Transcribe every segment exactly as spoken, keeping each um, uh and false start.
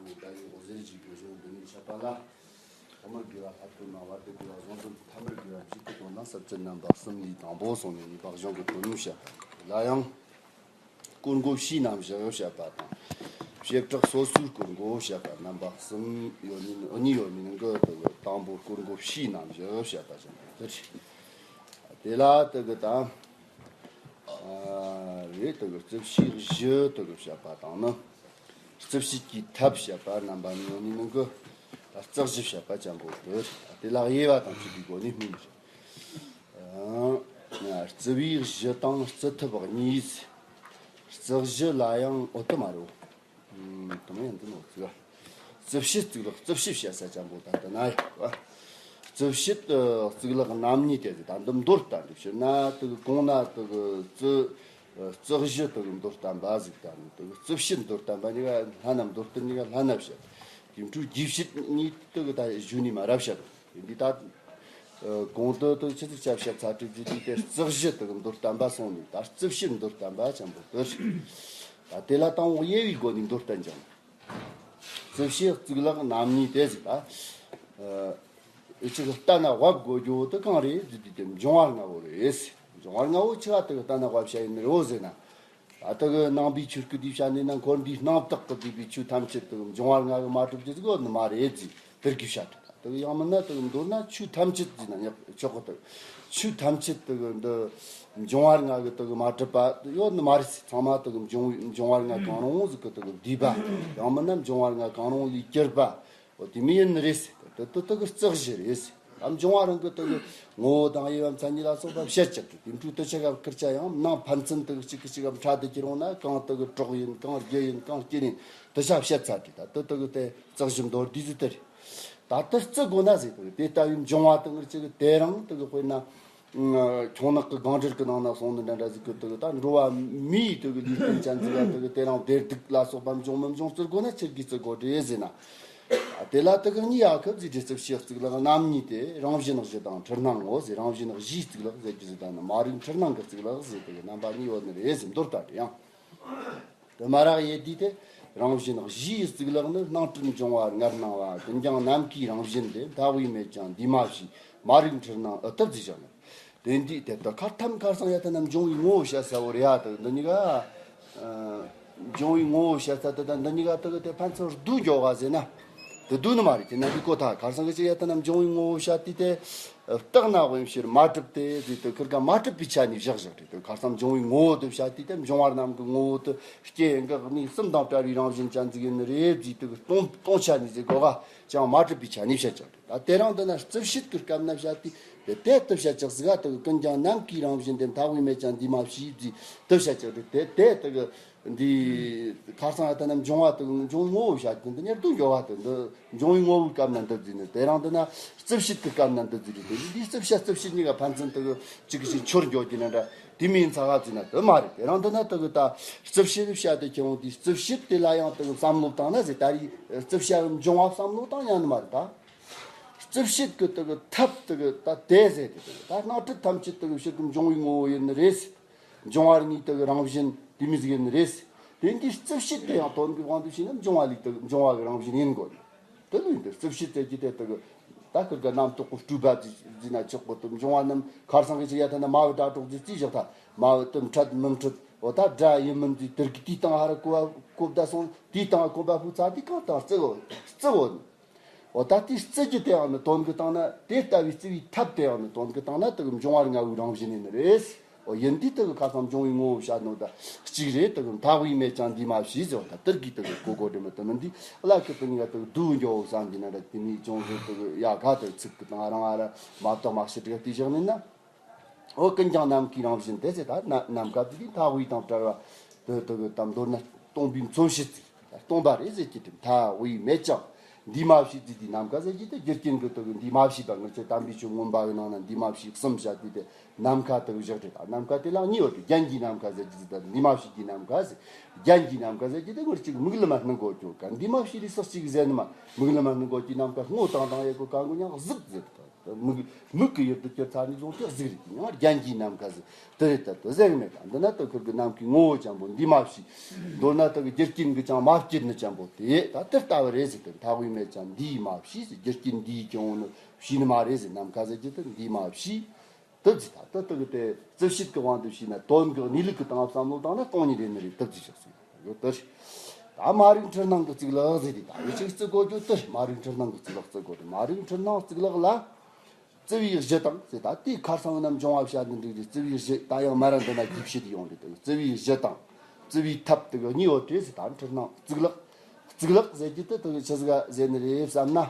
ད་ཡོད་ཟེར་གྱི་གོ་གཞུང་འདི་ནས་འཆད་པ་ལ། ཐ་མར་དགེ་བ་ལྷ་བཀོད་ནང་བར་དུ་དགེ་བ་གཞུང་འཛིན། ཐ་མར་དགེ་བ་འཇུག་གི་དོན་ན་ས་བཅད་རྣམ་པ་གསུམ་ལས་དང་པོ་སོང་ནས་གཉིས་པ་གཞུང་གི་དོན་བཤད་པ་ལ་ཡང་། སྐོར་འགོ་བྱས་རྣམ་བཞག་བཤད་པ་དང་། བྱེ་བྲག་སོ་སོའི་སྐོར་འགོ་བཤད་པ་རྣམ་པ་གསུམ་ཡོད་ནི་གཉིས་ཡོད་ནི་གི་དང་པོ་སྐོར་འགོ་བྱས་རྣམ་བཞག་བཤད་པ་ཅན་དེ་རེད། དེ་ལ་དེ་གི་དང་། ཨ་རེད། དེ་གི་རྩིབས་བྱེད་བཞི་དེ་གི་བཤད་པ་དང་ནི། རྩིབས་བྱེད་ཀྱི་ཐབས་བཤད་པ་རྣམ་པ་གཉིས་ཡོད་ནི་གི། ད་རྩིབས་བཞི་བཤད་པ་ཅན་པོ་དེ་རེད། དེ་ལ་དབྱེ་བ་དང་བཅས་པའི་སྒོ་ནས་སྨོས་ནི་རེད། ཨ། རྩིབས་བྱེད་བཞི་དང་རྩིབས་ཐབས་གཉིས། རྩིབས་བཞི་ལ་ཡང་འོ་དེ་མ་རེད། ཨུམ། དེ་མ་ཡིན་དེ་ནོ་རྩིབས། རྩིབས་བྱེད་གཙུག་ལག་རྩིབས་བྱེད་བཤད་ས་ཅན་པོ་ད་ལྟ་ན་ཡོད་པ། རྩིབས་བྱེད་དུ་གཙུག་ལག་རྣམ་གཉིས་ཏེ་ཟིག་ད་འདི་མདོར་བསྟན་ཏེ་བཤད་ན་དེ་གི་གོང་ན་དེ་གི་རྩིབས། རྩིབས་བཞི་དེ་གི་མདོར་བསྟན་པ་ཟིག་དང་དེ་གི་རྩིབས་བྱེད་མདོར་བསྟན་པ་གཉིས་ཀ་ལྷན་ན་མདོར་བསྟན་གཉིས་ཀ་ལྷན་ན་བཤད། དེ་འཕྲོས་རྒྱས་བཤད་གཉིས་དེ་གི་ད་གཞུག་ནས་མར་ར་བཤད། དེ་འདི་ད། ཨ། གོང་དུ་དེ་ཆི་ཟིག་ཆ་བཤད་ཚར་དུས་ཀྱི་དུས་དེ་རྩིབས་བཞི་དེ་གི་མདོར་བསྟན་པ་སོང་ནས་ད་རྩིབས་བྱེད་མདོར་བསྟན་པ་ཅན་པོ་དེ་རེད། ད་དེ་ལ་དང་པོ་དབྱེ་བའི་སྒོ་ནས་མདོར་བསྟན་ཅིང་། རྩིབས་བྱེད་གཙུག་ལག་རྣམ་གཉིས་ཏེ་ཟིག་ད། ཨ། ཨེ་ཅིག་ལྟ་ན་དབབ་དགོས་རྒྱུ་དེ་གང་རེད་ཟེར་དུས་དེ་འབྱུང་བ་ལྔ་བོ་རེད། འབྱུང་བ་ལྔ་བོ་ཆི་ག་དེ་གི་ལྟ་ན་དབབ་བྱ་ཡིན་ནི་རེད་ཟེར་ན། ད་དེ་གི་ནང་པའི་ཆོས་སྐུ་དེ་བཤད་ནས་ན་འཁོར་འདས་རྣམ་དག་གི་བསྡུས་པའི་ཆོས་ཐམས་ཅད་དེ་གི་འབྱུང་བ་ལྔ་གིས་མ་གྲུབ་རྒྱུ་ཟིག་ཡོད་ནི་མ་རེད་ཟེར་དེར་གི་བཤད་དེ། དེ་གི་ཡང་མིན་ན་དེ་གི་མདོར་ན་ཆོས་ཐམས་ཅད་ཟེར་ན་ཡག་ཆོག་གི། དེ་གི་ཆོས་ཐམས་ཅད་དེ་གི་འདི་འབྱུང་བ་ལྔ་གིས་དེ་གི་མ་གྲུབ་པ་ཡོད་ནི་མ་རེད་ཟེར། ཚང་མ་དེ་གི་འབྱུང་འབྱུང་བ་ལྔ་གང་རུང་ཟིག་གིས་དེ་གི་བསྡུས་པ། ཡང་མིན་ན་འབྱུང་བ་ལྔ་གང་རུང་ལས་གྱུར་པ། འོ་དེ་མོ་ཡིན་ནི་རེད་ཟེར། དེ་དེ་དེ་གི་རྩིབས་བཞི་རེད་ཟེར། ཨ། འབྱུང་བ་རང་གི་དེ་གི་ངོ་བོ་དང་དབྱེ་བ་མཚན་ཉིད་ལ་སོགས་པ་བཤད་ཅིག་གི་དེ་འཕྲོས་དེ་ཆ་ག་ཁིར་ཆ་ཡང་ནང་ཕན་ཚུན་དེ་གི་གཅིག་གི་གཅིག་ག་ཕྲ་དུ་གྱུར་འོང་ན་གང་དེ་གི་གྲོགས་ཡིན་གང་རྒྱུ་ཡིན་གང་རྐྱེན་ཡིན་དེ་ཆ་བཤད་ཚར་དུས་ད་དེ་དེ་གི་དེ་རྩིབས་བཞི་མདོར་བསྡུས་ཟིག་དེ་རེད། ད་དེ་རྩི་དགོས་ན་ཟེར་དེ་གི་དེ་ལྟ་བུའི་འབྱུང་བ་དེ་གི་གཅིག་གི་དེ་རང་དེ་གི་དཔེར་ན། ཨ། ཁྱུང་ནག་གི་སྒང་དྲུག་གི་ནང་ན་སོང་ནི་འདྲ་འདྲ་ཟིག་གི་དེ་གི་ད་འགྲོ་བ་མིའི་དེ་གི་ལུས་རྟེན་ཅན་ཟིག་ལ་དེ་གི་དེ་རང་བདེ་སྡུག་ལ་སོགས་པ་འབྱུང་མི་འབྱུང་རྩི་དགོས་ན་ཆི་གི་རྩི་དགོས་རེད་ཟེར་ན། དེ་ལ་དེ་གི་གཉིས་ཡ་ཁབ་ཟིག་རེད། རྩིབས་བྱེད་གཙུག་ལག་རྣམ་གཉིས་ཏེ། རང་བཞིན་གཞི་དང་འཁྲུལ་སྣང་ངོ་ཟེར། རང་བཞིན་གཞིའི་གཙུག་ལག་ཟེར་རྒྱུ་ཟིག་དང་ནི་མ་རིག་འཁྲུལ་སྣང་གི་གཙུག་ལག་ཟེར་དེ་གི་རྣམ་པ་གཉིས་ཡོད་ནི་རེད་ཟེར། མདོར་བསྟན་ཏེ་ཡང་། དེ་མ་རག་ཡེ་དུས་དེ། རང་བཞིན་གཞིའི་གཙུག་ལག་ནི། སྣང་སྤྲིན་འབྱུང་བ་ལྔར་སྣང་བ། ཀུན་ཀྱང་ནམ་མཁའི་རང་བཞིན་ཏེ། མཐའ་དབུས་མེད་ཀྱང་འདུས་མ་བྱས། མ་རིག་འཁྲུལ་སྣང་ཨུཏྤལ་ཟེར་བཞག་ནས། དེ་འདི་དེ་ལྟར་ཁར་ཐམ་ཁར་སང་ཡ་ཐ་ན་འབྱུང་བའི་ངོ་བོ་བཤད་ས་བོ་རེད་ཡ། དེ་འདི་གཉིས་ཀ། ཨ། འབྱུང་བའི་ངོ་བོ་བཤད་ས་དེ་དང་འདི་གཉིས་ཀ་དེ་གི་དེ་ཕན་ཚུན་བསྡུ་འགྱོ་ག་ཟེར་ན། དེ་བསྡུ་ནི་མ་རེད། དེ་ན་འདི་ཀོ་ཐ་ཁར་སང་གི་ཅི་ཡ་ཐ་ན་འབྱུང་བའི་ངོ་བོ་བཤད་དུས་དེ། རྟག་ན་དབེན་ཕྱིར་མ་གྲུབ་སྟེ་ཟེར་དེ་ཁིར་ག་མ་གྲུབ་པའི་ཆ་ནས་བཞག་བཞག་རེད། དེ་ཁར་སང་འབྱུང་བའི་ངོ་བོ་དེ་བཤད་དུས་དེ་འབྱུང་བ་རྣམས་ཀྱི་ངོ་བོ་དེ་སྐྱེ་འགག་གནས་གསུམ་དང་བྲལ་བའི་རང་བཞིན་ཅན་ཟིག་ཡིན་ནི་རེད་ཟེར་དེ་གི་སྟོང་སྟོང་ཆ་ནས་ཟེར་གོ་ག་ཅང་མ་གྲུབ་པའི་ཆ་ནས་བཤད་ཀྱང་རེད། ད་དེ་རིང་འདི་ན་རྩིབས་བྱེད་ཀྱི་སྐབས་ན་བཤད་དུས་དེ་དེ་ལྟར་བཤད་ཀྱང་ཟིག་ག་དེ་གི་ཀུན་ཀྱང་ནམ་མཁའི་རང་བཞིན་ཏེ། མཐའ་དབུས་མེད་ཀྱང་འདུས་མ་བྱས་ཟེར་དེ་བཤད་ཀྱང་རེད། དེ་དེ་དེ་གི་འདི་ཁར་སང་ཡ་ད་ནི་འབྱུང་བ་དེ་འབྱུང་ངོ་བོ་བཤད་དེ་འདི་ཉེར་བསྡུ་འགྱོ་བ་དེ་འདི་འབྱུང་བའི་ངོ་བོའི་སྐབས་ན་འདི་ཟེར་ནས། དེ་རིང་འདི་ན་རྩིབས་བྱེད་ཀྱི་སྐབས་ན་འདི་ཟེར་རེད། དེ་འདི་རྩིབས་བྱ་རྩིབས་བྱེད་གཉིས་ཀ་ཕན་ཚུན་དེ་གི་གཅིག་གི་གཅིག་འཆོར་འགྱོ་རྒྱུ་ན་འདྲ་དེ་མིན་ཚ་ག་ཟེར་ན་དེ་མ་རེད། དེ་རིང་འདི་ན་དེ་གི་ད་རྩིབས་བྱེད་བཤད་དེ་ཁྱེད་རང་དེ་རྩིབས་བྱེད་དེ་ལ་ཡང་དེ་གི་བསམ་བློ་བཏང་ན་ཟེར། ད་རེས་རྩིབས་བྱ་གི་འབྱུང་བ་བསམ་བློ་བཏང་ཉན་ནི་མ་རེད་ད། རྩིབས་བྱེད་ཀྱི་དེ་གི་ཐབས་དེ་གི་ད་དེ་ཟེར་དེ་དེ་གི་ད་སྣང་སྤྲིན་ཐམས་ཅད་དེ་གི་ཕྱིར་གི་འབྱུང་བའི་ངོ་བོ་ཡིན་ནི་རེད་ཟེར། འབྱུང་བ་གཉིས་དེ་གི་རང་བཞིན་དེ་མོ་ཟིག་ཡིན་ནི་རེད་ཟེར། དེ་འདི་རྩིབས་བྱེད་དེ་ཡང་དོན་གྱི་དབང་དུ་བྱས་ན་འབྱུང་བ་ལས་དེ་གི་འབྱུང་བ་གི་རང་བཞིན་ཡིན་དགོས། དེ་ལོས་འདི་རྩིབས་བྱེད་དེ་གི་དེ་དེ་གི་ད་ཁིར་ག་རྣམ་རྟོག་གི་སྤྲོས་པ་ཟིག་ཟེར་ན་ཆོག་གོ། དེ་འབྱུང་བ་རྣམས་ཁར་སང་གི་ཅི་ཡ་ཐ་ན་མ་བུ་དྲ་གྲོགས་ཟིག་རྩིས་བཞག་ཐ་མ་བུ་དེ་འཕྲད་མི་འཕྲད། འོ་ད་དགྲ་ཡིན་མིན་ཟིག་དེར་གི་དེའི་སྟེང་ཧ་ར་གོ་བ་གོ་བརྡ་སོང་། དེའི་སྟེང་གོ་བ་ཕུག་ཚ་དེ་གང་དང་རྩི་བོ་རྩི་བོ་ནི། འོ་ད་དེའི་རྩི་རྒྱུ་དེའང་ནི་དོན་གྱི་སྟེང་ན། དེ་ལྟ་བུའི་རྩི་བའི་ཐབས་དེའང་ནི་དོན་གྱི་སྟེང་ན་དེ་གི་འབྱུང་བ་ལྔ་བོའི་རང་བཞིན་ཡིན་ནི་རེད། འོ་ཡིན་དུས་དེ་གི་ཁ་སང་འབྱུང་བའི་ངོ་བོ་བཤད་ནོ་ད་གཅིག་རེད། དེ་གི་མཐའ་དབུས་མེད་ཀྱང་འདུས་མ་བྱས་ཟེར་བ་ད་དེར་གི་དེ་གི་གོ་གོ་དེ་མི་དེ་མི་འདི་བླ་ཁི་དེ་གཉིས་ཀ་དེ་གི་བསྡུ་འགྱོ་བསམ་གྱི་ན་འདྲ། དེ་ནས་ཅུང་ཟད་དེ་གི་ཡ་ག་དེ་ཚིག་གི་སྟེང་རང་ཨ་ར་མ་བཏགས་མ་ཕྱི་དྲི་ག་དེ་བཞག་ནས་ན། འོ་ཀུན་ཀྱང་ནམ་མཁའི་རང་བཞིན་ཏེ་ཟེར། ད་ནམ་མཁའ་དེ་དེ་མཐའ་དབུས་དང་བྲལ་བ་དེ་དེ་གི་ད་མདོར་ན་སྟོང་པའི་མཚོན་བྱེད་ཅིག་སྟོང་པ་རེད་ཟེར་གྱི་དེ། མཐའ་དབུས་མེད་ཀྱང་འདུས་མ་བྱས་ཟེར་དེ། ནམ་མཁའ་ཟེར་གྱི་དེ་རྒྱུ་རྐྱེན་གྱི་དེ་གི་འདུས་མ་བྱས་པ། ང་ཚོ་དམ་པའི་ཆོས་མངོན་པ་གི་ནང་ན་འདུས་མ་བྱས་གསུམ་བཤད་དེ་དེ་ནམ་མཁའ་དེ་གི་བཞག་རེད། ད་ནམ་མཁའ་དེ་ལ་གཉིས་ཡོད་དེ། རྒྱན་གྱི་ནམ་མཁའ་ཟེར་གྱི་དེ་དང་འདུས་མ་བྱས་ཀྱི་ནམ་མཁའ་ཟེར། རྒྱན་གྱི་ནམ་མཁའ་ཟེར་གྱི་དེ་ང་ཚོ་མིག་ལམ་མ་སྣང་གོ་ཅོ་ག་འདུས་མ་བྱས་རེད་ཟེར་གཅིག་ཟེར་ནི་མ། མིག་ལམ་མ་སྣང་གོ་ཀྱི་ནམ་མཁའ་སྔོ་དང་དང་ཡེ་གོ་གང་གོ་ཉང་གཟིག་ཟེར་དེ། མིག་མིག་གི་ཡུལ་དུ་གྱུར་ཚར་ནས་བཟུང་སྟེ་གཟུགས་རིས་ཀྱི་མྱིང་རྒྱན་གྱི་ནམ་མཁའ་ཟེར། དེ་རེད། ད་དེ་ཟེར་གི་མེད་ཀ། འདི་ན་དེ་ཁུར་གི་ནམ་མཁའི་ངོ་བོ་ཅན་པོ་འདུས་མ་བྱས། མདོར་ན་དེ་གི་རྒྱུ་རྐྱེན་གྱིས་ཀྱང་མ་བསྐྱེད་ནི་ཅན་པོ་དེ་ད་དེ་ལྟ་བུ་རེད་ཟེར། དེ་མཐའ་དབུས་མེད་ཅིང་འདུས་མ་བྱས་ཟེར། རྒྱུ་རྐྱེན་འདུས་ཀྱང་ནི་བྱས་ནི་མ་རེད་ཟེར། ནམ་མཁའ་ཟེར་རྒྱུ་དེ་འདུས་མ་བྱས། དེ་ཟེར། ད་དེ་དེ་གི་དེ་རྩིབས་བཤད་ཀྱི་དབང་དུ་བྱས་ན། དོན་གྱི་གནས་ལུགས་ཀྱི་སྟེང་བསམ་བློ་བཏང་ན་སྟོང་ཉིད་རེད་ནི་རེད། དེ་ཟེར་ཞོག་ཟེར་ཡོད་དེ། ད་མ་རིག་འཁྲུལ་སྣང་གི་གཙུག་ལག་ཟེར་དེ། ད་ཡོད་ཅིག་བརྩི་དགོས་རྒྱུ་དེ། མ་རིག་འཁྲུལ་སྣང་གི་གཙུག་ལག་བརྩི་དགོས་དེ། མ་རིག་འཁྲུལ་སྣང་གཙུག་ལག་ལ་བརྩི་བའི་གཞི་དང་ཟེར། ད་དེའི་ཁར་སང་རྣམས་འབྱུང་བ་བཤད་འདི་འགྲིག་རེད། བརྩི་བའི་གཞི་ད་ཡང་མ་ར་འདི་ན་རྒྱས་བཤད་ཡོང་རེད། དེ་བརྩི་བའི་གཞི་དང་བརྩི་བའི་ཐབས་དེ་གཉིས་ཡོད་དེ་ཟེར། ད་འཁྲུལ་སྣང་གཙུག་ལག་གཙུག་ལག་ཟེར་རྒྱུ་དེ་དེ་ཆི་ཟིག་ག་ཟེར་ནི་རེད་བསམ་ན།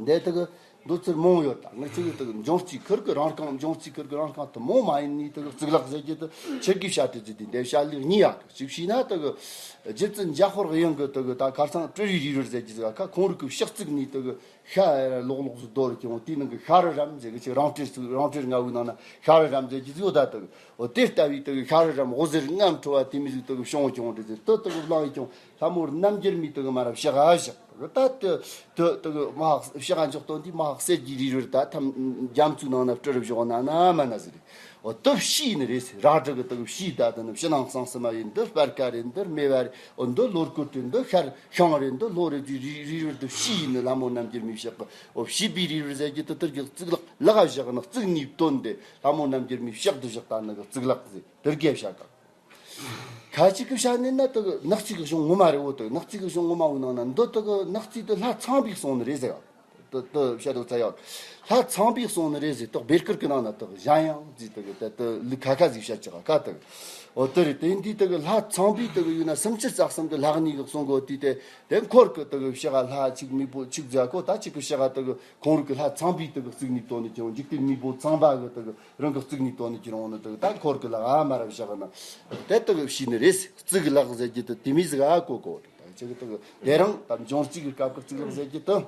འདི་དེ་གི་འདོད་ཚུལ་མང་ཡོད། ད་ངས་ཅིག་དེ་གི་འབྱུང་རྩིས་ཁུར་གི་རང་རྐང་། འབྱུང་རྩིས་ཁུར་གི་རང་རྐང་དེ་མོ་མ་ཡིན་ནི་དེ་གི་གཙུག་ལག་ཟེར་རྒྱུ་དེ་ཆི་གི་བཤད་དེ་ཟེར་དེ། འདི་བཤད་ལུགས་གཉིས་ཡོད་གི། གཅིག་བྱས་ན་དེ་གི་རྗེ་བཙུན་འཇམ་དཔལ་དབྱངས་གི་དེ་གི་ད་ཁར་སང་སྤྲུལ་པའི་རིགས་རུས་ཟེར་རྒྱུ་ཟིག་ག། ཁོང་རིགས་གི་ཕྱག་བརྩིགས་ནི་དེ་གི་ཤ་ལོག་ལོག་ཟིག་རྡོ་རུ་ཁྱེར་འོང་། དེའི་ནང་གི་ཤ་རི་རམ་ཟེར་གི་ཅིག་རང་སྤྲུལ་ཟིག། རང་སྤྲུལ་ལྔ་བོའི་ནང་ན་ཤ་རི་རམ་ཟེར་རྒྱུ་ཟིག་ཡོད། ད་དེ་གི་འོ་དེ་ལྟ་བུའི་དེ་གི་ཤ་རི་རམ་འོད་ཟེར་རྔམ་འཕྲོ་བ་དེ་མོ་ཟིག་དེ་གི་བྱུང་བྱུང་རེད་ཟེར། དེ་དེ་གི་བླངས་ཡི་ཀྱང་ལྷ་མོ་རྣམ་རྒྱལ་མའི་དེ་གི་མ་ར་ཕྱག་ག་བཞག། ད་དེ་དེ་དེ་གི་མ་ཕྱག་ག་འཇོག་དོན་དེ་མ་གསེར་གྱི་རིགས་རུས་ད་ཐམས་རྒྱ་མཚོའི་ནང་ན་སྤྲུལ་རུ་བཞག་ན་ན་མ་ན་ཟེར་རེད། འོ་དེ་བྱས་ནི་རེད་ཟེར། ར་སྒྲ་གི་དེ་གི་བྱས། ད་དེ་ནི་ཕྱི་ནང་གསང་གསུམ་མ་ཡིན། འདི་སྤར་ཁ་རེད། འདི་སྨེ་བ་རེད། འོ་འདི་ལོ་རྒོད་རེད། འདི་ཤར་ཤང་རེད། འདི་ལྷོ་རེད་ཟེར། རིགས་རུས་དེ་བྱས་ནི་ལྷ་མོ་རྣམ་རྒྱལ་མའི་ཕྱག་གི། འོ་བྱས་པའི་རིགས་རུས་ཟེར་རྒྱུ་དེ་དེ་གི་གཙུག་ལག་ལག་ག་བཞག་ནི། བརྩིགས་ནི་བཏོན་ཏེ་ལྷ་མོ་རྣམ་རྒྱལ་མའི་ཕྱག་ཏུ་བཞག་ད་ནི་གི་གཙུག་ལག་ཟེར། དེ་གི་བཤད་ག། ཁ་ཅིག་གི་བཤད་ནི་ན་དེ་གི་ནག་རྩིས་གི་གཞུང་ངོ་མ་རེད། འོ་དེ་ནག་རྩིས་གི་གཞུང་ངོ་མ་བོའི་ནང་ན་འདི་དེ་གི་ནག་རྩིས་དེ་ལྷ་ཚངས་པས་གསུངས་ནི་རེད་ཟེར་བ། དེ་དེ་བཤད་དོ་ཚ་ཡག། ལྷ་ཚངས་པས་གསུངས་ནི་རེད་ཟེར། དེ་བེར་སྐུར་གི་ནང་ན་དེ་གི་གཞན་ཡང་ཟེར། དེ་གི་དེ་དེ་ལུགས་ཁ་ཁ་ཟིག་བཤད་ཅིག་ག། དེ་གི་འོ་དེ་རེད། དེ་འདི་དེ་གི་ལྷ་ཚངས་པས་དེ་གི་ཡོད་ན་སུམ་ཅུ་རྩ་གསུམ་གི་ལྷ་གཉིས་གི་གསུང་གོ་དུས་དེ། དེ་འཁོར་གི་དེ་གི་ཕྱག་ག་ལྷ་གཅིག་མེས་པོ་གཅིག་ཟེར་གོ། ད་གཅིག་གི་ཕྱག་ག་དེ་གི་ཁོང་རིགས་གི་ལྷ་ཚངས་པས་དེ་གི་བརྩིགས་ནི་བཏོན་ནི་ཀྱང་འཇིག་རྟེན་མེས་པོ་ཚངས་པ་གི་དེ་གི་རང་གི་བརྩིགས་ནི་བཏོན་ནི་ཀྱང་འོང་ནི། དེ་གི་ད་འཁོར་གི་ལག་ཨ་མ་ར་བཞག་ན་དེ་དེ་གི་བྱས་ནི་རེད། གཙུག་ལག་ཟེར་རྒྱུ་དེ་དེ་མོ་ཟིག་ག་གོ་གོ། ད་ཅིག་དེ་གི་དེ་རིང་ད་འབྱུང་རྩིས་གི་སྐབས་གི་གཙུག་ལག་ཟེར་རྒྱུ་དེ།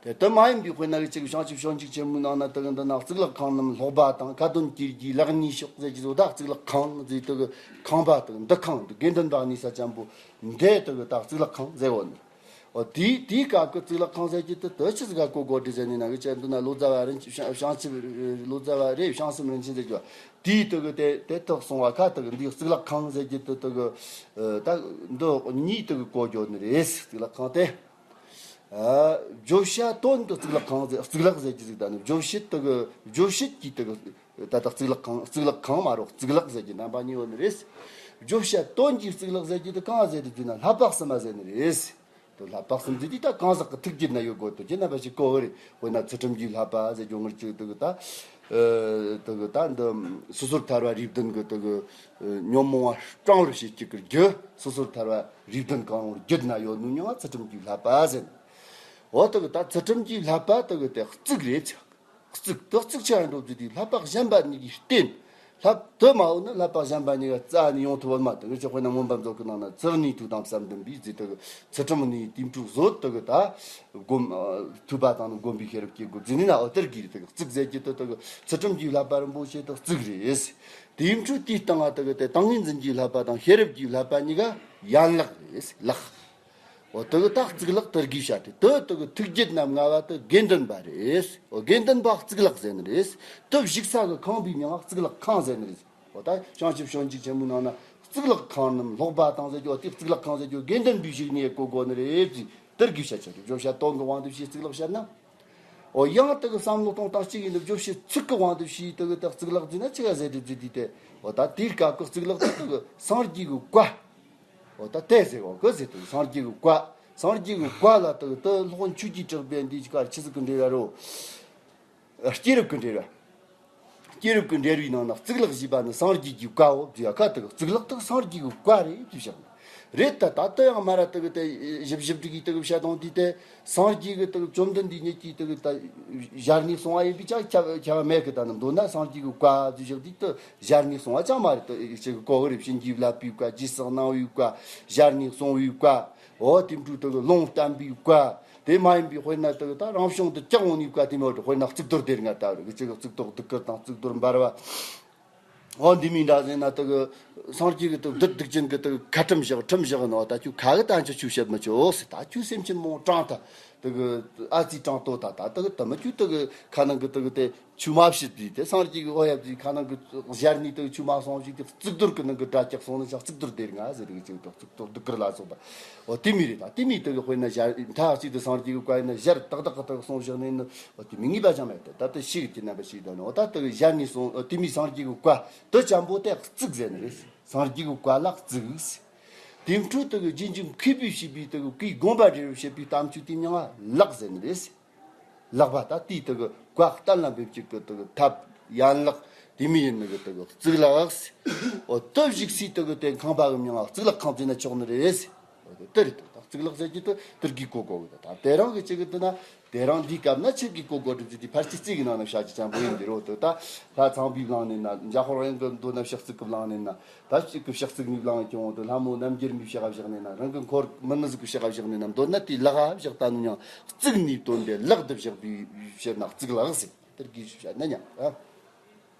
དེ་དེ་མ་ཡིན་པའི་དཔེར་ན་གི་ཅིག་བྱང་ཆུབ་ཕྱོགས་འཇུག་ཆེན་མོའི་ནང་ན་དེ་གི་འདི་ན་གཙུག་ལག་ཁང་རྣམས་ལྷོག་པ་དང་། ཁ་འདོན་དཀྱིལ་གྱི་ལག་གཉིས་ཕྱོགས་ཟེར་རྒྱུ་དེ། ད་གཙུག་ལག་ཁང་ཟེར་དེ་གི་ཁང་པ་དེ་གི་འདུ་ཁང་དེ་དགེ་འདུན་པ་གནས་ས་ཅན་པོ་འདི་དེ་གི་ད་གཙུག་ལག་ཁང་ཟེར་བ་ནི། འོ་དེའི་དེའི་སྐབས་ཀྱི་གཙུག་ལག་ཁང་ཟེར་རྒྱུ་དེ་དེ་ཆི་ཟིག་ག་གོ་དགོས་དེ་ཟེར་ནི་ན་གི་ཅན་དུ་ན་ལོ་ཙཱ་བ་རིན་བྱང་ཆུབ་ལོ་ཙཱ་བ་རེད། བྱང་སེམས་རིན་ཆེན་ཟེར་རྒྱུ་བ་དེའི་དེ་གི་དེ་དེ་ཐོག་སོང་བ་ཁ་དེ་གི་འདིའི་གཙུག་ལག་ཁང་ཟེར་རྒྱུ་དེ་དེ་གི་ད་འདི་གཉིས་དེ་གི་གོ་རྒྱུ་ནི་རེད། གཙུག་ལག་ཁང་དེ། ཨ། བརྗོད་བྱ་དོན་གྱི་གཙུག་ལག་ཁང་ཟེར། གཙུག་ལག་ཟེར་རྒྱུ་ཟིག་ད་ནི་བརྗོད་བྱེད་དེ་གི་བརྗོད་བྱེད་ཀྱི་དེ་གི་ད་ལྟ་གཙུག་ལག་ཁང་། གཙུག་ལག་ཁང་མ་རོགས་གཙུག་ལག་ཟེར་རྒྱུ་རྣམ་པ་གཉིས་ཡོད་ནི་རེད། བརྗོད་བྱ་དོན་གྱི་གཙུག་ལག་ཟེར་རྒྱུ་དེ་གང་ཟེར་དུ་བརྗོད་ན་ལྷ་པ་གསུམ་མ་ཟེར་ནི་རེད། དེ་ལྷ་པ་གསུམ་ཟེར་དུས་ད་གང་ཟག་གི་ཐུགས་རྒྱུད་ན་ཡོད་དགོས་དོ་ཅི་རྣམ་པ་ཞིག་གོ་བོ་རེད། དཔེར་ན་ཚུལ་ཁྲིམས་ཀྱི་བསླབ་པ་ཟེར་རྒྱུ་ངར་གཅིག་དེ་གི་ད། ཨ། དེ་གི་ད་འདི་སོ་སོར་ཐར་བ་རིགས་བདུན་གི་དེ་གི་ཉོན་མོངས་པ་སྤྲང་བར་བྱེད་ཀྱི་རྒྱུ། སོ་སོར་ཐར་བ་རིགས་བདུན་གང་རུང་རྒྱུད་ན་ཡོད་ནོ་མྱོང་བ་ཚུལ་ཁྲིམས་ཀྱི་བསླབ་པ་ཟེར། འོ་དེ་གི་ད་ཚུལ་ཁྲིམས་ཀྱི་བསླབ་པ་དེ་གི་དེ་གཙུག་རེད། གཙུག་དེ་གཙུག་ཆ་འགྲོ་རྒྱུ་དེ་བསླབ་པ་གཞན་པ་གཉིས་ཀྱི་རྟེན། བསླབ་དེ་མ་འོ་ན་བསླབ་པ་གཞན་པ་གཉིས་ཀ་རྩ་ནས་ཡོང་ཐུབ་བ་མ། དེ་གི་ཅི་དཔེར་ན་མངོན་པ་མཛོད་ཀྱི་ནང་ན་ཚུལ་གནས་ཐུགས་དམ་བསམ་གཏན་པའི་ཟེར། དེ་གི་ཚུལ་ཁྲིམས་གནས་དེ་འཕྲོ་བཟོད་དེ་གི་ད་སྒོམ་ཐོས་པ་དང་ནི་སྒོམ་པའི་ཤེས་རབ་སྐྱེ་དགོས་ཟེར་ནི་ན། འོ་དེར་གི་རེད། དེ་གི་གཙུག་ཟེར་རྒྱུ་དེ་དེ་གི་ཚུལ་ཁྲིམས་ཀྱི་བསླབ་པ་རིན་པོ་ཆེ་དེ་གཙུག་རེད། དེའི་འཕྲོ་དེའི་སྟེང་ང་དེ་གི་དེ་ཏིང་ངེ་འཛིན་གྱི་བསླབ་པ་དང་ཤེས་རབ་ཀྱི་བསླབ་པ་གཉིས་ཀ་ཡན་ལག་རེད། ལག། འོ་དེ་གི་ད་གཙུག་ལག་དེར་གི་བཤད་དེ། དེ་དེ་གི་ཐུགས་རྒྱུད་རྣམ་ལྔ་བ་དེ་དགེ་འདུན་པ་རེད། འོ་དགེ་འདུན་པ་གཙུག་ལག་ཟེར་ནི་རེད། དེ་བཞུགས་ས་གི་ཁང་པའི་མིང་ང་གཙུག་ལག་ཁང་ཟེར་ནི་རེད། འོ་ད་བྱང་ཆུབ་ཕྱོགས་འཇིགས་ཆེན་མོའི་ནང་ན་གཙུག་ལག་ཁང་རྣམས་ལྷོག་པ་དང་ཟེར་རྒྱུ། འོ་དེ་གཙུག་ལག་ཁང་ཟེར་རྒྱུ་དགེ་འདུན་པའི་བཞུགས་གནས་གོ་དགོས་ནི་རེད་ཟེར། དེར་གི་བཤད་ཆོག་གི། བརྗོད་བྱ་དོན་གི་དབང་དུ་བྱས་གཙུག་ལག་བཤད་ན། འོ་ཡང་དེ་གི་བསམ་བློ་གཏོང་སྟངས་གཅིག་ཡིན་ན་བརྗོད་བྱའི་ཚིག་གི་དབང་དུ་བྱས་དེ་གི་ད་གཙུག་ལག་ཟེར་ན་ཆི་ག་ཟེར་དེ་ཟེར་དུས་དེ། འོ་ད་དེའི་སྐབས་གི་གཙུག་ལག་དེ་དེ་གི་སངས་རྒྱས་གི་བཀའ། འོ་ད་དེ་ཟེར་འོ་གི་ཟེར་དེ་སངས་རྒྱས་གི་བཀའ། སངས་རྒྱས་གི་བཀའ་ལ་དེ་གི་དེ་སློབ་དཔོན་ཆོས་ཀྱི་གྲགས་པས་འདིའི་ཀ་ཆི་ཟིག་གི་འགྲེལ་བ་རོ། སྐྱེས་རབས་ཀྱི་འགྲེལ་བ། སྐྱེས་རབས་ཀྱི་འགྲེལ་བའི་ནང་ན་གཙུག་ལག་ཞེས་པ་ནི་སངས་རྒྱས་ཀྱི་བཀའོ་ཟེར་ཡ་ཁ་དེ་གི་གཙུག་ལག་དེ་སངས་རྒྱས་ཀྱི་བཀའ་རེད་ཅེས་བཤད། རེད་ད། ད་ལྟ་ཡང་མ་ར་དེ་གི་དེ་ཞིབ་ཞིབ་འབྲི་གི་དེ་གི་བཤད་དང་དེ་དེ་སངས་རྒྱས་ཀྱི་དེ་གི་བཅོམ་ལྡན་འདས་ཉིད་ཀྱིས་དེ་གི་ད་ཞལ་ནས་གསུང་བ་ཡིན་པས་ཀྱང་ཁྱབ་ཁྱབ་མེད་གི། ད་ནི་མདོར་ན་སངས་རྒྱས་ཀྱི་བཀའ་ཟེར་བཞག་དུས་དེ་ཞལ་ནས་གསུང་བ་ཅང་མ་རེད། དེ་ཅིག་གོ་གི་རེད། བྱིན་གྱིས་བརླབས་པའི་བཀའ། རྗེས་སུ་གནང་བའི་བཀའ། ཞལ་ནས་གསུང་བའི་བཀའ། འོ་དེ་འཕྲོ་དེ་གི་ལུང་བསྟན་པའི་བཀའ། དེ་མ་ཡིན་པའི་དཔེར་ན་དེ་གི་ད་རང་བྱུང་དུ་ཀྱང་འོང་ནི་བཀའ་དེ་མོ་རེད། དཔེར་ན་གཙུག་ཏོར་སྡེ་ལྔ་ལྟ་བུ་རེད། གི་ཅིག་གི་གཙུག་ཏོར་གདུགས་དཀར་དང་གཙུག་ཏོར་འབར་བ། འོ་འདི་མིན་འདྲ་ཟེར་ན་དེ་གི་སངས་རྒྱས་ཀྱི་དེ་བདུད་སྡིག་ཅན་གྱི་དེ་གི་ཁ་ཁྲིམས་བཞག་ཁྲིམས་བཞག་ནོ། ད་ཁྱོད་ཁ་གི་ད་ཁྱོད་ཆོས་བཤད་མི་ཆོག་ཟེར། ད་ཁྱོད་སེམས་ཅན་མང་དྲང་ད། དེ་གི་ཨ་ཙི་ཀྲང་ཏོ་ད་ད་དེ་གི་དེ་མི་ཁྱོད་དེ་གི་ཁ་ནང་གི་དེ་གི་དེ་ཆུ་མ་བྱེད་དུས་དེ་སངས་རྒྱས་ཀྱི་འོ་ཡབ་ཀྱི་ཁ་ནང་གི་ཞར་ནས་དེ་གི་ཆུ་མ་སོང་ཞིག་དེ་གཙུག་རྡོར་གི་ནང་གི་སྒྲ་རྒྱག་སོང་ནི་ཅང་གཙུག་རྡོར་སྡེ་ལྔ་ཟེར་གི་ཅིག་དང་གཙུག་རྡོར་གདུགས་དཀར་ལ་སོགས་པ། འོ་དེ་མི་རེད། ད་དེ་མི་དེ་གི་དཔེར་ན་ཞར་མཐའ་གཅིག་ཏུ་སངས་རྒྱས་ཀྱི་བཀའ་ཡིན་ན་ཞར་ཏག་ཏག་ཏག་སོང་བཞག་ནས་ནི་འོ་དེ་མི་ངེས་པ་ཅང་མེད་དེ། ད་དེ་ཤིག་གི་རྣམ་པ་ཞིག་དང་ནི་འོ་ད་དེ་གི་ཞར་ནས་སོང་། འོ་དེ་མི་སངས་རྒྱས་ཀྱི་བཀའ་དེ་ཅན་པོ་དེ་གཙུག་ཟེར་ནི་རེད། སངས་རྒྱས་ཀྱི་བཀའ་ལ་གཙུག་ཟེར། དེ་འཕྲོ་དེ་གི་རྗེས་འཇུག་མཁས་པས་བྱས་པའི་དེ་གི་གུས་དགོངས་པ་འགྲེལ་བར་བྱེད་པའི་གཏམ་ཆོས་དེའི་མིང་ལ་ལག་ཟེར་ནི་རེད། ལག་པ་ད་དེའི་དེ་གི་བཀའ་གཏན་ལ་འབེབས་ཀྱི་གི་དེ་གི་ཐབས་ཡན་ལག་དེ་མི་ཡིན་ནི་གི་དེ་གི་གཙུག་ལག་ཟེར། འོ་དེ་བཞུགས་སའི་དེ་གི་དེ་ཁང་པ་གི་མིང་ལ་གཙུག་ལག་ཁང་ཟེར་ན་ཆོག་ནི་རེད་ཟེར། འོ་དེ་དེ་རེད། ད་གཙུག་ལག་ཟེར་གྱི་དེ་དེར་གི་གོ་གོ་གི། ད་དེ་རང་གི་ཅིག་གི་དེ་ན། དེ་རང་འདིའི་སྐབས་ན་ཆོས་ཀྱི་གོ་དགོས་སྒྲུབ་རྒྱུ་དེ་ཕལ་ཆེར་རྩིས་ཀྱི་ནང་ན་བྱ་རྒྱུ་ཅན་པོ་ཡིན་འདི་རོ། དེ་ད་ལྷ་ཚངས་པས་བླངས་ནས་ན། འཇམ་དཔལ་དབྱངས་ཀྱིས་མདོར་ན་ཕྱག་ཚིག་གིས་བླངས་ནས་ན། ད་གཅིག་གི་ཕྱག་ཚིག་ནས་བླངས་ཀྱང་དེ་ལྷ་མོ་རྣམ་རྒྱལ་མའི་ཕྱག་བཞག་ནས་ན། རང་གི་འཁོར་མི་ནི་ཟིག་གི་ཕྱག་བཞག་ནས་ན། མདོར་ན་དེའི་ལག་བཞག་ད་ནི་ཡང་གཙུག་ནས་བཏོན་ཏེ་ལག་ཏུ་བཞག་པའི་ཕྱིར་ན་གཙུག་ལག་ཟེར། དེར་གི་བྱ་ན་ཉམས་ཨ།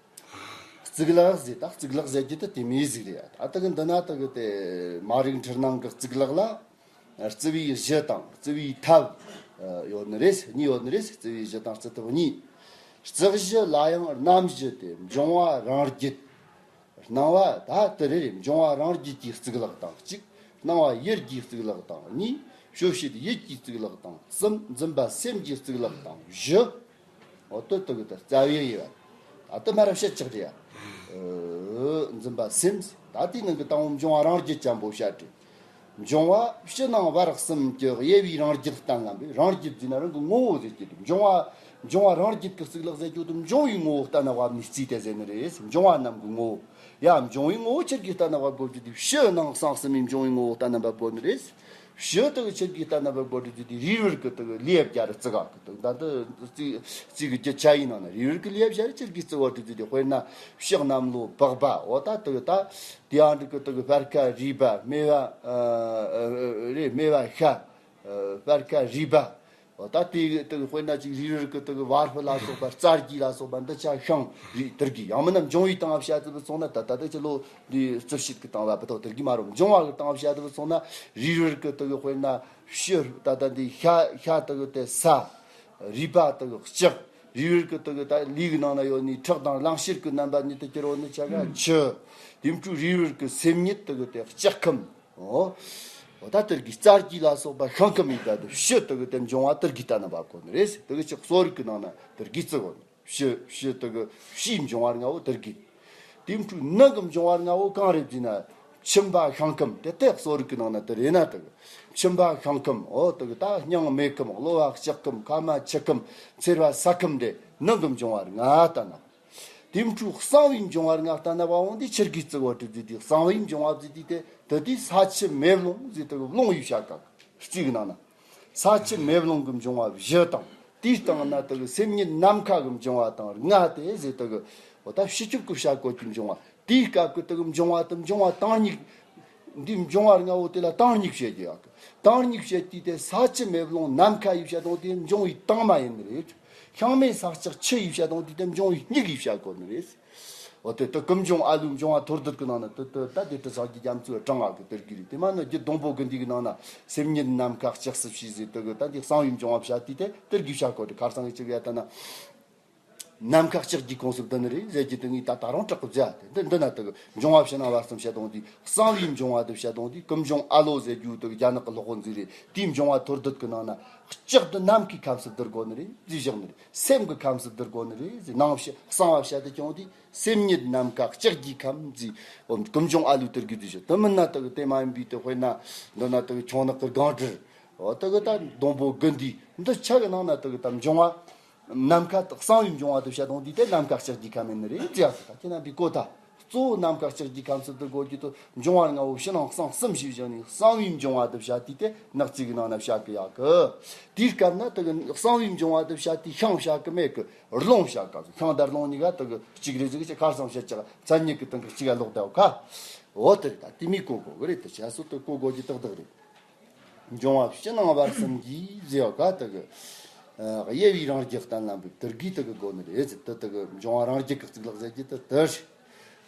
གཙུག་ལག་ཟེར། ད་གཙུག་ལག་ཟེར་རྒྱུ་དེ་དེ་མོ་ཟིག་རེད། ད་དེ་གི་འདི་ན་དེ་གི་དེ་མ་རིག་འཁྲུལ་སྣང་གི་གཙུག་ལག་ལ། རྩི་བའི་གཞི་དང་རྩི་བའི་ཐབས་ཡོད་ནི་རེད། གཉིས་ཡོད་ནི་རེད། རྩི་བའི་གཞི་དང་རྩི་ཐབས་གཉིས། རྩི་གཞི་ལ་ཡང་རྣམ་བཞི་སྟེ། འབྱུང་བ་རང་རྒྱུད། སྣང་བ་ད་དེ་རེད། འབྱུང་བ་རང་རྒྱུད་ཀྱི་གཙུག་ལག་དང་གཅིག། སྣང་བ་ཡུལ་གྱི་གཙུག་ལག་དང་གཉིས། དཔྱོད་བྱེད་ཡུལ་གྱི་གཙུག་ལག་དང་གསུམ། འཛིན་པ་སེམས་ཀྱི་གཙུག་ལག་དང་བཞི། འོ་དེ་དེ་གི་དེ་རྩ་བའི་ཡོད། ད་དེ་མ་རབས་བཤད་ཆགས་རེད་ཡ། འཛིན་པ་སེམས། ད་དེའི་ནང་གི་དང་པོ་འབྱུང་བ་རང་རྒྱུད་ཅན་པོ་བཤད་དེ། འབྱུང་བ་ཕྱི་ནང་བར་གསུམ་གྱི་དབྱེ་བའི་རང་རྒྱུད་གཏན་ལ་འབེབས། རང་རྒྱུད་ཟེར་ན་རང་གི་ངོ་བོ་ཟེར་གྱི་འདུག། འབྱུང་བ་འབྱུང་བ་རང་རྒྱུད་ཀྱི་གཙུག་ལག་ཟེར་རྒྱུ་དེ་འབྱུང་བའི་ངོ་བོ་གཏན་ལ་བབས་ནས་རྩིས་ཏེ་ཟེར་ནི་རེད། འབྱུང་བ་རྣམས་ཀྱི་ངོ་བོ། ཡ། འབྱུང་བའི་ངོ་བོ་ཆི་གི་གཏན་ལ་བབ་དགོས་རྒྱུ་དེ་ཕྱི་ནང་གསང་གསུམ་པའི་འབྱུང་བའི་ངོ་བོ་གཏན་ལ་བབ་དགོས་ནི་རེད། ཕྱི་དེ་གི་ཆི་གི་གཏན་ལ་བབ་དགོས་རྒྱུ་དེ་རིགས་བར་གི་དེ་གི་ལེའུ་བརྒྱ་རེ་བརྩི་ག་གི་དེ་གི་ད་དེ་རྩིས་རྩིས་གི་རྒྱུ་ཆ་ཡིན་ནང་ན་རིགས་བར་གི་ལེའུ་བརྒྱ་རེ་ཆི་གི་བརྩི་བ་རྒྱུ་དེ་དེ་དཔེར་ན་ཕྱི་གནམ་ལོ་པགས་པ། འོ་ད་དེ་གི་ད་དེ་ཡང་འགྲིག་གི། དེ་གི་སྤར་ཁ་རུས་པ། སྨེ་བ་ཨ་ཨ་རེད། སྨེ་བ་ཤ། ཨ་སྤར་ཁ་རུས་པ། འོ་ད་དེ་དེ་དཔེར་ན་ཅིག་རིགས་རུས་ཀྱི་དེ་གི་བ་སྤུ་ལ་སོགས་པ། རྩ་རྒྱུས་ལ་སོགས་པ་འདི་ཆ་ཤིང་རིགས་དེར་གི། ཡང་མིན་ན་འབྱུང་བའི་སྟེང་བཤད་དུ་སོང་ན། ད་ད་དེ་ཅི་ལོ་འདི་རྩིབས་བཤད་ཀྱི་སྟེང་བ་བུ་ཐོག་དེར་གི་མ་རུང་། འབྱུང་བ་གི་སྟེང་བཤད་དུ་སོང་ན་རིགས་རུས་ཀྱི་དེ་གི་དཔེར་ན་ཕྱི་ད་ད་འདི་ཤ་ཤ་དེ་གི་དེ་ས། རུས་པ་དེ་གི་ལྕགས། རིགས་རུས་ཀྱི་དེ་གི་ད་ལུས་ཀྱི་ནང་ན་ཡོད་ནི་ཁྲག་དང་རླངས་གཤེར་གྱི་རྣམ་པ་གཉིས་དེ་ཀྱི་རོ་ནི་ཆ་ག་ཆུ། དེ་འཕྲོ་རིགས་རུས་ཀྱི་སེམས་ཉིད་དེ་གི་དེ་ལྕགས་ཁམས། འོ། འོ་ད་དེར་གི་རྩ་རྒྱུས་ལ་སོགས་པ་ཤིང་ཁམས་ཡིན་ད་དེ་ཕྱི་དེ་གི་དེ་འབྱུང་བ་དེར་གི་ལྟ་ན་བབ་དགོས་ནི་རེད། དེ་གི་ཅིག་གསོ་རིག་གི་ནང་ན་དེར་གི་བརྩི་དགོས་ནི། ཕྱི་ཕྱི་དེ་གི་ཕྱིའི་འབྱུང་བ་ལྔ་བོ་དེར་གི། དེ་འཕྲོ་ནང་གི་འབྱུང་བ་ལྔ་བོ་གང་རེད་ཟེར་ན། མཆིན་པ་ཤིང་ཁམས། དེ་དེ་གསོ་རིག་གི་ནང་ན་དེ་རེད་ན་དེ་གི། མཆིན་པ་ཤིང་ཁམས། འོ་དེ་གི་ད་སྙིང་མེ་ཁམས། གློ་བ་ལྕགས་ཁམས། མཁལ་མ་ཆུ་ཁམས། མཚེར་བ་ས་ཁམས་དེ་ནང་གི་འབྱུང་བ་ལྔ་ལྟ་ན། དེ་འཕྲོ་གསང་བའི་འབྱུང་བ་ལྔ་ལྟ་ན་བ་འོང་དེ་ཆི་གི་བརྩི་བ་གྲུབ་དུས་དེ་གསང་བའི་འབྱུང་བ་བརྩི་དུས་དེ་དེ་དེ་ས་ཆུ་མེ་རླུང་ཟེར་དེ་གི་རླུང་ཡི་བྱ་ག་རྩིས་གི་ནང་ན། ས་ཆུ་མེ་རླུང་གི་འབྱུང་བ་བཞི་དང་། དེའི་སྟེང་ན་དེ་གི་སེམས་ཉིད་ནམ་མཁའ་གི་འབྱུང་བ་དང་ལྔ་དེ་ཟེར་དེ་གི། འོ་ད་ཕྱི་ཁྱབ་ཀྱི་བྱ་བཀོད་ཀྱི་འབྱུང་བ། དེའི་སྐབས་ཀྱི་དེ་གི་འབྱུང་བ་དེ་འབྱུང་བ་དྭངས་སྙིགས། འདི་འབྱུང་བ་ལྔ་བོ་དེ་ལ་དྭངས་སྙིགས་བཤད་ཀྱི་ཡོད་གི། དྭངས་སྙིགས་བཤད་དུས་དེ་ས་ཆུ་མེ་རླུང་ནམ་མཁའ་ཡི་བཤད་དོན་དེ་འབྱུང་བའི་དྭངས་མ་ཡིན་ནི་རེད། ཤིང་མེ་ས་ལྕགས་ཆུ་ཡི་བཤད་དོན་དེ་དེ་འབྱུང་བའི་སྙིགས་ཡི་བཤད་དགོས་ནི་རེད། འོ་དེ་དེ་ཀུན་འབྱུང་ཨ་ལུའི་འབྱུང་བ་མཐོར་འདོད་ཀྱི་ནང་ན་དེ་དེ་ད་དེ་དྲི་ཟག་གི་རྒྱ་མཚོའི་གྲངས་ང་གི་དེར་གི་རེད། དེ་མ་ནི་རྒྱུད་སྡོང་པོ་དགུ་འདུས་ཀྱི་ནང་ན་སེམས་ཉིད་ནམ་མཁའ་ལྕགས་སུ་བྱས་ཟེར་དེ་གི། ད་འདི་གསང་བའི་འབྱུང་བ་བཤད་དུས་དེ་དེར་གི་བཤད་དགོས་ཏེ། ཁར་སང་གི་ཅིག་ཡ་ལྟ་ན། ནམ་མཁའ་ལྕགས་ཀྱི་ཁོངས་སུ་བསྡུ་ནི་རེད་ཟེར་རྒྱུ་དེ་ངས་ད་ད་རུང་དྲག་གི་བརྗོད་དེ། འདི་འདི་ན་དེ་གི་འབྱུང་བ་ཕྱི་ནང་བར་གསུམ་བཤད་དོན་དེ། གསང་བའི་འབྱུང་བ་དེ་བཤད་དོན་དེ་ཀུན་འབྱུང་ཨ་ལོ་ཟེར་རྒྱུ་དེ་གི་རྒྱ་ནག་གི་སློབ་དཔོན་ཟིག་རེད། དེའི་འབྱུང་བ་མཐོར་འདོད་ཀྱི་ནང་ན་ལྕགས་དེ་ནམ་མཁའི་ཁམས་སུ་བསྡུ་དགོས་ནི་རེད་ཟེར་བཞག་ནི་རེད། སེམས་ཀྱི་ཁམས་སུ་བསྡུ་དགོས་ནི་རེད་ཟེར། ནང་བཤད་གསང་བ་བཤད་དེ་ཀྱང་དེ་སེམས་ཉིད་ནམ་མཁའ་ལྕགས་ཀྱི་ཁམས་ཟེར། འོ་ཀུན་འབྱུང་ཨ་ལོ་དེར་གི་དེ་བཞག། དེ་མིན་ན་དེ་གི་དེ་མ་ཡིན་པའི་དེ་དཔེར་ན་འདི་ན་དེ་གི་ཁྱུང་ནག་གི་སྒང་དྲུག། འོ་དེ་གི་ད་སྡོང་པོ་དགུ་འདུས་འདི་ཆ་གི་ནང་ན་དེ་གི་ད་འབྱུང་བ། ནམ་མཁའ་དང་གསང་བའི་འབྱུང་བ་དེ་བཤད་དོན་དེ་དེ་ནམ་མཁའ་ལྕགས་ཀྱི་ཁམས་ཡིན་ནི་རེད་ཟེར་ཡ་ཟེར། ད་ཁྱེད་རྣམ་པས་གོ་ད། གཙོ་བོ་ནམ་མཁའ་ལྕགས་ཀྱི་ཁམས་སུ་བསྡུ་དགོས་རྒྱུ་དེ། འབྱུང་བ་ལྔ་བོ་ཕྱི་ནང་གསང་གསུམ་ཞིག་བཞག་ནས་གསང་བའི་འབྱུང་བ་དེ་བཤད་དུས་དེ་ནག་རྩིས་ཀྱི་ནང་ན་བཤད་གི་ཡོད་གི། དེའི་སྐབས་ན་དེ་གི་གསང་བའི་འབྱུང་བ་དེ་བཤད་དུས་ཤིང་བཤད་གི་མེད་གི། རླུང་བཤད་གི། ཤིང་དང་རླུང་གཉིས་ཀ་དེ་གི་གཅིག་རེད་ཟེར་གི། ཁར་སང་བཤད་ཀྱི་མཚན་ཉིད་ཀྱི་སྟེང་གི་གཅིག་ག་ལོག་བསྡད་ཡོད་ག། འོ་དེ་རེད། ད་དེ་མོ་གོ་དགོས་གི་རེད། དེ་བྱས་སོ་དེ་གོ་དགོས་རྒྱུ་ཏག་ཏག་རེད། འབྱུང་བ་ཕྱི་ནང་བར་གསུམ་གྱི་ཟེར་བ་ག་དེ་གི། ཨ་དབྱེ་བའི་རང་རྒྱུད་གཏན་ལ་འབེབས། དེར་གི་དེ་གི་དགོས་ནི་རེད་ཟེར། དེ་དེ་གི་འབྱུང་བ་རང་རྒྱུད་ཀྱི་གཙུག་ལག་ཟེར་རྒྱུ་དེ་དེ་རེད།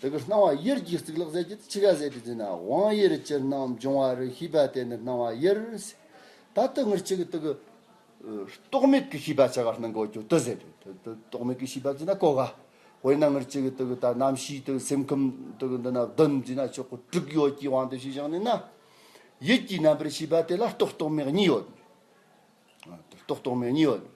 དེ་གི་སྣང་བ་ཡུལ་གྱི་གཙུག་ལག་ཟེར་རྒྱུ་དེ་ཆི་ག་ཟེར་དེ་ཟེར་ན། དབང་ཡུལ་ཕྱི་སྣང་འབྱུང་བ་རུ་ཤེས་པ་དེ་ནི་སྣང་བ་ཡུལ་ཟེར། ད་དེ་ངར་ཆི་གི་དེ་གི། རྟོག་མེད་ཀྱི་ཤེས་པ་ཆ་ག་སྣང་གོ་ཅོ་དུ་ཟེར། དུ་དུ་རྟོག་མེད་ཀྱི་ཤེས་པ་ཟེར་ན་གོ་ག་དཔེར་ན་ངར་ཅིག་དུ་ད་རྣམ་ཤེས་དུ་སེམས་ཁམས་དུ་འདི་ན་བདུན་ཟེར་ན་ཆོག་གོ་དྲུག་ཡོད་ཀྱི་དབང་དུ་ཤེས་བཞག་ནས་ན། ཡིད་ཀྱི་རྣམ་པར་ཤེས་པ་དེ་ལ་རྟོག་རྟོག་མེད་གཉིས་ཡོད། རྟོག་རྟོག་མེད་གཉིས་ཡོད།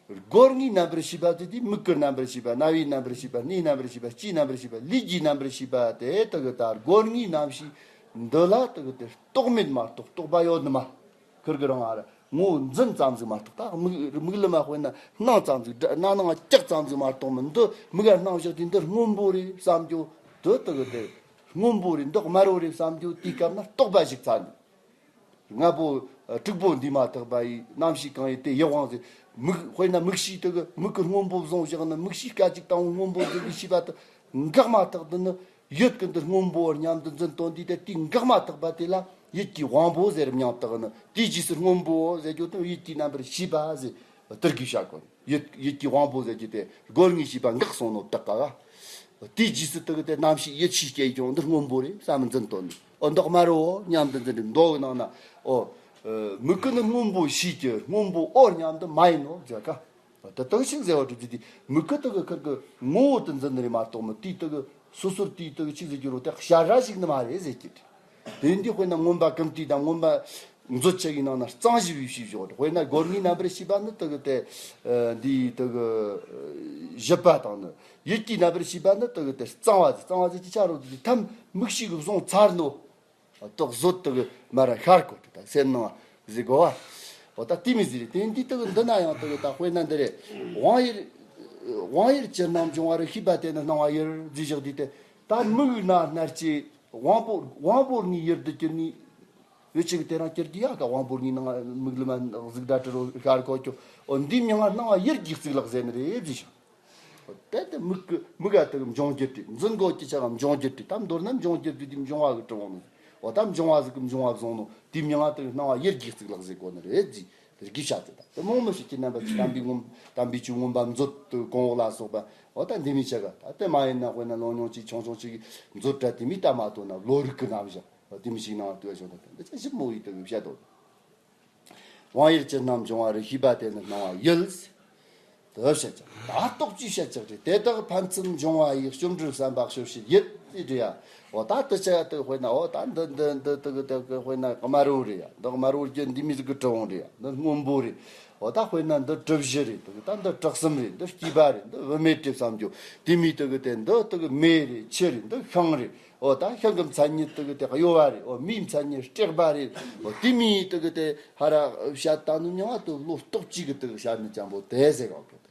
སྒོ་ལྔའི་རྣམ་པར་ཤེས་པ་དེ་དེ་མིག་གི་རྣམ་པར་ཤེས་པ། རྣ་བའི་རྣམ་པར་ཤེས་པ། སྣའི་རྣམ་པར་ཤེས་པ། ལྕེའི་རྣམ་པར་ཤེས་པ། ལུས་ཀྱི་རྣམ་པར་ཤེས་པ་དེ་དག་གི་ད་སྒོ་ལྔའི་རྣམ་ཤེས་འདི་ལ་དག་གི་དེ་རྟོག་མེད་མ་གཏོགས་རྟོག་པ་ཡོད་ནི་མ། ཁིར་གི་རང་ཨ་ར་ངོ་བོ་འཛིན་ཙམ་ཟིག་མ་གཏོགས། ད་མིག་མིག་ལམ་མ་དཔེར་ན་སྣང་ཙམ་ཟིག་སྣ་ནང་བཀྱག་ཙམ་ཟིག་མ་གཏོགས་མི་འདི་མིག་ག་སྣང་བཞག་དུས་འདི་སྔོན་པོ་རེད་བསམ་རྒྱུ། འདི་དག་གི་དེ་སྔོན་པོ་རེད། འདི་དམར་པོ་རེད་བསམ་རྒྱུ། དེའི་སྐབས་ན་རྟོག་པ་ཞིག་ཚར་ནས། ལྔ་པོ་ཨ་དྲུག་པོ་འདུས་མ་ཐག་པ་ཡི་རྣམ་ཤེས་གང་ཡིན་དེ་ཡིད་དབང་ཟེར། མིག་དཔེར་ན་མིག་ཤེས་དེ་གི་མིག་གི་སྔོན་པོ་བཟུང་བཞག་ན་མིག་ཤེས་སྐད་ཅིག་དང་པོ་སྔོན་པོ་ཟེར་གི་ཤེས་པ་དེ་འགག་མ་ཐག་ཏུ་ནི་ཡིད་ཀྱི་འདི་སྔོན་པོ་སྙམ་དུ་འཛིན་དོན་དུས་དེ་དེའི་འགག་མ་ཐག་པ་དེ་ལ་ཡིད་ཀྱི་དབང་པོ་ཟེར་མྱང་དག་ནི། དེའི་རྗེས་སུ་སྔོན་པོ་ཟེར་རྒྱུ་དེ་ཡིད་ཀྱི་རྣམ་པར་ཤེས་པ་ཟེར་དེར་གི་བྱ་དགོས། ཡིད་ཡིད་ཀྱི་དབང་པོ་ཟེར་རྒྱུ་དེ་སྒོ་ལྔའི་ཤེས་པ་འགག་སོང་ནོ་དག་ག་དེའི་རྗེས་སུ་དག་དེ་རྣམ་ཤེས་ཡིད་ཤེས་སྐྱེ་ཀྱང་འདི་སྔོན་པོ་རེད་བསམ་འཛིན་དོན་ནི། འོ་མདོག་དམར་རོ་སྙམ་དུ་འཛིན་རེད། མདོ་གི་ནང་ན་འོ་མིག་གི་ནི་སྔོན་པོ་ཤེས་ཀྱི་སྔོན་པོ་འོ་སྙམ་དུ་མ་ཡིན་ནོ་ཟེར་ག་དེ་དག་ཞིག་ཟེར་བ་གྲུབ་ཀྱི་དེ་མིག་གི་དག་གི་ཁིར་གི་ངོ་བོ་དུ་འཛིན་ནི་རེད་མ་གཏོགས་མི་དེའི་དག་གི་སོ་སོར་དེའི་དག་གི་ཆི་ཟེར་རྒྱུ་རོ་དེ་ཤ་ར་ཞིག་ནི་མ་རེད་ཟེར་གྱི་རེད། དེ་འདི་དཔེར་ན་མངོན་པ་ཀུན་བཏུས་དང་མངོན་པ་མཛོད་ཆེ་གི་ནང་ན་གཙང་ཞི་བའི་ཞེས་བཞག་དཔེར་ན་སྒོ་ལྔའི་རྣམ་པར་ཤེས་པ་ནི་དག་གི་དེ་འདིའི་དག་གི་བཞི་པ་དང་ནི་ཡིད་ཀྱི་རྣམ་པར་ཤེས་པ་ནི་དག་གི་དེ་གཙང་བ་ཟེར། གཙང་བ་ཟེར་གྱི་ཆ་རོ་དེ་ཐམས་མིག་ཤེས་གི་བཟུང་ཚར་ནོ། རྟོག་བཟོད་དག་མ་ར་ཤར་གོ་དེ་དང་སེམས་ནང་ཟེར་གོ་བ། འོ་ད་དེ་མི་ཟེར་རེད། དེ་འདི་དག་འདི་ན་ཡང་དག་ད་དཔེར་ན་འདི་རེད། དབང་ཡུལ་དབང་ཡུལ་ཅི་རྣམས་འབྱུང་བ་རུ་ཤེས་པ་དེ་ནི་སྣང་བ་ཡུལ་ཟེར་བཞག་དུས་དེ་ད་མིག་ན་སྣར་གྱི་དབང་པོ་དབང་པོ་གཉིས་ཡུལ་དུ་གྱུར་ནས་འོད་ཅིག་དེ་རང་གྱུར་གྱི་ཡ་ག་དབང་པོ་གཉིས་ནང་མིག་ལ་མ་གཟུགས་སྒྲ་དྲི་རོ་ཤར་གོ་ཀྱོ། འོ་འདི་མྱང་ང་སྣང་བ་ཡུལ་གྱི་གཙུག་ལག་ཟེར་ནི་རེད་ཟེར་བཞག་དེ་ལྟ་མིག་གི་མིག་ག་དག་འབྱུང་འགྱུར་ཏེ་འཛིན་གོ་ཀྱི་ཆ་ག་འབྱུང་འགྱུར་ཏེ་ད་མདོར་ན་འབྱུང་འགྱུར་ཏེ་དེ་འབྱུང་བ་གི་གྲུབ་འོང་ནི། འོ་ད་འབྱུང་བ་ཟིག་གི་འབྱུང་བ་བཟུང་ནོ་དེ་མྱང་ང་དག་སྣང་བ་ཡུལ་གྱི་གཙུག་ལག་ཟེར་གོ་ནི་རེད་ཟེར་དེ་གི་བྱ་དེ་ད་དེ་རྨོངས་མི་ཤེས་ཀྱི་རྣམ་པ་ཅི་དམ་པའི་ངོམ་དམ་པའི་ཆོས་མངོན་པ་མཛོད་དུ་གོང་འོག་ལ་སོགས་པ་འོ་ད་འདི་མི་ཆ་ག་ད་དེ་མ་ཡིན་ན་དཔེར་ན་ལོ་ཉུང་ཅིག་ཆུང་ཆུང་ཅིག་མཛོད་གྲྭ་དེ་མི་ལྟ་མ་ཐོན་ན་བློ་རིག་གི་རྣམ་གཞག་འོ་དེ་མི་ཞིག་ནང་ལྟོས་བྱུང་ད་འདི་ཆ་ཞིབ་མོ་ཡིས་དག་བཤད་དོ། དབང་ཡུལ་ཅི་རྣམས་འབྱུང་བ་རུ་ཤེས་པ་དེ་ནི་སྣང་བ་ཡུལ། དུ་བཤད་ཀྱང་ད་རྟོག་ཅེས་བཤད་ཀྱང་རེད། དེ་དག་ཕན་ཚུན་འབྱུང་བ་ཡི་སྐྱོབ་འབྲེལ་བསམ་པ་སྐྱོབ་བྱེད་ཡུལ་ཏེ་འདྲི་ཡ། འོ་ད་དུ་ཆ་ཡ་དུ་དཔེར་ན་འོ་ད་འདི་འདི་འདི་དུ་གི་དུ་གི་དཔེར་ན་དམར་བོ་རེད་ཡ། འདི་དམར་བོ་རྒྱུ་འདི་མི་ཟིག་གི་གྲུབ་འོང་རེད་ཡ། འདི་སྔོན་པོ་རེད། འོ་ད་དཔེར་ན་འདི་གྲུ་བཞི་རེད། དུ་གི་ད་འདི་གྲུ་གསུམ་རེད། འདི་སྐྱིད་པ་རེད། འདི་བུད་མེད་རེད་བསམ་རྒྱུ་དེ་མི་དུ་གི་དེ་འདི་དུ་གི་མེ་རེད། ཆུ་རེད། འདི་ཤིང་རེད། འོ་ད་ཤིང་གི་མཚན་ཉིད་དུ་གི་དེ་གཡོ་བ་རེད། འོ་མིའི་མཚན་ཉིད་སྐྲག་པ་རེད། འོ་དེ་མིའི་དུ་གི་དེ་ཧ་ར་བཤད་ད་ནི་མྱང་ང་དུ་བློ་རྟོག་ཅིག་གི་དུ་གི་བཤད་ནི་ཅང་པོ་དེ་ཟེར་གོ་གི་དུ།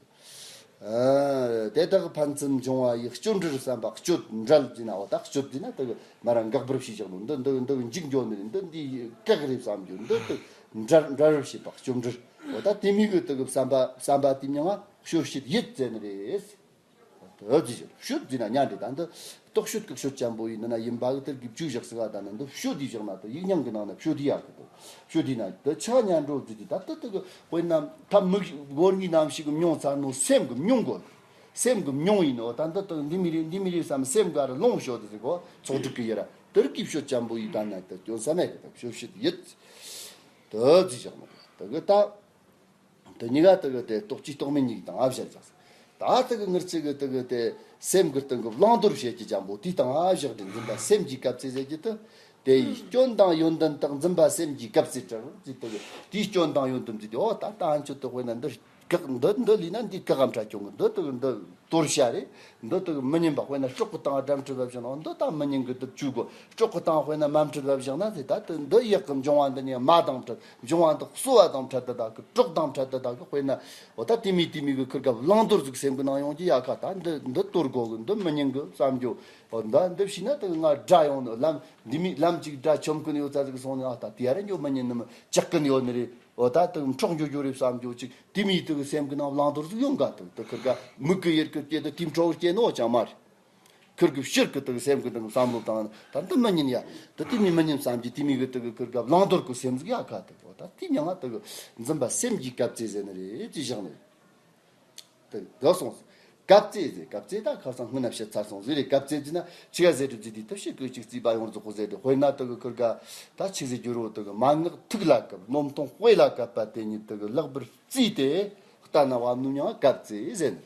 ཨ་དེ་དག་ཕན་ཚུན་འབྱུང་བ་ཡི་སྐྱོབ་འབྲེལ་བསམ་པ་སྐྱོབ་འབྲེལ་ཟེར་ན་འོ་ད་སྐྱོབ་ཟེར་ན་དུ་གི་མ་ར་འགག་པར་བྱེད་ཅིག་ནོ་འདི་འདི་འདི་འཇིག་འགྱོ་ནི་རེད། འདི་འདི་བཀག་རེད་བསམ་རྒྱུ་འདི་དུ་འབྲལ་འབྲལ་བར་བྱེད་པ་སྐྱོབ་འབྲེལ། འོ་ད་དེ་མིའི་གི་དུ་གི་བསམ་པ་བསམ་པ་དེ་མྱང་ང་སྐྱོབ་བྱེད་ཡུལ་ཟེར་ནི་རེད། དོ་ཟེར་ཞོད་ཟེར་ན་ཉན་རེད། ད་འདི་རྟོག་ཞོད་ཀྱི་ཞོད་ཅན་པོ་ཡིན་ན་ཡིན་པ་གི་དེར་གི་བཅུ་བཞག་ཟེར་བ་ད་ནི་འདི་ཞོད་དེ་བཞག་ན་དེ་ཡིག་རྙིང་གི་ནང་ན་ཞོད་དེ་ཡག་གི་དོ། ཞོད་དེ་ན་དེ་ཆ་ཉན་འགྲོ་ཟེར་དེ་ད་ལྟ་དེ་གི་དཔེར་ན་ཐ་མིག་སྒོ་གཉིས་རྣམ་ཤེས་གི་མྱོང་ཚར་ནོ་སེམས་གི་མྱོང་གོ། སེམས་གི་མྱོང་ཡིན་ནོ་ད་འདི་དེ་འདི་མི་རེད་འདི་མི་རེད་བསམ་སེམས་ག་ར་ལོང་ཞོད་དེ་ཟེར་གོ་ཚོགས་སྒྲིག་གི་ཡེ་ར་དེར་གི་ཞོད་ཅན་པོ་ཡིན་ད་ན་དེ་སྐྱོན་ས་མེད་གི་དེ་ཞོད་ཞོད་ཡིད་དོ་ཟེར་བཞག་ནོ་དེ་གི་ད། དེ་གཉིས་ཀ་དེ་གི་དེ་རྟོག་གཅིག་རྟོག་མེད་གཉིས་ཀྱི་སྟེང་ང་བཞག་ཀྱང་། ད་དེ་གི་ངེད་ཅག་གི་དེ་གི་དེ་སེམས་ཀྱི་སྟེང་གི་བླང་དོར་བྱེད་ཀྱི་ཅན་པོ་དེའི་སྟེང་ང་བཞག་སྟེ་འཛིན་པ་སེམས་ཀྱི་སྐབས་ཚེ་ཟེར་གྱི་དེ། དེ་ཡི་སྐྱོན་དང་ཡོན་ཏན་དག་འཛིན་པ་སེམས་ཀྱི་སྐབས་ཚེ་དྲག་ཅེས་དེ་གི་དེའི་སྐྱོན་དང་ཡོན་ཏན་ཟེར་དེ་འོ་ད་ད་ཨ་མཆོད་དེ་དཔེར་ན་འདི་བཀག་འདི་འདི་ལས་ན་འདི་བཀག་གམ་ཁྲ་ཁྱོང་གི་འདི་དེ་གི་འདི། དོར་བྱ་རེད། འདི་དག་མི་ཉན་པ་དཔེར་ན་སྲོག་གི་སྟེང་དགྲ་འཁྲུད་པ་བཞག་ན་འདི་དག་མི་ཉན་གི་དུ་བཅུག་གོ་སྲོག་གི་སྟེང་དཔེར་ན་མ་འཁྲུད་པ་བཞག་ན་ཟེར་ད་དུ་འདི་ཡག་གི་འབྱུང་བ་འདི་ནི་མ་དང་འཕྲད་འབྱུང་བ་འདི་གསོ་བ་དང་འཕྲད་དུ་དག་གི་གྲོགས་དང་འཕྲད་དུ་དག་གི་དཔེར་ན་འོ་ད་དེ་མི་དེ་མི་གི་ཁིར་ག་བླང་དོར་ཟིག་སེམས་གི་ནང་ཡོང་གི་ཡ་ཁ་ད་འདི་འདི་དོར་གོ་གི་འདི་མི་ཉན་གི་བསམ་རྒྱུ་འོ་ད་འདི་བྱས་ན་དུ་ང་དགྲ་ཡོང་ནི་ལམ་འདི་མི་ལམ་ཅིག་དགྲ་ཆོམ་གི་ནི་ཡོད་ཙ་ཟིག་སོང་ནི་ཨ་ད་དེ་ཡ་ར་འགྱོ་མི་ཉན་ནི་མི་ཅག་གི་ནི་ཡོད་ནི་རེད། འོ་ད་དུ་འཕྲོག་འགྱོ་རྒྱུ་རེད་བསམ་རྒྱུ་ཅིག་དེ་མིའི་དུ་གི་སེམས་གི་ནང་བླང་དོར་ཟིག་ཡོང་ག་དུ་དུ་ཁིར་ག་མིག་གི་ཡེར་གི་སྐྱེ་དུ་དེ་འཕྲོག་སྐྱེ་ནོ་ཅང་མ་རེད། ཁིར་གི་ཕྱིར་གི་དུ་གི་སེམས་གི་ནང་བསམ་བློ་བཏང་ད་འདི་མི་ཉན་ཡ། དུ་དེ་མི་མི་ཉན་བསམ་གྱི་དེ་མིའི་གི་དུ་གི་ཁིར་ག་བླང་དོར་གི་སེམས་ཟིག་ཡ་ག་དུ་འོ་ད་དེ་མྱང་ང་དུ་གི་འཛིན་པ་སེམས་ཀྱི་སྐབས་ཚེ་ཟེར་ནི་རེད་ཅེས་བཞག་ནི་རེད། དུ་དུ་སོང་ཟིག་གབ་རྩེ་ཟེར། གབ་རྩེ་ད་ཁ་སང་སྔོན་ན་བཤད་ཚར་སོང་ཟེར་རེད། གབ་རྩེ་ཟེར་ན་ཆི་ག་ཟེར་རེད་ཟེར་དུས་ཐབས་ཤེས་ཀྱིས་ཅིག་རྩིས་པ་ཡོངས་རྫོགས་གོ་ཟེར་རེད། དཔེར་ན་དེ་གི་ཁུར་ག་ད་ཆི་ཟེར་རྒྱུ་རོ། དེ་གི་མན་ངག་ཐུགས་ལ་གབ། རྣོ་མཐོང་དཔེ་ལ་གབ་པ་དེ་ཉིད་དེ་གི་ལེགས་པར་བརྩིས་ཏེ་ལྟ་ན་བབ་ནོ་མྱིང་ང་གབ་རྩེ་ཟེར་ནི།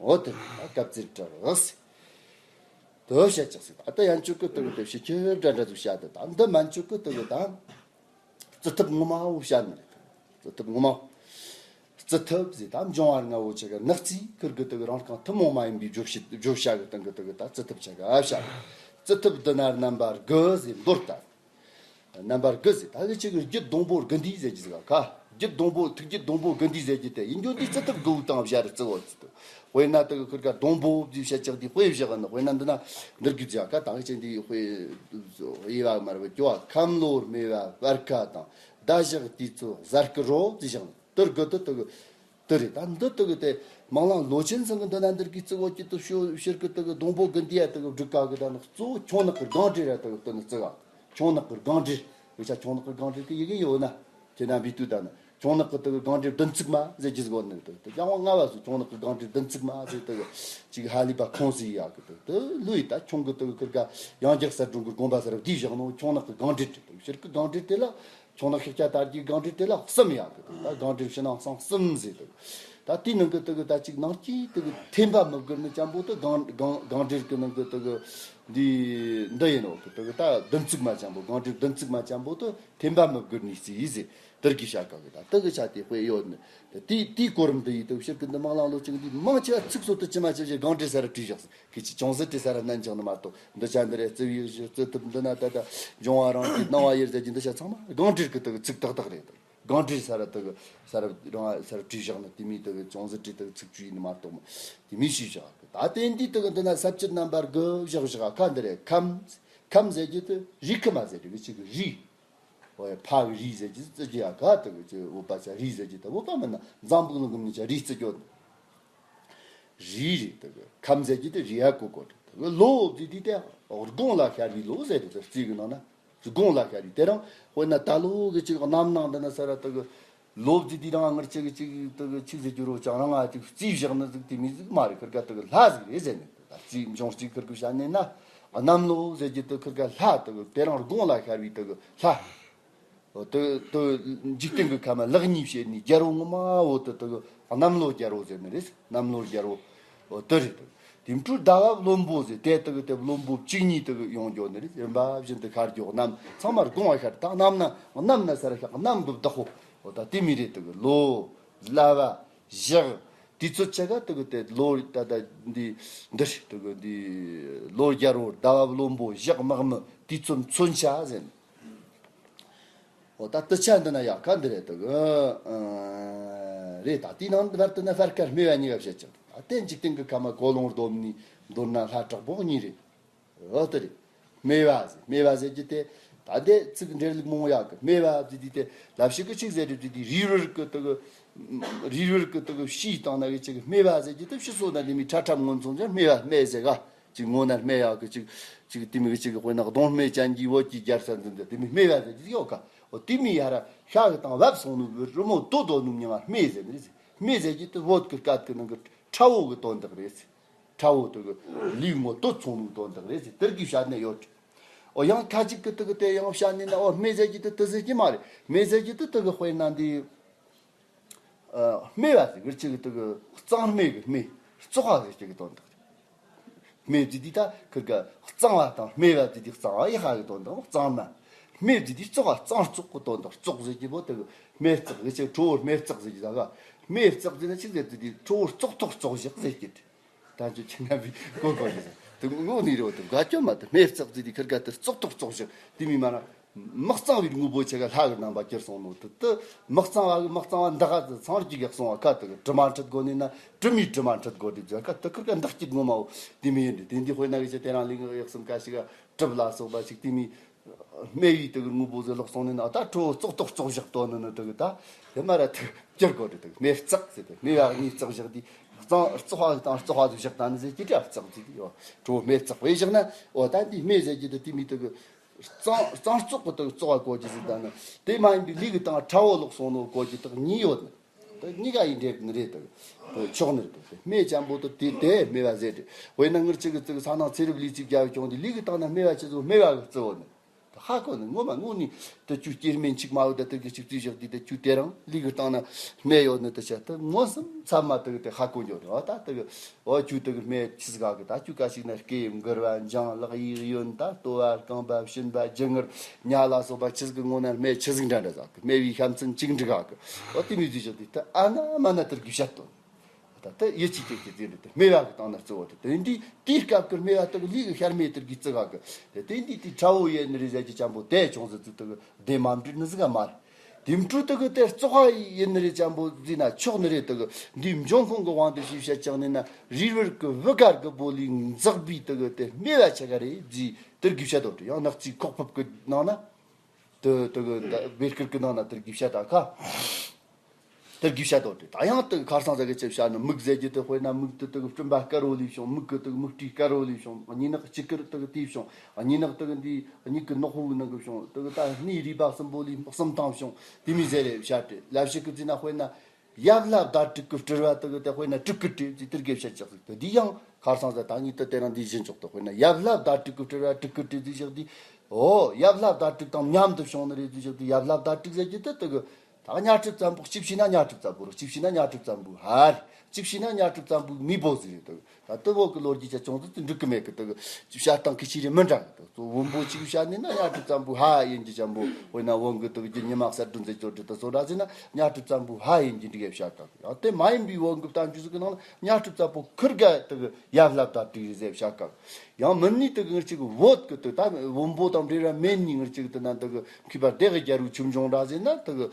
འོ་དེ་ད་གབ་རྩེ་བྲལ་ཟེར། དེ་བཤད་ཅིག་ཟེར། ད་ལྟ་ཡན་ཆོད་ཀྱི་དེ་གི་དེ་བཤད་ཁྱེད་འདྲ་འདྲ་ཟིག་བཤད། དེ་ད་འདི་མན་ཆོད་ཀྱི་དེ་གི་ད། རྩི་ཐབས་ངོ་མ་བོ་བཤད་ནི་རེད། རྩི་ཐབས་ངོ་མ་བོ། རྩི་ཐབས་ཟེར་ད་འབྱུང་བ་ལྔ་བོ་ཆ་ག་ནག་རྩིས་ཁུར་གི་དེ་གི་རང་རྐང་ཐུན་མོང་མ་ཡིན་པའི་བརྗོད་བྱ་བརྗོད་བྱ་གི་སྟེང་གི་དེ་གི་ད་རྩི་ཐབས་ཆ་ག་བཤད། རྩི་ཐབས་འདི་ན་རྣམ་པ་དགུ་ཟེར་མདོར་བསྟན། རྣམ་པ་དགུ་ཟེར་ད་གི་ཆི་གི་རྒྱུད་སྡོང་པོ་དགུ་འདུས་ཟེར་རྒྱུ་ཟིག་ག་རྒྱུད་སྡོང་པོ་ཐུགས་རྒྱུད་སྡོང་པོ་དགུ་འདུས་ཟེར་རྒྱུ་དེ་ཡིན་རྒྱུ་འདི་རྩི་ཐབས་དགུ་བོ་དང་བཞག་རེ་རྩི་བོ་རྩི་ཐབས། དཔེར་ན་དེ་གི་ཁུར་ག་སྡོང་པོ་བཞི་བཤད་ཅིག་དེ་དཔེ་བཞག་ནི། དཔེར་ན་འདི་ན་འདིར་གི་ཟེར་ག་ད་གི་ཆེན་དེའི་དཔེ་དབྱེ་བ་མར་བུ་སྐྱོ་བ་ཁམས་ལོ་སྨེ་བ་སྤར་ཁ་དང་ཟླ་ཞག་དུས་ཚོད་གཟའ་སྐར་རོ་ཟེར་བཞག་ནི། དེར་གི་དེ་དེ་གི་དེ་རེད། ད་འདི་དེ་གི་དེ་མང་གླང་ལོ་ཆེན་ཚང་གི་འདི་ན་འདིར་གི་རྩི་བོ་ཀྱི་དེ་ཤོ་ཕྱིར་གི་དེ་གི་སྡོང་པོ་དགུ་འདུས་ཡ་དེ་གི་བསྒྲིགས་ག་གི་ད་ནི་གཙོ་བོ་ཁྱུང་ནག་གི་སྒང་འདྲེ་ར་དེ་གི་དེ་ནི་རྩི་ག་ཁྱུང་ནག་གི་སྒང་འདྲེ་རེད། ཆ་ཁྱུང་ནག་གི་སྒང་འདྲེ་གི་ཡི་གེ་ཡོད་ན་ཁྱེད་རྣམ་པས་ལྟོས་ད་ནི། ཁྱུང་ནག་གི་དེ་གི་སྒང་འདྲེ་བདུན་ཚིགས་མ་ཟེར་རྒྱུ་ཟིག་ཡོད་ནི་རེད། དེ་ཡང་བ་ལྔ་བ་སུ་ཁྱུང་ནག་གི་སྒང་འདྲེ་བདུན་ཚིགས་མ་ཟེར་དེ་གི་ཅིག་ཧ་ལས་པ་ཁོང་ཟིག་ཡ་གི་དེ་དེ་ལོས་ད་ཁྱུང་གི་དེ་གི་ཁུར་ག་ཡང་རྒྱལ་གསལ་སྒྲོན་གི་དགོངས་པ་ཟེར་བ་བསྡུས་བཞག་ནོ། ཁྱུང་ནག་གི་སྒང་འདྲེ་དེ་དེ་ཕྱིར་གི་སྒང་འདྲེ་དེ་ལ་ཁྱུང་ནག་ཤཱཀྱ་དར་གྱི་སྒང་འདྲེ་དེ་ལ་གསུམ་ཡ་གི་དེ་ད་སྒང་འདྲེ་ཕྱི་ནང་གསང་གསུམ་ཟེར་དེ་ད་དེའི་ནང་གི་དེ་གི་ད་ཅིག་ནང་གི་དེ་གི་ཐེམ་པ་མི་དགོས་ནི་ཅན་པོ་དེ་སྒང་སྒང་སྒང་འདྲེ་གི་ནང་གི་དེ་གི་འདི་འདི་ཡིན་ནོ་གི་དེ་གི་ད་བདུན་ཚིགས་མ་ཅན་པོ་སྒང་འདྲེ་བདུན་ཚིགས་མ་ཅན་པོ་དེ་ཐེམ་པ་མི་དགོས་ནི་རྩི་ཡི་ཟེར། དེར་གི་བྱ་དཀའ་གི་ད་དེ་གི་ཆ་དེ་དཔེ་ཡོད་ནི། དེ་དེའི་གོ་རིམ་དུ་ཡིས་དུ་ཕྱིར་གི་འདི་མང་གླང་ལོ་ཆུང་འདི་མང་ཆེ་བ་ཚིགས་སོ་དུ་ཅི་མ་ཅི་བཞི་སྒང་འདྲེ་ས་ར་བྲིས་བཞག་ཟིན་གི་ཅི་ཅུང་ཟད་བྲིས་ས་ར་ནན་ཅང་ནི་མ་གཏོགས་འདི་ཆ་འདི་རེ་རྩི་བའི་གཞི་རྩི་ཐུབ་འདི་ན་ད་ད་འབྱུང་བ་རང་གི་སྣང་བ་ཡེར་ཟེར་གྱི་འདི་ཆ་ཚང་མ་སྒང་འདྲེ་གི་དུ་ཚིག་ཏག་ཏག་རེད། སྒང་འདྲེ་ས་ར་དུ་ས་ར་རང་ས་ར་བྲིས་བཞག་ནི་དེ་མི་དུ་ཅུང་ཟད་བྲིས་དུ་ཚིག་བཅུ་ཡིན་ནི་མ་གཏོགས་དེ་མི་ཤེས་བཞག་གི་ད་དེ་འདི་དུ་འདི་ན་ས་བཅད་རྣམ་པ་དགུ་བཞག་བཞག་ཁ་འདི་རེད། ཁམས་ཁམས་ཟེར་གྱི་དུ་རི་ཁི་མ་ཟེར་གྱི་ཆི་གི་རི། ཨོ་ཡ་ཕ་གི་རི་ཟེར་གྱི་ཙི་གི་ཡ་ག་དེ་གི་ཅི་བོད་པ་ཆ་རི་ཟེར་གྱི་ད་བོད་པ་མིན་ན་འཛམ་བུ་གླིང་གི་མི་ཆ་རི་རྩི་གྱོ། རི་རི་དེ་གི་ཁམས་ཟེར་གྱི་དེ་རི་ཡ་གོ་གོ་དེ་གི་ལོ་ཟེར་དུས་དེ་དགུང་ལ་ཤར་བའི་ལོ་ཟེར་དེ་རྩི་གི་ནང་ན་དགུང་ལ་ཤར་བའི་དེ་རང་དཔེར་ན་ད་ལོ་གི་ཅིག་གནམ་ནང་འདི་ན་ས་ར་དེ་གི་ལོ་ཟེར་དུས་རང་ངར་ཅིག་ཅིག་དེ་གི་ཆི་ཟེར་གྱི་རོ་ཅང་རང་ང་ཅིག་རྩིས་བཞག་ན་ཟིག་དེ་མི་ཟིག་མ་རེད། ཁིར་ག་དེ་གི་ལྷ་ཟིག་རེད་ཟེར་ནས། ད་རྩིས་འབྱུང་རྩིས་ཁིར་གི་བཤད་ནས་ན་གནམ་ལོ་ཟེར་གྱི་དེ་ཁིར་ག་ལྷ་དེ་གི་དེ་རང་དགུང་ལ་ཤར་བའི་དེ་གི་ལྷ། དེ་དེ་འཇིག་རྟེན་གི་ཁམས་ལེགས་ཉེས་བྱེད་ནི་རྒྱལ་པོ་ངོ་མ་བོ་དེ་དེ་གི་གནམ་ལོ་རྒྱལ་པོ་ཟེར་ནི་རེད། གནམ་ལོ་རྒྱལ་པོ་དེ་རེད། དེ་འཕྲོ་ཟླ་བ་བློན་པོ་ཟེར་དེ་དེ་གི་དེ་བློན་པོ་བཅུ་གཉིས་དེ་གི་ཡོང་འགྱོ་ནི་རེད། རིམ་པ་བཞིན་དུ་ཤར་འགྱོ། གནམ་ཚང་མ་དགུང་ལ་ཤར། ད་གནམ་ན་གནམ་ན་ས་ར་ཤར་གནམ་གི་བདག་པོ། འོ་ད་དེ་མི་རེད། དེ་གི་ལོ་ཟླ་བ་ཞག་དུས་ཚོད་ཆ་ག་དེ་གི་དེ་ལོ་ད་ད་འདི་འདིར་དེ་གི་འདི་ལོ་རྒྱལ་པོ་ཟླ་བ་བློན་པོ་ཞག་དམག་མི་དུས་ཚོད་མཚོན་ཆ་ཟེར། འོ་ད་དུ་ཆ་འདི་ན་ཡག་ག་འདི་རེད། དེ་གི་རེད། ད་དེའི་ནང་བར་དུ་ན་ཕར་ཁར་སྨེ་བ་གཉིས་ཀ་བཤད་ཅིང་ད་དེ་འཇིག་རྟེན་གི་ཁམས་ཀོ་ལོང་སྡོམ་ནི་མདོར་ན་ལྷ་དྲག་པོ་གཉིས་རེད། འོ་དེ་རེད། སྨེ་བ་ཟེར། སྨེ་བ་ཟེར་གྱི་དེ་ད་དེ་ཚིག་འགྲེལ་ལུགས་མང་ཡག་གི། སྨེ་བ་ཟེར་གྱི་དེ་ལབ་ཞིག་གི་ཆིག་ཟེར་རེད་དེ་དེ་རི་རུར་གི་དེ་གི་རི་རུར་གི་དེ་གི་ཕྱིའི་སྟེང་ན་གི་ཆིག་གི་སྨེ་བ་ཟེར་གྱི་དེ་ཕྱི་སོ་ན་དེ་མི་ཁྲ་ཁྲ་མངོན་ཚོང་ཟེར། སྨེ་བ་སྨེ་ཟེར་ག་ཅིག་ངོ་ན་སྨེ་ཡག་གི་ཅིག་ཅིག་དེ་མི་གི་ཅིག་གི་དཔེར་ན་གདོང་སྨེ་ཅན་གྱི་བོད་ཀྱི་རྒྱལ་ས་འཛིན་ཟེར་དེ་མི་སྨེ་བ་ཟེར་གྱི་ཡོད་ག། འོ་དེ་མི་ཡ་ར་ཤ་གི་དང་བབ་སོང་ནུ་རི་མོ་དོ་དོ་ནུ་མྱང་བ་སྨེ་ཟེར་ནི་རེད། སྨེ་ཟེར་གྱི་དེ་བོད་ཀྱི་སྐད་ཀྱི་ནང་གི་ཁྲ་བོ་གི་དོན་དག་རེད། ཁྲ་བོ་དེ་གི་ལུས་ངོ་སྟོད་ཚོང་ལུགས་དོན་དག་རེད་ཟེར། དེར་གི་བཤད་ནས་ཡོད། ཨོ་ཡང་ཁ་ཅིག་གི་དེ་གི་དེ་ཡང་བཤད་ནས་ན་ཨོ་སྨེ་ཟེར་གྱི་དེ་དེ་ཟེར་གྱི་མ་རེད། སྨེ་ཟེར་གྱི་དེ་དེ་གི་དཔེར་ན་འདི་ཨ་སྨེ་བ་ཟེར་གི་ཅིག་གི་དེ་གི་གཙང་སྨེ་གི་སྨེ་བཙོག་པ་ཟེར་གྱི་གི་དོན་དག་རེད། སྨེ་ཟེར་དུས་ད་ཁིར་ག་གཙང་བ་དང་སྨེ་བ་ཟེར་དུས་གཙང་བ་ཡི་ཧ་གི་དོན་དག་གཙང་མ། སྨེ་ཟེར་དུས་བཙོག་པ་གཙང་བཙོག་གི་དོན་དག་བཙོག་ཟེར་གྱི་བོ་དེ་གི་སྨེ་བཙག་གི་ཅིག་ཁྲོ་བོ་སྨེ་བཙག་ཟེར་གྱི་ད་ག་སྨེ་བཙག་ཟེར་ན་ཅིག་ཟེར་དུས་དེ་ཁྲོ་བོ་བཙོག་ཐོག་བཙོག་བཞག་ཟེར་གྱི་དེ། ད་ཅོ་ཆི་ན་བི་གོ་གོ་ཡི་ཟེར་དུ་ངོ་ནི་རེ་བ་དུ་དགའ་ཅོ་མ་དུ་སྨེ་བཙག་ཟེར་དུས་ཁིར་ག་དུ་བཙོག་ཐོག་བཙོག་བཞག་དེ་མི་མ་ན། མི་གཙང་བའི་དངོས་པོ་ཆེ་ག་ལྷ་གི་རྣམ་པ་གྱུར་སོང་ནོ་དུ་དུ་མི་གཙང་བ་གི་མི་གཙང་བ་འདི་ག་དུ་ཚང་རྒྱུ་གི་གསུང་བ་ཁ་དུ་གི་དྲི་མ་འཁྲུད་དགོ་ནི་ན་དྲི་མའི་དྲི་མ་འཁྲུད་དགོ་དེ་ཟེར་ཁ་དུ་ཁིར་ག་འདག་སྐྱིད་ངོ་མ་བོ་དེ་མི་ཡིན་དེ་དེ་འདི་དཔེར་ན་གི་ཆེ་དེ་རང་ལུས་ངག་ཡིད་གསུམ་ཀ་ཞིག་ག་གྲིབ་ལ་སོགས་པ་ཞིག་དེ་མི་སྨེ་བའི་དུ་གི་དངོས་པོ་ཟེར་ལོག་སོང་ནི་ན་ད་ཁྲོ་བོ་བཙོག་ཐོག་བཙོག་བཞག་དོ་ནི་ནི་དུ་གི་ད་དེ་མ་ར་དུ་གྱུར་དགོ་དེ་དུ་སྨེ་བཙག་ཟེར་དེ་སྨེ་བ་གཉིས་བཙག་བཞག་དེ་གཙང་བཙོག་པ་དང་བཙོག་པ་དུ་བཞག་ད་ནི་ཟེར་གྱི་དྲ་བཙག་ཟེར་དེ་ཡོ་ཁྲོ་བོ་སྨེ་བཙག་བས་བཞག་ན་འོ་ད་འདི་སྨེ་ཟེར་གྱི་དུ་དེ་མི་དུ་གི་གཙང་གཙང་བཙོག་གི་དུ་བཙོག་པ་གོ་རྒྱུ་ཟེར་ད་ནི་དེ་མ་ཡིན་པའི་ལུས་ཀྱི་སྟེང་ཁྲ་བོ་ལོག་སོང་ནོ་གོ་རྒྱུ་དག་གཉིས་ཡོད་ནི། གཉིས་ཀ་ཡིན་འདྲེ་ནི་རེད་དེ། ཆོག་ནི་རེད་དེ། སྨེ་ཅན་པོ་དེ་དེ་སྨེ་བ་ཟེར་ཏེ། དཔེར་ན་ངེད་ཅག་གི་ཅིག་ས་ནང་ཚེ་རབས་ལུས་རྩིས་རྒྱབ་བྱུང་དེ་ལུས་ཀྱི་སྟེང་ན་སྨེ་བ་ཆི་ཟིག་སྨེ་བ་གི་རྩི་བོ་ནི། ཧ་གོ་ནི་ངོ་མ་དངོས་ནས་དེ་ཁྱོད་སྐྱེ་སྨེ་འཆིག་མ་འོ་ད་དེ་གི་ཅིག་རྩིས་བཞག་དུས་དེ་ཁྱོད་དེ་རིང་ལུས་ཀྱི་སྟེང་ན་སྨེ་ཡོད་ནི་དེ་བྱས་ཏེ་མངོན་སུམ་ཚད་མ་དེ་གི་དེ་ཧ་གོ་འགྱོ་རེད། འོ་ད་དེ་གི་འོ་ཁྱོད་དེ་གི་སྨེ་ཆི་ཟིག་ག་གི། ད་ཁྱོད་ག་ཞིག་ན་སྐེ་མགུར་བ་འཇང་ལག་གཡས་གཡོན་ད་ལྟོ་བ་རྐང་པ་གཤིན་པ་རྒྱུ་ངར་ཉ་ལ་སོགས་པ་ཆི་ཟིག་གི་ངོ་ན་སྨེ་ཆི་ཟིག་འདྲ་འདྲ་ཟིག་གི། སྨེ་བའི་ཤ་མཚན་གཅིག་འགྲིག་ག་གི། འོ་དེ་མོ་རྩིས་བཞག་དུས་དེ་ཨ་ན་མ་ན་དེར་གི་བཤད་དོ། ད་ལྟ་ཡིད་ཆེས་ཀྱི་ཀྱི་ཟེར་ནས་དེ་སྨེ་བ་གི་སྟེང་ན་རྩི་བོ་དེ་དེ་འདི་དེའི་སྐབས་ཀྱི་སྨེ་བ་དག་ལུས་ཀྱི་ཤ་སྨེ་དེར་གི་རྩི་ག་གི། དེ་དེ་འདི་དེ་ཁྲ་བོ་ཡིན་ནི་རེད་ཟེར་གྱི་ཅན་པོ་དེ་ཅུང་ཟད་ཙི་དག་བདེ་མ་འདྲི་ནི་ཟིག་ག་མ་རེད། དེ་འཕྲུལ་དག་དེ་བཙོག་པ་ཡིན་ནི་རེད་ཅན་པོ་ཟིན་ན་ཆོག་ནི་རེད། དག་འདི་འབྱུང་ཁུངས་ཀྱི་དབང་དུ་ཞིག་བཤད་ཀྱང་ནི་ན་རིལ་བུར་གི་བུ་གར་གི་བོ་ལི་འཛག་པའི་དག་དེ་སྨེ་བ་ཆ་ག་རེད་ཟིག་དེར་གི་བཤད་དོ། ཡང་ནག་རྩིས་ཁོག་ཕུབ་གི་ནང་ན། དུ་དུ་གི་བེར་ཀིར་གི་ནང་ན་དུ་གི་བཤད་ད་ཁ། དུ་གི་བཤད་དོ་དེ་ད་ཡང་དུ་ཁར་སང་ཟ་གི་ཆེ་བཤད་ནི་མིག་ཟེར་གྱི་དུ་དཔེར་ན་མིག་དུ་དུ་གི་སྤྲིན་པ་དཀར་བོ་ལས་བྱུང་། མིག་གི་དུ་གི་མིག་སྤྲིས་དཀར་བོ་ལས་བྱུང་། གཉིས་ནག་གཅིག་ཀིར་དུ་གི་དེ་བྱུང་། གཉིས་ནག་དུ་གི་འདི་གཉིས་གི་ནག་པོ་ནང་གི་བྱུང་། དུ་གི་ད་སྣའི་རུས་པ་གསུམ་པོ་ལས་གསུམ་ཐང་བྱུང་། དེ་མི་ཟེར་རེ་བཤད་དེ་ལབ་ཞིག་གི་ཙི་ན་དཔེར་ན། ཡབ་ལྷ་བདག་དྲུག་གི་སྤྲུལ་བ་དུ་གི་དེ་དཔེར་ན་དྲུག་གི་སྤྲུལ་ཅིག་དེར་དགེ་བཤད་ཅིག་ཟིག་དེ་འདི་ཡང་ཁར་སང་ཟ་ད་ངས་དུ་དེ་རིང་འདི་བཞིན་འཇོག་དུ་དཔེར་ན་ཡབ་ལྷ་བདག་དྲུག་གི་སྤྲུལ་བ་དྲུག་གི་སྤྲུལ་ཟིག་བཞག་དུས། ཨོ་ཡབ་ལྷ་བདག་དྲུག་དང་མཉམ་དུ་བྱུང་ནི་རེད་ཟིག་བཞག་དུས། ཡབ་ལྷ་བདག་དྲུག་ཟེར་གྱི་དེ་དུ་གི་ད་གཉའ་གྲུབ་བཙན་པོ་གཅིག་བྱས་ན་གཉའ་གྲུབ་བཙན་པོ་རེད། གཅིག་བྱས་ན་གཉའ་གྲུབ་བཙན་པོའི་ཕ་རེད། གཅིག་བྱས་ན་གཉའ་གྲུབ་བཙན་པོའི་མེས་པོ་ཟིག་རེད་དུ། ད་དུ་བོད་ཀྱི་ལོ་རྒྱུས་ཆ་ཅུང་ཙམ་དུ་འགྲིག་གི་མེད་གི། དུ་བཤད་སྟངས་ཀྱི་ཤེས་རིག་མི་འདྲ་གི། དུ་གཙོ་བོ་བོན་པོ་གཅིག་བཤད་ནས་ན་གཉའ་གྲུབ་བཙན་པོའི་ཕ་ཡིན་གྱི་ཅན་པོ། དཔེར་ན་བོན་གི་དུ་རྒྱུ་ཉི་མ་གསལ་སྒྲོན་ཟེར་གྱི་དུ་སོ་འདྲ་ཟེར་ན་གཉའ་གྲུབ་བཙན་པོའི་ཕ་ཡིན་གྱི་འགྲིག་གི་བཤད་སྟངས། ཡང་དེ་མ་ཡིན་པའི་བོན་གི་བསྟན་བཅོས་ཟིག་གི་ནང་ན་གཉའ་གྲུབ་བཙན་པོ་ཁིར་ག་དུ་ཡབ་ལྷ་བདག་དྲུག་རེད་ཟེར་བཤད་སྟངས། ཡང་མིན་ནི་དུ་ངར་ཅིག་བོད་གི་དུ་ད་བོན་པོ་དང་འབྲེལ་བ་མེད་ནི་ངར་ཅིག་དུ་ན་དུ་གི་མཁས་པ་སྡེ་དགེ་རྒྱལ་པོའི་ཆོས་འབྱུང་འདྲ་ཟེར་ན་དུ་གི།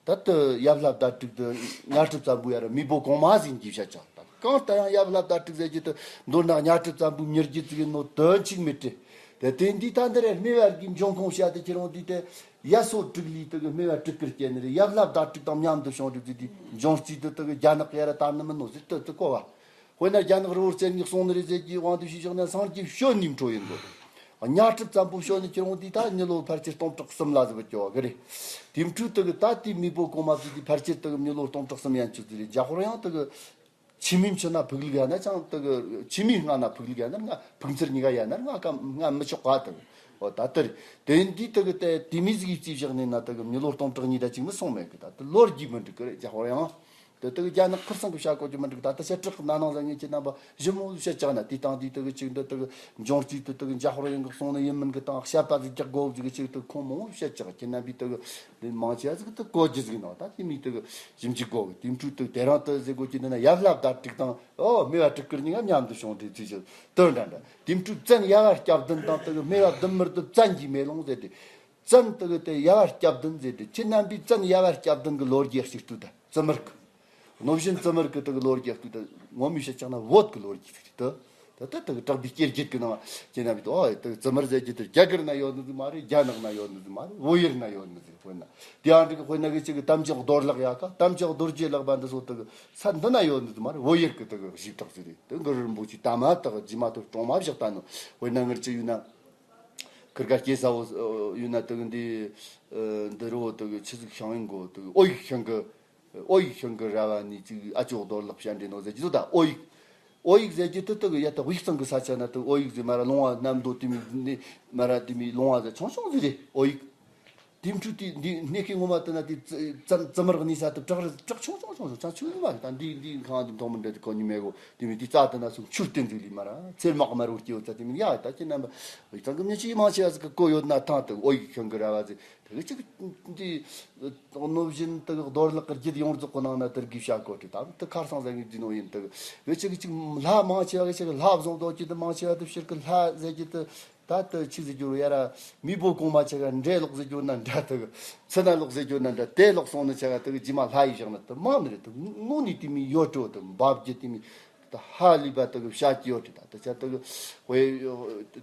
ད་དུ་ཡབ་ལྷ་བདག་དྲུག་དུ་གཉའ་གྲུབ་བཙན་པོ་ཡར་མེས་པོ་གོང་མ་ཟིན་གྱི་བཤད་ཀྱང་། ད་གང་ལྟར་ཡང་ཡབ་ལྷ་བདག་དྲུག་ཟེར་གྱི་དུ་མདོར་ན་གཉའ་གྲུབ་བཙན་པོའི་མྱུར་རྒྱུད་ཅིག་ཡིན་ནོ་དོན་གཅིག་མི་སྤྲད། དེ་དེ་འདི་ད་འདི་རེ་སྨེ་བར་གྱི་འབྱུང་ཁུངས་བཤད་དུ་ཁྱེར་འོང་དུས་དེ་ཡ་སོ་དྲུག་ལས་དུ་གི་སྨེ་བ་དྲུག་གིར་སྐྱེས་ནི་རེད། ཡབ་ལྷ་བདག་དྲུག་དང་མཉམ་དུ་བྱུང་རིགས་ཟིག་དེ་འབྱུང་རྩིས་དུ་དུ་གི་རྒྱ་ནག་ཡར་དར་ནི་མིན་ནོ་ཟེར་དུ་དུ་གོ་བ། དཔེར་ན་རྒྱ་ནག་རི་བོ་རྩེ་གཉིས་གསུངས་ནི་རེད་ཟེར་གྱི་དབང་དུ་བྱས་བཞག་ན་སངས་རྒྱས་བྱོན་ནི་འཕྲོ་ཡིན་དགོས། གཉའ་གྲུབ་བཙན་པོ་བྱོན་ནི་ཁྱེར་འོང་དུས་ད་མྱི་ལོ་ཕལ་ཆེར་སྟོང་ཕྲག་གསུམ་ལ་ཟིག་བུད་ཀྱོ་གི་རེད། དེ་འཕྲོས་དུ་གི་ད་དེ་མེས་པོ་གོང་མ་ཟིག་དེ་ཕལ་ཆེར་དུ་གི་མྱི་ལོ་སྟོང་ཕྲག་གསུམ་ཡན་ཆོད་ཟིག་རེད། རྒྱ་ཧོར་ཡང་དུ་གི་ཆི་མིན་ཆི་ན་ཕུག་ལུག་ཡ་ན་ཅང་དུ་གི་ཆི་མིན་སྔ་ན་ཕུག་ལུག་ཡ་ན་ང་ཕུག་མཚར་གཉིས་ཀ་ཡ་ན་ང་ཀ་ང་མི་ཆོག་ག་དུ་གི། འོ་ད་དུ་རེད། དེ་འདི་དུ་གི་དེ་དེ་མི་ཟིག་གིས་རྩིས་བཞག་ནས་ན་དུ་གི་མྱི་ལོ་སྟོང་ཕྲག་གཉིས་ད་ཅིག་མི་སོང་མེད་གི། ད་དུ་ལོ་རྒྱུས་མི་འགྲིག་གི་རེད། རྒྱ་ཧོར་ཡང་། དེ་དག་རྒྱ་ནག་ཁུར་སང་གི་བྱ་དགོས་ཀྱི་མི་འགྲིག་ད་ལྟ་བཤད་གྲགས་ན་ནང་ཟ་ངེས་ཀྱི་རྣམ་པ་ཞིབ་མོ་བཤད་ཀྱང་ན་དེ་དང་དེ་དག་ཅིག་འདི་དག་འབྱུང་རྩིས་དེ་དག་འཇའ་ཧོར་ཡང་གི་སོང་ནི་ཡིན་མིན་གི་དང་བཤད་པ་ཟིག་རྒྱག་དགོས་ཟིག་ཅིག་དག་ཁོང་མང་བོ་བཤད་ཀྱང་ཁྱེད་རྣམ་པའི་དག་དེ་མང་ཆེ་བ་ཟིག་དག་གོ་རྒྱུ་ཟིག་ནང་ད་དེ་མི་དག་ཞིབ་འཇུག་དགོས་གི། དེ་འཕྲོས་དག་དེ་རང་དུ་ཟེར་དགོས་ཀྱི་འདི་ན་ཡབ་ལྷ་བདག་དྲུག་དང་ཨོ་སྨེ་བ་དྲུག་ཀིར་གཉིས་ཀ་མཉམ་དུ་བྱུང་དེ་ཚུལ་ཞིག་དོན་འདྲ་འདྲ། དེ་འཕྲོས་བཙན་ཡབ་བ་སྐྱབས་ལྡན་དང་དག་སྨེ་བ་བདུད་དམར་དུ་བཙན་གྱི་མེ་ལོང་ཟེར་ཏེ། བཙན་དག་དེ་ཡབ་བ་སྐྱབས་ལྡན་ཟེར་ཏེ། ཁྱེད་རྣམ་པས་བཙན་ཡབ་བ་སྐྱབས་ལྡན་གྱི་ལོ་རྒྱུས་ཤིག་ལྟོས་དང་། བཙུན་མར་གི། གནོད་སྦྱིན་བཙུན་མར་གི་དག་ལོ་རྒྱུས་ལྟོས་དང་། ངོ་མས་བཤད་ཀྱང་ན་བོད་ཀྱི་ལོ་རྒྱུས་ཤིག་ལྟོས། ད་ལྟ་དག་གྲགས་པའི་སྐྱེ་རྒྱུད་ཀྱི་ནང་ཁྱེད་རྣམ་པས་ཨོ་དག་བཙུན་མར་ཟེར་རྒྱུ་དེ་རྒྱ་གར་ན་ཡོད་ནི་ཟིག་མ་རེད། རྒྱ་ནག་ན་ཡོད་ནི་ཟིག་མ་རེད། བོད་ཡུལ་ན་ཡོད་ནི་ཟིག་དཔེར་ན་དེ་ཡང་འགྲིག་དཔེར་ན་གི་ཅིག་གི་དམ་ཅོག་རྡོར་ལག་ཡ་ཀ་དམ་ཅོག་རྡོ་རྗེ་ལག་པ་འདི་ཚོ་དག་ས་འདི་ན་ཡོད་ནི་ཟིག་མ་རེད། བོད་ཡུལ་གི་དག་གཞི་བཏགས་ཟིག་རེད། དེ་གུ་རུ་རིན་པོ་ཆེ་ད་མ་དག་རྗེས་མ་ཐོབ་གྲོང་མ་བཞག་ད་ནོ། དཔེར་ན་ངར་ཅི་ཡོད་ན། ཁིར་ག་སྐྱེ་ས་བོ་ཡོད་ན་དུ་འདི་འདི་རུ་དུ་ཆི་ཟིག་ཤང་ཡིན་གོ་དུ་ཨོ་ཡིག་ཤང་གི། ཨོ་ཡིག་ཤང་གི་ར་བ་ནི་ཅིག་ཨ་ཅོག་རྡོར་ལག་བཤད་འདྲེ་ནོ་ཟེར་གྱི་ཟོ་ད་ཨོ་ཡིག། ཨོ་ཡིག་ཟེར་གྱི་དུ་དུ་གི་ཡ་ད་དབུས་གཙང་གི་ས་ཆ་ན་དུ་ཨོ་ཡིག་ཟེར་མ་ར་ལུང་བ་གནམ་མདོ་དུ་མི་ནི་མ་ར་དུ་མི་ལུང་བ་ཟེར་ཆུང་ཆུང་ཟིག་རེད། ཨོ་ཡིག། དེ་འཕྲོས་དེ་འདི་གནས་ཁའི་ངོ་མ་དུ་ན་དེ་བཙན་བཙན་མར་གནས་ས་དུ་བྲག་རི་བྲག་ཆུང་ཆུང་ཆུང་ཆུང་ཆུང་ཆུང་ཡིན་མ་རེད། ད་འདི་འདི་ཁང་འདི་མཐོང་མི་འདྲ་དུ་གོ་ཉི་མེ་གོ། དེ་མིན་དེ་རྩ་དེ་ན་སུ་ཆུར་བསྟན་ཟིག་ལི་མ་ར་ཚེར་མག་མ་རུ་སྐྱེ་བོ་ཚ་དེ་མིན་ཡ་ད་ཁྱེད་རྣམ་པ་ཡིག་ཚང་གི་མྱི་ཅིག་མང་ཆེ་བ་ཟིག་གི་གོ་ཡོད་ན་ཐང་དུ་ཨོ་ཡིག་ཤང་གི་ར་བ་ཟིག་དེ་གི་ཅིག་འདི་གནོད་སྦྱིན་དུ་རྡོར་ལག་གི་རྒྱུད་ཡོངས་རྫོགས་གི་ནང་ན་དུ་གི་བྱ་གོ་དྲི་དམ་དུ་ཁར་སང་ཟ་གི་འདི་ནོ་ཡིན་དུ་གི་ཅིག་ཅིག་ལྷ་མང་ཆེ་བ་གི་ཅིག་ལྷ་བཟང་དོ་ཅི་དུ་མང་ཆེ་བ་དུ་ཕྱིར་གི་ལྷ་ཟེར་གི་དུ། ད་ལྟ་ཆི་ཟེར་རྒྱུ་ཡ་ར་མི་བོ་གོང་མ་ཆ་ག་འདྲེ་ལོག་ཟེར་རྒྱུ་ན་འདྲ་དུ་ཚི་ན་ལོག་ཟེར་རྒྱུ་ན་འདྲ་དེ་ལོག་སོང་ནི་ཆ་ག་དུ་རྗེས་མ་ལྷ་ཡི་བཞག་ན་དུ་མང་ནི་རེད། དུ་དངོས་ནི་དེ་མི་ཡོད་འགྲོ་དུ་འབབ་རྒྱུ་དེ་མི་དུ་ཧ་ལས་པ་དུ་བྱ་རྒྱུ་ཡོད་རེད། ད་དུ་ཆ་དུ་ཧོས་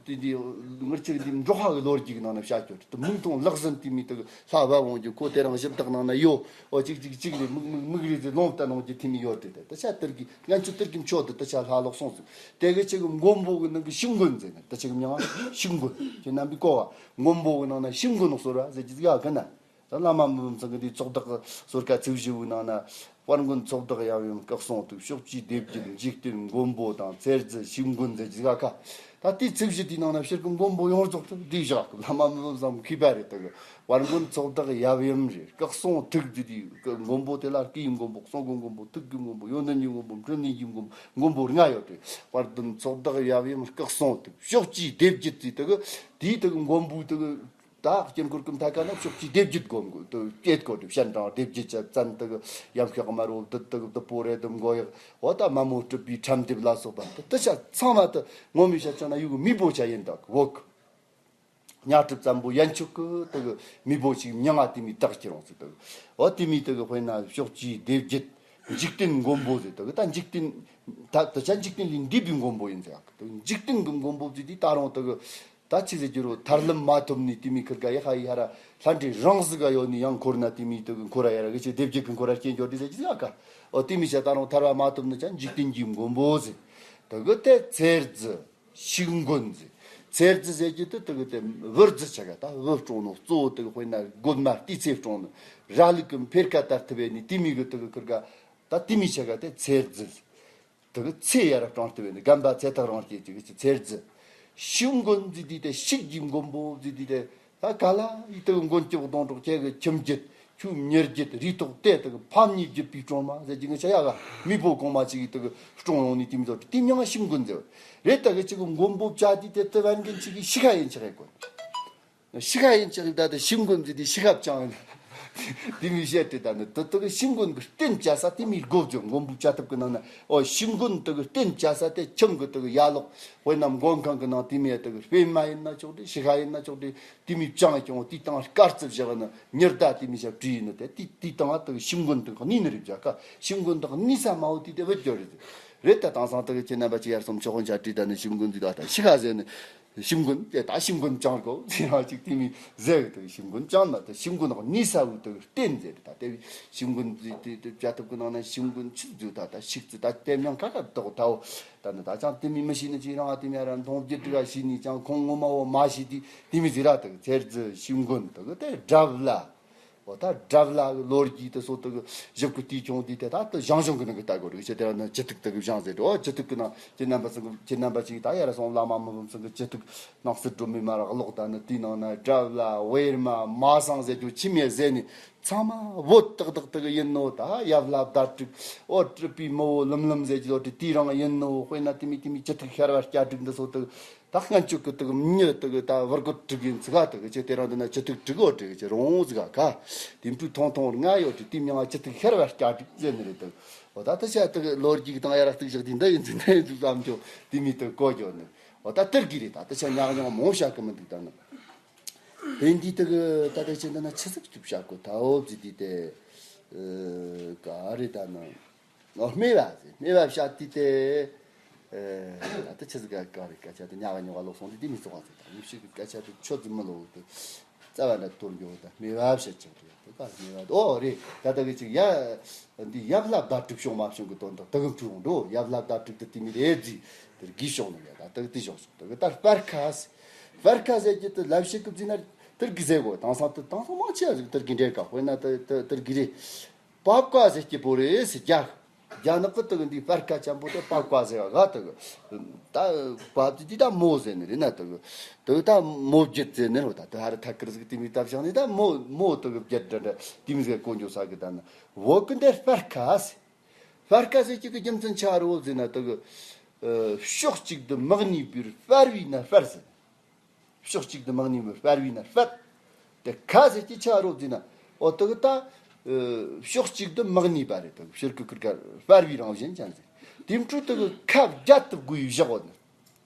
དེ་འདི་ངར་ཆི་འདི་འབྲོག་ཧ་གི་ལོ་རྒྱུས་ནང་ན་བྱ་རྒྱུ་རེད། དུ་མིག་མཐོང་ལག་ཟིན་དེ་མི་དུ་ལྷ་བབ་འོང་རྒྱུ་ཁོ་དེ་རང་ཞིབ་བཏགས་ནང་ན་ཡོད། འོ་གཅིག་གཅིག་གཅིག་ནས་མིག་མིག་མིག་རིལ་ཟེར་ལོང་བལྟ་གནང་རྒྱུ་དེ་མི་ཡོད་དེ། དེ་ད་ཆ་དེར་གི་ང་ཚོ་དེར་གི་མཆོག་དེ་ད་ཆ་ལྷ་ལོག་སོང་ཟིག་དེ་གི་ཅིག་མགོན་པོ་གི་ནང་གི་ཤིང་མགོན་ཟེར་ནས་ད་ཅིག་མྱང་ཤིང་མགོན་ཁྱེད་རྣམ་པའི་གོ་བ་མགོན་པོ་གི་ནང་ན་ཤིང་མགོན་གསོལ་བ་ཟེར་གྱི་ཟིག་ཡ་གི་ན། ད་བླ་མ་མི་ཕམ་ཚང་གི་འདི་ཚོགས་བདག་གི་གསོལ་ཁ་ཚིག་བཞི་བོའི་ནང་ན། དཔལ་མགོན་ཚོགས་བདག་ཡབ་ཡུམ་སྐུ་གསུང་ཐུགས། ཕྱོགས་བཅུའི་སྡེ་བརྒྱད་འཇིག་རྟེན་མགོན་པོ་དང་། ཚེ་རྫི་ཤིང་མགོན་ཟེར་གྱི་ག་ཁ། ད་དེའི་ཚིག་བཞི་དེའི་ནང་ན་ཕྱིར་གི་མགོན་པོ་ཡོངས་རྫོགས་དེ་བཞག་གི། བླ་མ་མི་ཕམ་ཚང་མཁས་པ་རེད། ད་གི་དཔལ་མགོན་ཚོགས་བདག་ཡབ་ཡུམ་རེད། སྐུ་གསུང་ཐུགས་ཀྱི་དེ་མགོན་པོ་དེ་ལ་སྐུའི་མགོན་པོ། གསུང་གི་མགོན་པོ། ཐུགས་ཀྱི་མགོན་པོ། ཡོན་ཏན་གྱི་མགོན་པོ། འཕྲིན་ལས་ཀྱི་མགོན་པོ། མགོན་པོ་ལྔ་ཡོད་དེ། དཔལ་ལྡན་ཚོགས་བདག་ཡབ་ཡུམ་སྐུ་གསུང་ཐུགས། ཕྱོགས་བཅུའི་སྡེ་བརྒྱད་ཀྱི་དེ་གི་དེའི་དེ་གི་མགོན་པོའི་དེ་གི། ད་དཀྱིལ་འཁོར་གྱི་མཐའ་ཁ་ན་ཕྱོགས་བཅུའི་སྡེ་བརྒྱད་སྒོམ་དགོས། དེ་སྐད་སྐོར་དེ་བཤད་གྲངས་སྡེ་བརྒྱད་ཅན་བཙན། དེ་གི་ཡབ་ཤོག་དམར་པོ་བདུད། དེ་གི་བདུད་པོ་རེ་དུམ་མགོ་གཡག་འོ་ད་མ་མོ་སྤྲུལ་པའི་ཁྲམ་འདེབས་ལ་སོགས་པ་དེ་དེ་ཆ་ཚང་མ་དེ་ངོ་མའི་བཤད་ཀྱང་ན་ཡུལ་གི་མེས་པོ་ཆ་ཡིན། ད་གི་བོད་གི་གཉའ་ཁྲི་བཙན་པོ་ཡན་ཆོད་གི་དེ་གི་མེས་པོ་ཞིག་མྱིང་ང་དེ་མོའི་བཏགས་ཀྱི་རུང་ཟིག། དེ་གི་འོ་དེ་མོའི་དེ་གི་དཔེར་ན་ཕྱོགས་བཅུའི་སྡེ་བརྒྱད་འཇིག་རྟེན་མགོན་པོ་ཟེར། དེ་གི་ད་འཇིག་རྟེན་ད་དེ་ཆ་འཇིག་རྟེན་ལས་འདས་པའི་མགོན་པོ་ཡིན་ཟེར། དེ་གི་འཇིག་རྟེན་གི་མགོན་པོ་ཟེར་དེ་ད་རུང་དེ་གི་ད་ཆི་ཟེར་རྒྱུ་རུ། ཐར་ལམ་མ་ཐོབ་ནས་དེ་མོའི་ཁིར་ག་ཡ་ཧ་ཡ་ཧ་ར་ལྷ་འདྲེ་རང་ཟིག་ག་ཡོད་ནི་ཡང་འཁོར་ན་དེ་མོའི་དེ་གི་འཁོར་ར་ཡ་ར་གི་ཆེ་སྡེ་བརྒྱད་གི་འཁོར་ར་སྐྱེ་འགྱོ་དེ་ཟེར་གྱི་ཡ་ག། འོ་དེ་མོའི་ཆ་ད་རུང་ཐར་བ་མ་ཐོབ་ནི་ཆ་འཇིག་རྟེན་གྱི་མགོན་པོ་ཟེར། དེ་གི་དེ་ཚེ་རྫི་ཤིང་མགོན་ཟེར། ཚེ་རྫི་ཟེར་རྒྱུ་དེ་དེ་གི་དེ་བུ་རྫི་ཆ་ག་ད་བུ་སྐྲོང་ནོ་གཙོ་བོ། དེ་གི་དཔེར་ན་རྒོད་མ་ལྟའི་ཚེ་སྐྲོང་ནི་ར་ལུག་གི་འཕེལ་ཁ་ལྟར་ཐུབ་པའི་ནི་དེ་མོའི་གི་དེ་གི་ཁིར་ག་ད་དེ་མོའི་ཆ་ག་དེ་ཚེ་རྫི་ཟེར། དེ་གི་ཚེ་ཡར་སྤྲང་སྟེ་བས་ནི་རྒན་པ་ཚེ་ཐག་རིང་སྐྱེས་ཀྱི་ཚེ་རྫི། ཤིང་མགོན་ཟེར་དུས་དེ་ཤིག་གི་མགོན་པོ་ཟེར་དུས་དེ་ད་ག་ལ་ཡི་དེ་གི་མགོན་སྐྱོབ་གདོང་གྲོགས་ཁྱེད་ཀྱི་ཁྱིམ་རྒྱུད་ཆུ་མྱི་རྒྱུད་རུས་ཐོག་དེ་དེ་གི་ཕམ་ཉེས་བརྒྱུད་པའི་སྲུང་མ་ཟེར་གྱི་ངི་ཆ་ཡ་ག་མེས་པོ་གོང་མ་ཅིག་གི་དེ་གི་སྲུང་ཡོང་ནི་དེ་མི་ཚོ་དེ་མྱིང་ང་ཤིང་མགོན་ཟེར་བ་རེད། ད་གི་ཅིག་གི་མགོན་པོ་བྱ་དུས་དེ་དེ་བན་རྒན་ཅིག་གི་ཤི་ཁ་ཡིན་ཆགས་ཡ་གོ། ཤི་ཁ་ཡིན་ཆགས་ད་དེ་ཤིང་མགོན་ཟེར་དེ་ཤི་ཁ་བཅང་ཡིན། དེ་མི་བཤད་དེ་ད་ནི་དེ་དེ་གི་ཤིང་མགོན་གི་རྟེན་བཅའ་ས་དེ་མི་སྒོ་བརྒྱབ། མགོན་པོ་བཅའ་ཐབས་གི་ནང་ན་ཨོ་ཤིང་མགོན་དེ་གི་རྟེན་བཅའ་ས་དེ་ཁྱིམ་གི་དེ་གི་ཡ་ལོག་དཔེར་ན་མགོན་ཁང་གི་ནང་དེ་མི་ཡ་དེ་གི་སྤེན་མ་ཡིན་ན་ཆོག་དེ་ཤི་ཁ་ཡིན་ན་ཆོག་དེ་དེ་མི་བཅང་ཀྱང་དེ་དང་དཀར་རྩི་བཞག་ནི་ཉི་ཟླ་དེ་མི་བྱ་བྲིས་ཡིན་ནི་དེ་དེ་དེ་དང་དེ་གི་ཤིང་མགོན་དེ་གི་གནས་ནི་རེད་བྱ་ཀ། ཤིང་མགོན་དེ་གི་གནས་ས་མ་འོ་དེ་དེ་བུད་རྒྱུ་རེད། རེད་ད་དེང་སང་དེ་གི་ཁྱེད་རྣམ་པ་ཅིག་ཡར་སོང་ཆོག་ཁོང་ཆ་བྲིས་ད་ནི་ཤིང་མགོན་དེ་ད་ད་ཤི་ཁ་ཟེར་ནི། ཤིང་མགོན་དེ་ད་ཤིང་མགོན་བཅང་དགོ་ཟེར་ཡང་ཅིག་དེ་མི་ཟེར་གི་དེ་ཤིང་མགོན་བཅང་མ་དེ་ཤིང་མགོན་ནག་གནས་ས་བོ་དེ་རྟེན་ཟེར། ད་དེ་ཤིང་མགོན་དེ་དེ་དེ་བྱ་ཐབས་གི་ནང་ན་ཤིང་མགོན་ཆི་ཟིག་ད་ད་ཤིག་ཙི་ད་དེ་མྱང་ཁ་ཁ་དོག་ད་འོ། ད་ནི་ད་ཅང་དེ་མི་མི་ཤེས་ནི་ཅིག་རང་ཨ་དེ་མི་རང་མཐོང་རྒྱུ་དྲི་ག་ཤེས་ནི་ཅང་ཁོང་ངོ་མ་བོ་མ་ཤེས་དེ་དེ་མི་ཟེར་ར། དེ་ཚེ་རྫི་ཤིང་མགོན་དེ་གི་དེ་དགྲ་བླ། འོ་ད་དགྲ་བླ་གི་ལོ་རྒྱུས་དེ་སོགས་དེ་གི་ཞིབ་གི་དུས་ཆུང་དུས་དེ་ད་དེ་ཞང་ཞུང་གི་ནང་གི་ལྟ་དགོས་རེད་ཅེས། དེ་ར་ནི་སྤྱི་ཐུག་དེ་གི་ཞང་ཟེར་འགྲོ། སྤྱི་ཐུག་གི་ནང་ཁྱེད་རྣམ་པ་ཚང་གི་ཁྱེད་རྣམ་པ་ཅིག་ད་ཡར་སོང་བླ་མ་མི་ཕམ་ཚང་གི་སྤྱི་ཐུག་ནང་སྲིད་སྒྲོན་མེ་མ་ར་ཀློག་ད་ནི་དེའི་ནང་ན་དགྲ་བླ་ཝེར་མ་མ་སང་ཟེར་རྒྱུ་ཁྱི་མེད་ཟེར་ནི་ཚང་མ་བོད་ཏག་ཏག་དེ་གི་ཡིན་ནོ། ད་ཡབ་བླ་བདག་ཕྲུག་འོ་སྤྲུལ་པའི་མི་བོ་ལམ་ལམ་ཟེར་རྒྱུ་དེ་དེའི་རང་ཡིན་ནོ། དཔེར་ན་དེ་མི་དེ་མི་སྤྱི་ཐུག་ཤར་བ་སྐྱ་དྲུག་འདི་སོགས་དེ། ད་སྔན་ཆད་ཀྱི་དུག་མྱི་དུག་ད་བུར་གོ་དྲུག་ཡིན་ཚིག་ག་དུག་ཅེས་དེ་རང་འདི་ན་སྤྱི་དུག་དྲུག་འོ་དྲུག་ཅེས་རོང་ཟིག་ག་ག་དེ་འཕྲུལ་ཐོང་ཐོང་ང་ཡོད་དུ་དེ་མྱང་ང་སྤྱི་དུག་ཤར་བ་སྐྱ་དྲུག་ཟེར་ནི་རེད་དུག་འོ་ད་ད་ཤ་དུག་ལོ་རྒྱུས་དང་ཡ་ར་དུག་བཞག་དེ་འདི་ཡིན་ཚིག་འདི་ཡིན་ཚིག་བསམ་ཆོག་དེ་མི་དུག་གོ་གྱོ་ནི་འོ་ད་དུར་གི་རེད། ད་ད་ཤ་ཉག་ཉོག་མོ་བཤད་གི་མི་འདུག་ད་ནི་དེ་འདི་དུག་ད་ད་ཅེ་འདི་ན་ཆི་ཟིག་ཐུབ་བཤད་གོ་ད་འོ་ཟི་དི་དེ་ག་རེད་ད་ནི། ཨོ་སྨེ་བ་ཟེར། སྨེ་བ་བཤད་དུས་དེ། ཨེ་ད་ལྟ་ཆི་ཟིག་ག་ག་རེ་སྐད་ཆ་དེ་ཉག་ག་ཉོག་ག་ལོག་སོང་དུས་དེ་མི་ཚོགས་པ་ཟེར། ད་མི་ཞིག་གི་སྐད་ཆ་དེ་ཆོ་ཙི་མི་ལོག་དུ་རྩ་བ་འདྲ་གཏོར་འགྱོ་ད་སྨེ་བ་བཤད་ཅིག་རེད། དེ་ག་སྨེ་བ་ཨོ་རེད། ད་ལྟ་གི་ཅིག་ཡ་འདི་ཡབ་བླ་བདག་དྲུག་བྱུང་མ་བྱུང་གི་དོན་དག་དེ་གི་བྱུང་འགྲོ། ཡབ་བླ་བདག་དྲུག་དེ་དེ་མི་རེད་ཟིག་དེར་གི་བྱུང་ནི་ཡ་ད་དེ་གི་དེ་བྱུང་སོང་དེ་གི་ད་སྤར་ཁ་ཟེར། སྤར་ཁ་ཟེར་གྱི་དེ་ལབ་ཤེས་གི་ཟིན་ན་དེར་གི་ཟེར་གོ། དེང་སང་དེ་དེང་སང་མང་ཆེ་བ་ཟིག་དེར་གི་འདྲེ་ག་དཔེར་ན་དེ་དེ་དེར་གི་རེད། པབ་ཀ་ཟེར་གྱི་བོ་རེད་ཟེར། རྒྱ་རྒྱ་ནག་གི་དུ་གི་འདི་སྤར་ཁ་ཆེན་པོ་དེ་པབ་ཀ་ཟེར་བ་ག་དུ་གི་ད་པབ་དེ་འདི་ད་མོ་ཟེར་ནི་རེད་ན། དུ་གི་དུ་གི་ད་མོ་བརྒྱད་ཟེར་ནི་རེད། ད་དུ་ཧ་རི་ཐ་ཀིར་ཟིག་དེ་མི་ད་བཞག་ནི་ད་མོ་མོ་དུ་གི་བརྒྱད་འདྲ་འདྲ་དེ་མི་ཟིག་གོ་འཇོག་ས་གི་ད་ནི་བོད་གི་འདི་སྤར་ཁ་ཟེར། སྤར་ཁ་ཟེར་གྱི་གི་རྒྱུ་མཚན་ཆ་རུ་བོ་ཟེར་ན་དུ་གི་ཕྱོགས་གཅིག་ཏུ་མི་གནས་པར་སྤར་བས་ན་སྤར་ཟེར། ཕྱོགས་གཅིག་ཏུ་མི་གནས་པར་སྤར་བས་ན་སྤར། དེ་ཁ་ཟེར་གྱི་ཆ་རོགས་ཟེར་ན། འོ་དེ་གི་ད། ཕྱོགས་གཅིག་ཏུ་མི་གནས་པ་རེད། དེ་གི་ཕྱིར་གི་ཁུར་ཁ་སྤར་བའི་རང་བཞིན་ཅན་ཟེར། དེ་འཕྲོས་དེ་གི་ཁ་བརྒྱད་དུ་བགོས་བཞག་འོ་ནི།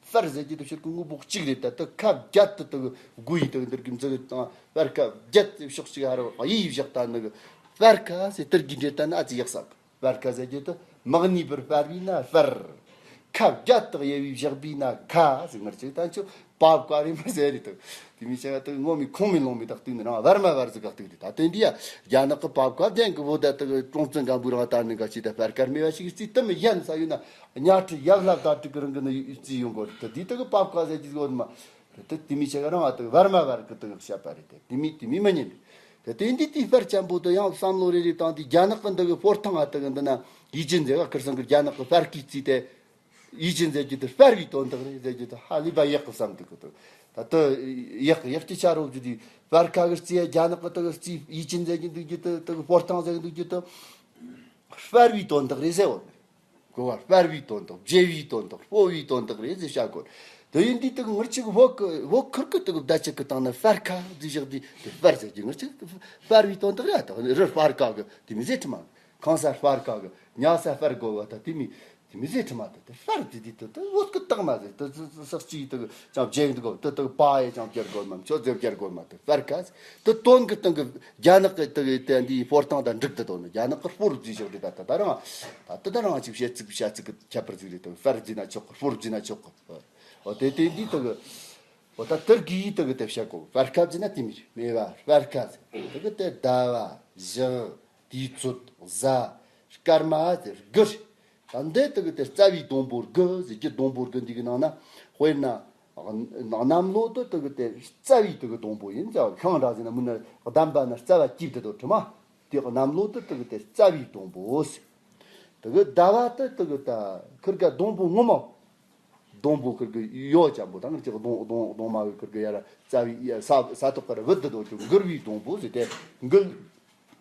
སྤར་ཟེར་གྱི་དེ་ཕྱིར་གི་དངོས་པོ་གཅིག་རེད། ད་དེ་ཁ་བརྒྱད་དུ་དེ་གི་བགོས་ཡི་དེ་གི་འདིར་གི་མཛུ་གི་དང་སྤར་ཁ་བརྒྱད་དེ་ཕྱོགས་གཅིག་ཧ་ར་བ་གཡས་བཞག་ད་ནི་གི་སྤར་ཁ་ཟེར་དེར་གི་འདྲེ་ད་ནི་ཨ་ཙི་ཡག་ས་གི། སྤར་ཁ་ཟེར་རྒྱུ་དེ་མི་གནས་པར་སྤར་བས་ན་སྤར། ཁ་བརྒྱད་དག་དབྱེ་བས་བཞག་པས་ན་ཁ་ཟེར། ངར་ཅིག་ད་ཆུ་པབ་ཀ་རེ་མི་ཟེར་རེད་དོ། དེ་མི་བྱ་བ་དེ་ངོ་མི་ཁོང་མི་ལོང་མི་དག་དུས་ནི་རང་བར་མ་བར་ཟིག་ག་གཏུག་དེ་ད་དེ་འདི་ཡ་རྒྱ་ནག་གི་པབ་ཀ་བདེན་གི་བོ་ད་དེ་གི་ཀྲོང་བཙན་སྒམ་པོའི་རང་ད་ནི་ག་ཅི་ད་སྤར་ཁ་རྨེ་བ་ཞིག་རྩིས་དུ་མི་ཡན་ས་ཡོད་ན་གཉའ་ཁྲི་ཡབ་ལྷ་བདག་དྲུག་གི་རང་གི་ནི་རྩིས་ཡོང་གོ་རེད། དེ་དེ་གི་པབ་ཀ་ཟེར་གྱི་ཟིག་ཡོད་མ་རེད། དེ་དེ་མི་བྱ་བ་རང་ཨ་དེ་བར་མ་བར་གི་དེ་གི་བཤད་པ་རེད། དེ་དེ་མི་དེ་མི་མི་ཉན་རེད། དེ་དེ་འདི་དེའི་དཔེར་ཅན་པོ་དེ་ཡང་བསམ་བློ་རེ་རེ་བཏང་དུས། རྒྱ་ནག་གི་འདི་གི་ཕོ་བྲང་ང་དེ་གི་འདི་ན་ཡིད་ཀྱི་མཛེས་པ། ཁིར་སང་གི་རྒྱ་ནག་གི་སྤར་ཁའི་རྩིས་དེ་ཡིད་ཀྱི་མཛེས་རྒྱུ་དེ་སྤར་བའི་དོན་དག་རེད་ཟེར་རྒྱུ་དེ་ཧ་ལས་པ་ཡག་གི་བསམ་འདུག་གི། དེ་ད་དེ་ཡག་ཡག་གི་ཆ་རོགས་རྒྱུ་དེ། སྤར་ཁ་གི་རྩིས། རྒྱ་ནག་གི་དེ་གི་རྩིས་ཡིད་ཀྱི་མཛེས་རྒྱུ་འདུག་རྒྱུ་དེ། དེ་གི་ཕོ་བྲང་ཟེར་གི་འདུག་རྒྱུ་དེ་སྤར་བའི་དོན་དག་རེད་ཟེར་བ་ནི། གོ་བ། སྤར་བའི་དོན་དག། བརྗེ་བའི་དོན་དག། སྤོ་བའི་དོན་དག་རེད་ཟེར་བྱ་དགོས། དེ་ཡིན་དུས་དེ་གི་ངར་ཅིག་བོད་གི་བོད་ཁུལ་གི་དེ་གི་བརྡ་ཆད་གི་སྟེང་ན་སྤར་ཁ་ཟེར་བཞག་དུས། དེ་སྤར་ཟེར་རྒྱུ་ངར་ཅིག་སྤར་བའི་དོན་དག་རེད། ད་རི་སྤར་ཁ་གི་དེ་མི་ཟེར་ཁྲི་མ། ཁང་ས་སྤར་ཁ་གི་ཉལ་ས་སྤར་དགོས་པ་ད་དེ་མི། དེ་མི་ཟེར་ཁྲི་མ། དེ་དེ་སྤར་དེ་དེ་དེ་དེ་བོད་གི་རྟགས་མ་ཟེར། དེ་ས་གཅིག་དེ་གི་ཅང་བརྗེ་འདུག་གོ། དེ་དེ་གི་པ་ཡེ་ཅང་བརྒྱབ་དགོས་མ། མཆོད་རྫས་བརྒྱབ་དགོས་མ། དེ་སྤར་ཁ་ཟེར། དེ་དོན་གི་སྟེང་གི་རྒྱ་ནག་གི་དེ་གི་དེ་འདིའི་ཕོ་བྲང་དང་འགྲིག་དེ་དོན་ནི། རྒྱ་ནག་གི་སྤོ་རུ་བརྩིས་བཞག་དེ་ད་ད་ད་རང་ད་དེ་ད་རང་ཅིག་བཤད་ཚིག་བཤད་ཚིག་གི་ཁྱད་པར་ཟིག་རེད། དེ་སྤར་བརྩིས་ན་ཆོག་གི། སྤོ་རུ་བརྩིས་ན་ཆོག་གི། འོ་དེ་དེ་འདི་དེ་གི། འོ་ད་དེར་གི་དེ་གི་དེ་བཤད་གོ། སྤར་ཁ་བརྩིས་ན་དེ་མི་རེད། སྨེ་བ་སྤར་ཁ་ཟེར། དེ་གི་དེ་ཟླ་བ། ཞག། དུས་ཚོད། གཟའ། སྐར་མ་ཟེར། དགུ་རེད། ད་འདི་དེ་གི་དེ་རྩ་བའི་སྡོང་པོ་དགུ་ཟེར་རྒྱུ། སྡོང་པོ་དགུ་འདི་གི་ནང་ན། དཔེར་ན། གནམ་ལོ་དེ་དེ་གི་དེ་རྩ་བའི་དེ་གི་སྡོང་པོ་ཡིན་ཟེར། ཤིང་འདྲ་ཟེར་ན་མིན་ན་གདམས་པ་ན་རྩ་བ་སྐྱེས་བསྡད་དོ་ཁྲི་མ། དེ་གནམ་ལོ་དེ་དེ་གི་དེ་རྩ་བའི་སྡོང་པོ་ཟེར། དེ་གི་ཟླ་བ་དེ་དེ་གི་ད་ཁིར་ག་སྡོང་པོ་ངོ་མ། སྡོང་པོ་ཁིར་གི་ཡོ་ཅན་པོ་དང་ཅིག་སྡོང་སྡོང་སྡོང་མ་གི་ཁིར་གི་ཡ་ར་རྩ་བའི་ས་ས་ཐོག་གི་ར་བུད་དེ་དོ་ཅིག་འགུལ་བའི་སྡོང་པོ་ཟེར། དེ་འགུལ།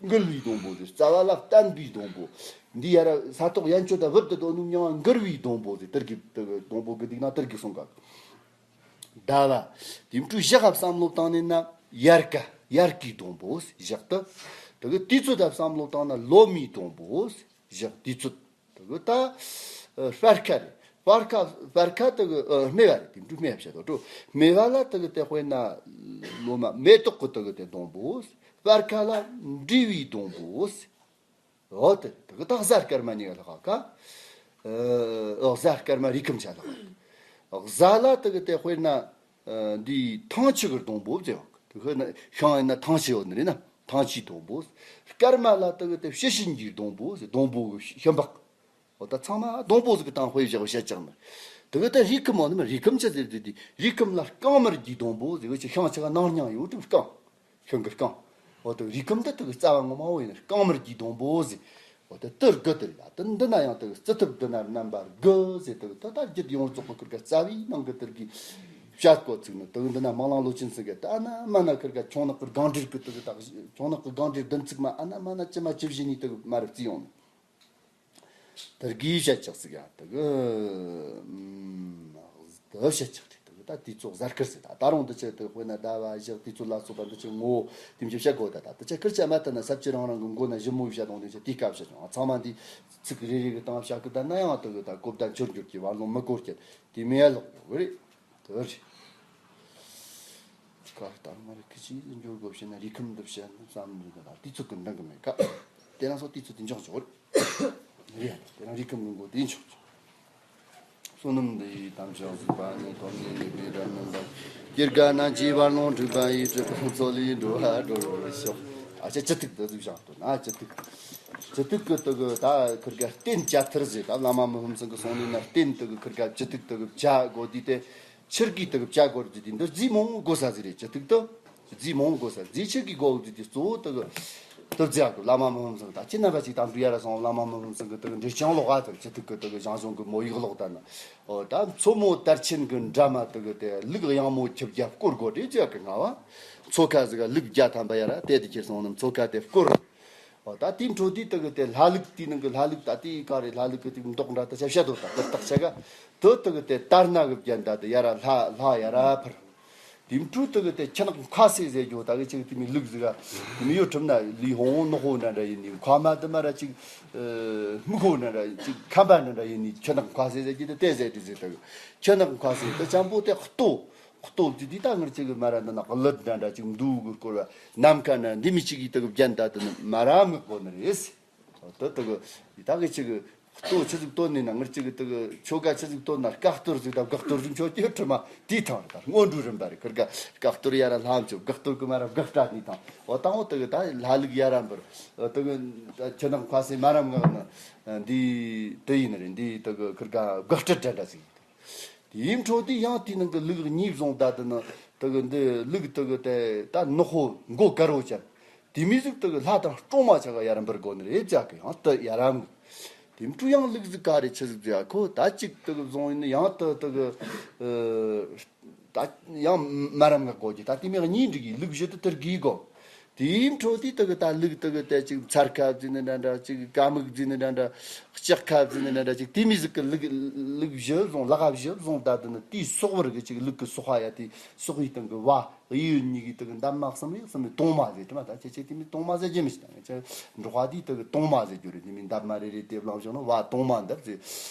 འགུལ་བའི་སྡོང་པོ་ཟེར། རྩ་བ་ལ་བརྟན་པའི་སྡོང་པོ། འདི་ཡ་ར་ས་ཐོག་ཡན་ཆོད་ད་བུད་དེ་དོ་ནུ་མྱང་བ་འགུལ་བའི་སྡོང་པོ་ཟེར། དེར་གི་དེ་གི་སྡོང་པོ་གི་སྡིག་ན་དེར་གི་སོང་ག། ཟླ་བ། དེ་འཕྲོ་ཞག་བསམ་བློ་བཏང་ནས་ན་དབྱར་ཁ། དབྱར་ཁའི་སྡོང་པོ་ཞག་ཏུ། དེ་གི་དུས་ཚོད་ད་བསམ་བློ་བཏང་ན་ལོ་མའི་སྡོང་པོ་ཞག། དུས་ཚོད། དེ་གི་ད་སྤར་ཁ་རེད། སྤར་ཁ་སྤར་ཁ་དེ་གི་སྨེ་བ་རེད། དེ་འཕྲོ་སྨེ་བ་བཤད་དོ་འགྲོ། སྨེ་བ་ལ་དེ་གི་དེ་དཔེར་ན་ལོ་མ་མེ་ཏོག་གི་དེ་གི་དེ་སྡོང་པོ། སྤར་ཁ་ལ་འབྲས་བུའི་སྡོང་པོ། འོ་དེ་དེ་གི་ད་གཟའ་སྐར་མ་གཉིས་ཀ་ལྷག་ག། ཨ་གཟའ་སྐར་མ་རེས་ཁམས་ཆ་ལྷག། གཟའ་ལ་དེ་གི་དེ་དཔེར་ན་འདི་ཐང་ཆུ་གི་སྡོང་པོ་ཟེར་བ། དེ་གི་ཤིང་ཡིན་ན་ཐང་ཆུ་ཡོད་ནི་རེད་ན། ཐང་ཆུའི་སྡོང་པོ། སྐར་མ་ལ་དེ་གི་དེ་ཕྱི་ཤུན་གྱི་སྡོང་པོ་ཟེར། སྡོང་པོ་གི་ཤུན་པགས། འོ་ད་ཚང་མ་སྡོང་པོ་ཟིག་གི་སྟེང་དཔེ་བཞག་བཤད་ཀྱང་ནི། དེ་གི་ད་རེས་ཁམས་མོ་ནི་མ། རེས་ཁམས་ཆ་ཟེར་དེ་དེ་རེས་ཁམས་ལ་རྐང་མར་གྱི་སྡོང་པོ་ཟེར་བ་ཅིག། ཤིང་ཆ་ག་ནང་སྙིང་ཡོད་དུ་རྐང་། ཤིང་གི་རྐང་། འོ་དེ་རེས་ཁམས་དེ་དེ་གི་རྩ་བ་ངོ་མ་བོ་ཡིན་ན་རྐང་མར་གྱི་སྡོང་པོ་ཟེར། འོ་དེ་དེར་དགུ་དེ་རེད། ད་དེ་འདི་ན་ཡང་དེ་གི་རྩི་ཐབས་འདི་ན་རྣམ་པ་དགུ་ཟེར། དེ་གི་ད་ད་རྒྱུད་ཡོངས་རྫོགས་གི་ཁུར་ག་རྩ་བའི་ནང་གི་དེར་གི་བཤད་གོ་ཚིག་ནི། དེ་གི་འདི་ན་མ་ལང་ལོ་ཆེན་ཟེར་གི་ད་ཨ་ན་མ་ན་ཁུར་ག་ཁྱུང་ནག་གི་སྒང་འགྲིལ་གི་དེ་གི་ད་ཁྱུང་ནག་གི་སྒང་འགྲིལ་བདུན་ཚིགས་མ་ཨ་ན་མ་ན་ཅི་མ་ཅི་བཞིན་ནི་དེ་གི་མ་རབས་རྩི་ཡོང་ནི། དེར་གི་བཤད་ཆགས་ཟིག་ཡ། དེ་གི་ཨམ། དེ་བཤད་ཆགས་རེད། དེ་གི་ད་དུས་ཚོད་གཟའ་སྐར་ཟེར། ད་ད་རུང་འདི་ཆེ་དེ་དཔེར་ན་ཟླ་བ་ཞག་དུས་ཚོད་ལ་སོགས་པ་འདི་ཆེ་ངོ་བོ་དེ་མི་བཤད་གོ། ད་ད་དེ་ཆེ་ཁིར་ཆ་མ་ཐད་ན་ས་བཅུ་རང་རང་གི་མགོ་ན་ཞིབ་མོ་བཤད་དང་དེ་ཆེ་དེ་སྐབས་བཤད་ཆོག། ཚང་མ་འདི་ཚིག་རེ་རེ་གི་སྟེང་བཤད་གི་ད་ན་ཡང་དེ་གི་ད་གོ་བརྡ་འཆོར་འགྱུར་གྱི་བར་ལོང་མི་གོ་རྒྱུ་དེ་མེད་ལོག་ཡོད་རེད། དེ་རེད། ཁ་ལྟར་མ་རེད། ཁི་ཆི་འཇོག་དགོས་བཤད་ན་རིས་ཁམས་འདི་བཤད་ན་བསམ་མི་འདུག་ལ། དུས་ཚོད་ཀྱི་འདང་གི་མེད་ཀ། དེ་རང་སོ་དུས་ཚོད་དེ་འཇོག་འཇོག་རེད། རེད། དེ་རང་རིས་ཁམས་ཀྱི་མགོ་དེ་འཇོག་འཇོག། བསོད་ནམས་འདི་ཡིས་དམ་ཆོས་གཟིགས་པ་ཉིད། ཐོབ་ནས་ཉེས་པའི་དགྲ་རྣམས་དང་། སྐྱེ་རྒ་ན་འཆིའི་རྦ་ཀློང་འཁྲུགས་པ་ཡི། གྲི་གུམ་མཚོ་ལས་འགྲོ་བ་སྒྲོལ་བར་ཤོག། ཨ་ཅེ་སྤྱི་ཐུག་ཏུ་གཟིགས་བཞག་ཏུ་ན་སྤྱི་ཐུག། སྤྱི་ཐུག་གི་དུ་གི་ད་ཁིར་ག་རྟེན་བཅའ་ཐུར་ཟེར། ད་བླ་མ་མི་ཕམ་ཚང་གི་གསུང་ནས་ན་རྟེན་དུ་གི་ཁིར་ག་སྤྱི་ཐུག་དུ་གི་བཅའ་དགོས་དུས་དེ། ཆིར་གི་དུ་གི་བཅའ་དགོས་དུས་དེ་འདི་རྫས་མང་པོ་དགོས་ས་ཟིག་རེད། སྤྱི་ཐུག་ཏུ་རྫས་མང་པོ་དགོས་ས། རྫས་ཆིར་གི་དགོས་དུས་དེ་གཙོ་བོ་དུ་གི་དུ་རྫས་ཨ་གི་བླ་མ་མི་ཕམ་ཚང་ད་ཁྱེད་རྣམ་པ་ཅིག་དང་དུ་ཡ་ར་སོང་། བླ་མ་མི་ཕམ་ཚང་གི་དུ་གི་འབྲས་ཆང་ལོག་ཨ་དུ་སྤྱི་ཐུག་གི་དུ་གི་ཞང་ཞུང་གི་མོ་ཡིག་ལོག་ད་ན། འོ་ད་མཚོ་མོ་དར་ཆེན་གི་འགྲམ་མ་དུ་གི་དེ་ལུག་གཡང་མོ་ཁྱི་བརྒྱ་སྐོར་དགོས་རེད་ཅེས་གི་ང་བ། མཚོ་ཁ་ཟིག་ག་ལུག་བརྒྱ་ཐམ་པ་ཡ་ར་དེ་དེ་ཁྱེར་སོང་ནི་མཚོ་ཁ་དེ་སྐོར། འོ་ད་དེའི་འཕྲོ་དེའི་དུ་གི་དེ་ལྷ་ལུག་དེའི་ནང་གི་ལྷ་ལུག་ད་དེའི་ག་རེ་ལྷ་ལུག་གི་དེ་མདོག་འདྲ་ད་ཆ་བཤད་དོ། ད་དེ་རྟགས་ཆ་ག་དུ་དུ་གི་དེ་དར་སྣ་གི་བརྒྱན་ད་དེ་ཡ་ར་ལྷ་ལྷ་ཡ་ར་འཕུར། དེའི་འཕྲོ་དུ་གི་དེ་ཁྱི་ནག་མཁའ་སྲས་ཟེར་རྒྱུ་ད་གི་ཅིག་དེ་མི་ལུག་ཟིག་ག་དེ་མི་ཡོད་ཁྲིམས་ན་ལི་ཧོང་ནག་ཧོ་འདྲ་འདྲ་ཡིན་ནི། མཁའ་མ་དུ་མ་ར་ཅིག་སྨུག་ཧོ་འདྲ་འདྲ་ཅིག་ཁམ་པ་འདྲ་འདྲ་ཡིན་ནི། ཁྱི་ནག་མཁའ་སྲས་ཟེར་རྒྱུ་དེ་དེ་ཟེར་དེ་ཟེར་ད་གི་ཁྱི་ནག་མཁའ་སྲས་དུ་ཅམ་པོ་དེ་ལྟོ། ལྟོ་དེ་དེ་ད་ངར་ཅིག་གི་མ་ར་འདི་ན་གླུད་འདྲ་འདྲ་ཅིག་མདུག་གི་སྐོར་བ་ནམ་མཁའ་ན་འདི་མི་གཅིག་གིས་དུ་གི་བརྒྱན་ད་དུ་ནི་མ་ར་མི་གོ་ནི་རེད། དུ་དུ་གི་ད་གི་ཅིག་གི་ལྟོ་ཆི་ཟིག་བཏོན་ནི་ན་ངར་ཅིག་གི་དུ་གི་ཆོ་ག་ཆི་ཟིག་བཏོན་ན་སྐག་གཏོར་ཟིག་ད་སྒག་གཏོར་ཟིག་ཆོ་ཀྱི་ཁྲི་མ་དེའི་ཐང་རེད། ད་སྔོན་འགྲོའི་རིམ་པ་རེད། ཁིར་ག་སྐག་གཏོར་ཡ་ར་ལྷམ་ཆོ་སྒག་གཏོར་གི་མ་ར་སྒག་སྐྲ་ནི་ཐང་། འོ་ད་འོ་དུ་གི་ད་ལྷ་ལུག་ཡ་ར་འབུར་དུ་གི་ཁྱི་ནག་མཁའ་སྲས་མ་ར་མངགས་ན་འདི་དུ་ཡིན་ནི་རེད། འདི་དུ་གི་ཁིར་ག་སྒག་སྐྲ་འདྲ་འདྲ་ཟིག་དེའི་འཕྲོ་དེ་ཡང་དེའི་ནང་གི་ལུག་གཉིས་བཟུང་ད་དུ་ནི་དུ་གི་འདི་ལུག་དུ་གི་དེ་ད་ནག་པོ་མགོ་དཀར་པོ་ཅན། དེ་མི་ཟིག་དེ་གི་ལྷ་དང་སྲུང་མ་ཆ་ག་ཡར་འབུལ་དགོ་ནི་རེད་ཅག་གི། ཡང་དེ་ཡར་རམ། དེ་འཕྲུ་ཡང་ལུག་ཟིག་ག་རེ་ཆི་ཟིག་ཟེར་ཡ་ཁོ་ད་ཅིག་དེ་གི་བཟུང་ཡིན་ནི་ཡང་དེ་དེ་གི་ད་ཡང་མ་རམ་ངག་གོ་གི། ད་དེ་མི་གཉིས་འགྲིག་གི། ལུག་བཞི་དེ་དེར་གི་གོ། དེའི་འཕྲོ་དེ་དེ་གི་ད་ལུག་དེ་གི་དེ་ཅིག་མཚར་ཁ་བརྫིས་ནི་འདྲ་འདྲ། ཅིག་ཀ་མུག་བརྫིས་ནི་འདྲ་འདྲ། ལྕགས་ཁ་བརྫིས་ནི་འདྲ་འདྲ། ཅིག་དེ་མི་ཟིག་གི་ལུག་ལུག་བཞི་བཟུང་། ལག་བཞི་བཟུང་། ད་དེ་ནི་དེའི་སོག་བར་གི་ཅིག་ལུག་གི་སོག་ཧ་ཡ་དེ་སོག་ཡི་སྟེང་གི་བ། གཡས་གཡོན་གཉིས་ཀྱི་དེ་གི་འདབ་མ་གསུམ་རེ་གསུམ་རེ་དོང་མ་ཟེར་དྲི་མ། ད་ཁྱེད་ཆོས་དེ་མི་དོང་མ་ཟེར་རྒྱུ་མི་ཤེས། ད་ངས་ཁྱེད་འབྲོག་པ་དེས་དེ་གི་དོང་མ་ཟེར་རྒྱུ་རེད། དེ་མི་འདབ་མ་རེ་རེ་དེ་བླངས་བཞག་ན་བ་དོང་མ་འདབ་ཟེར།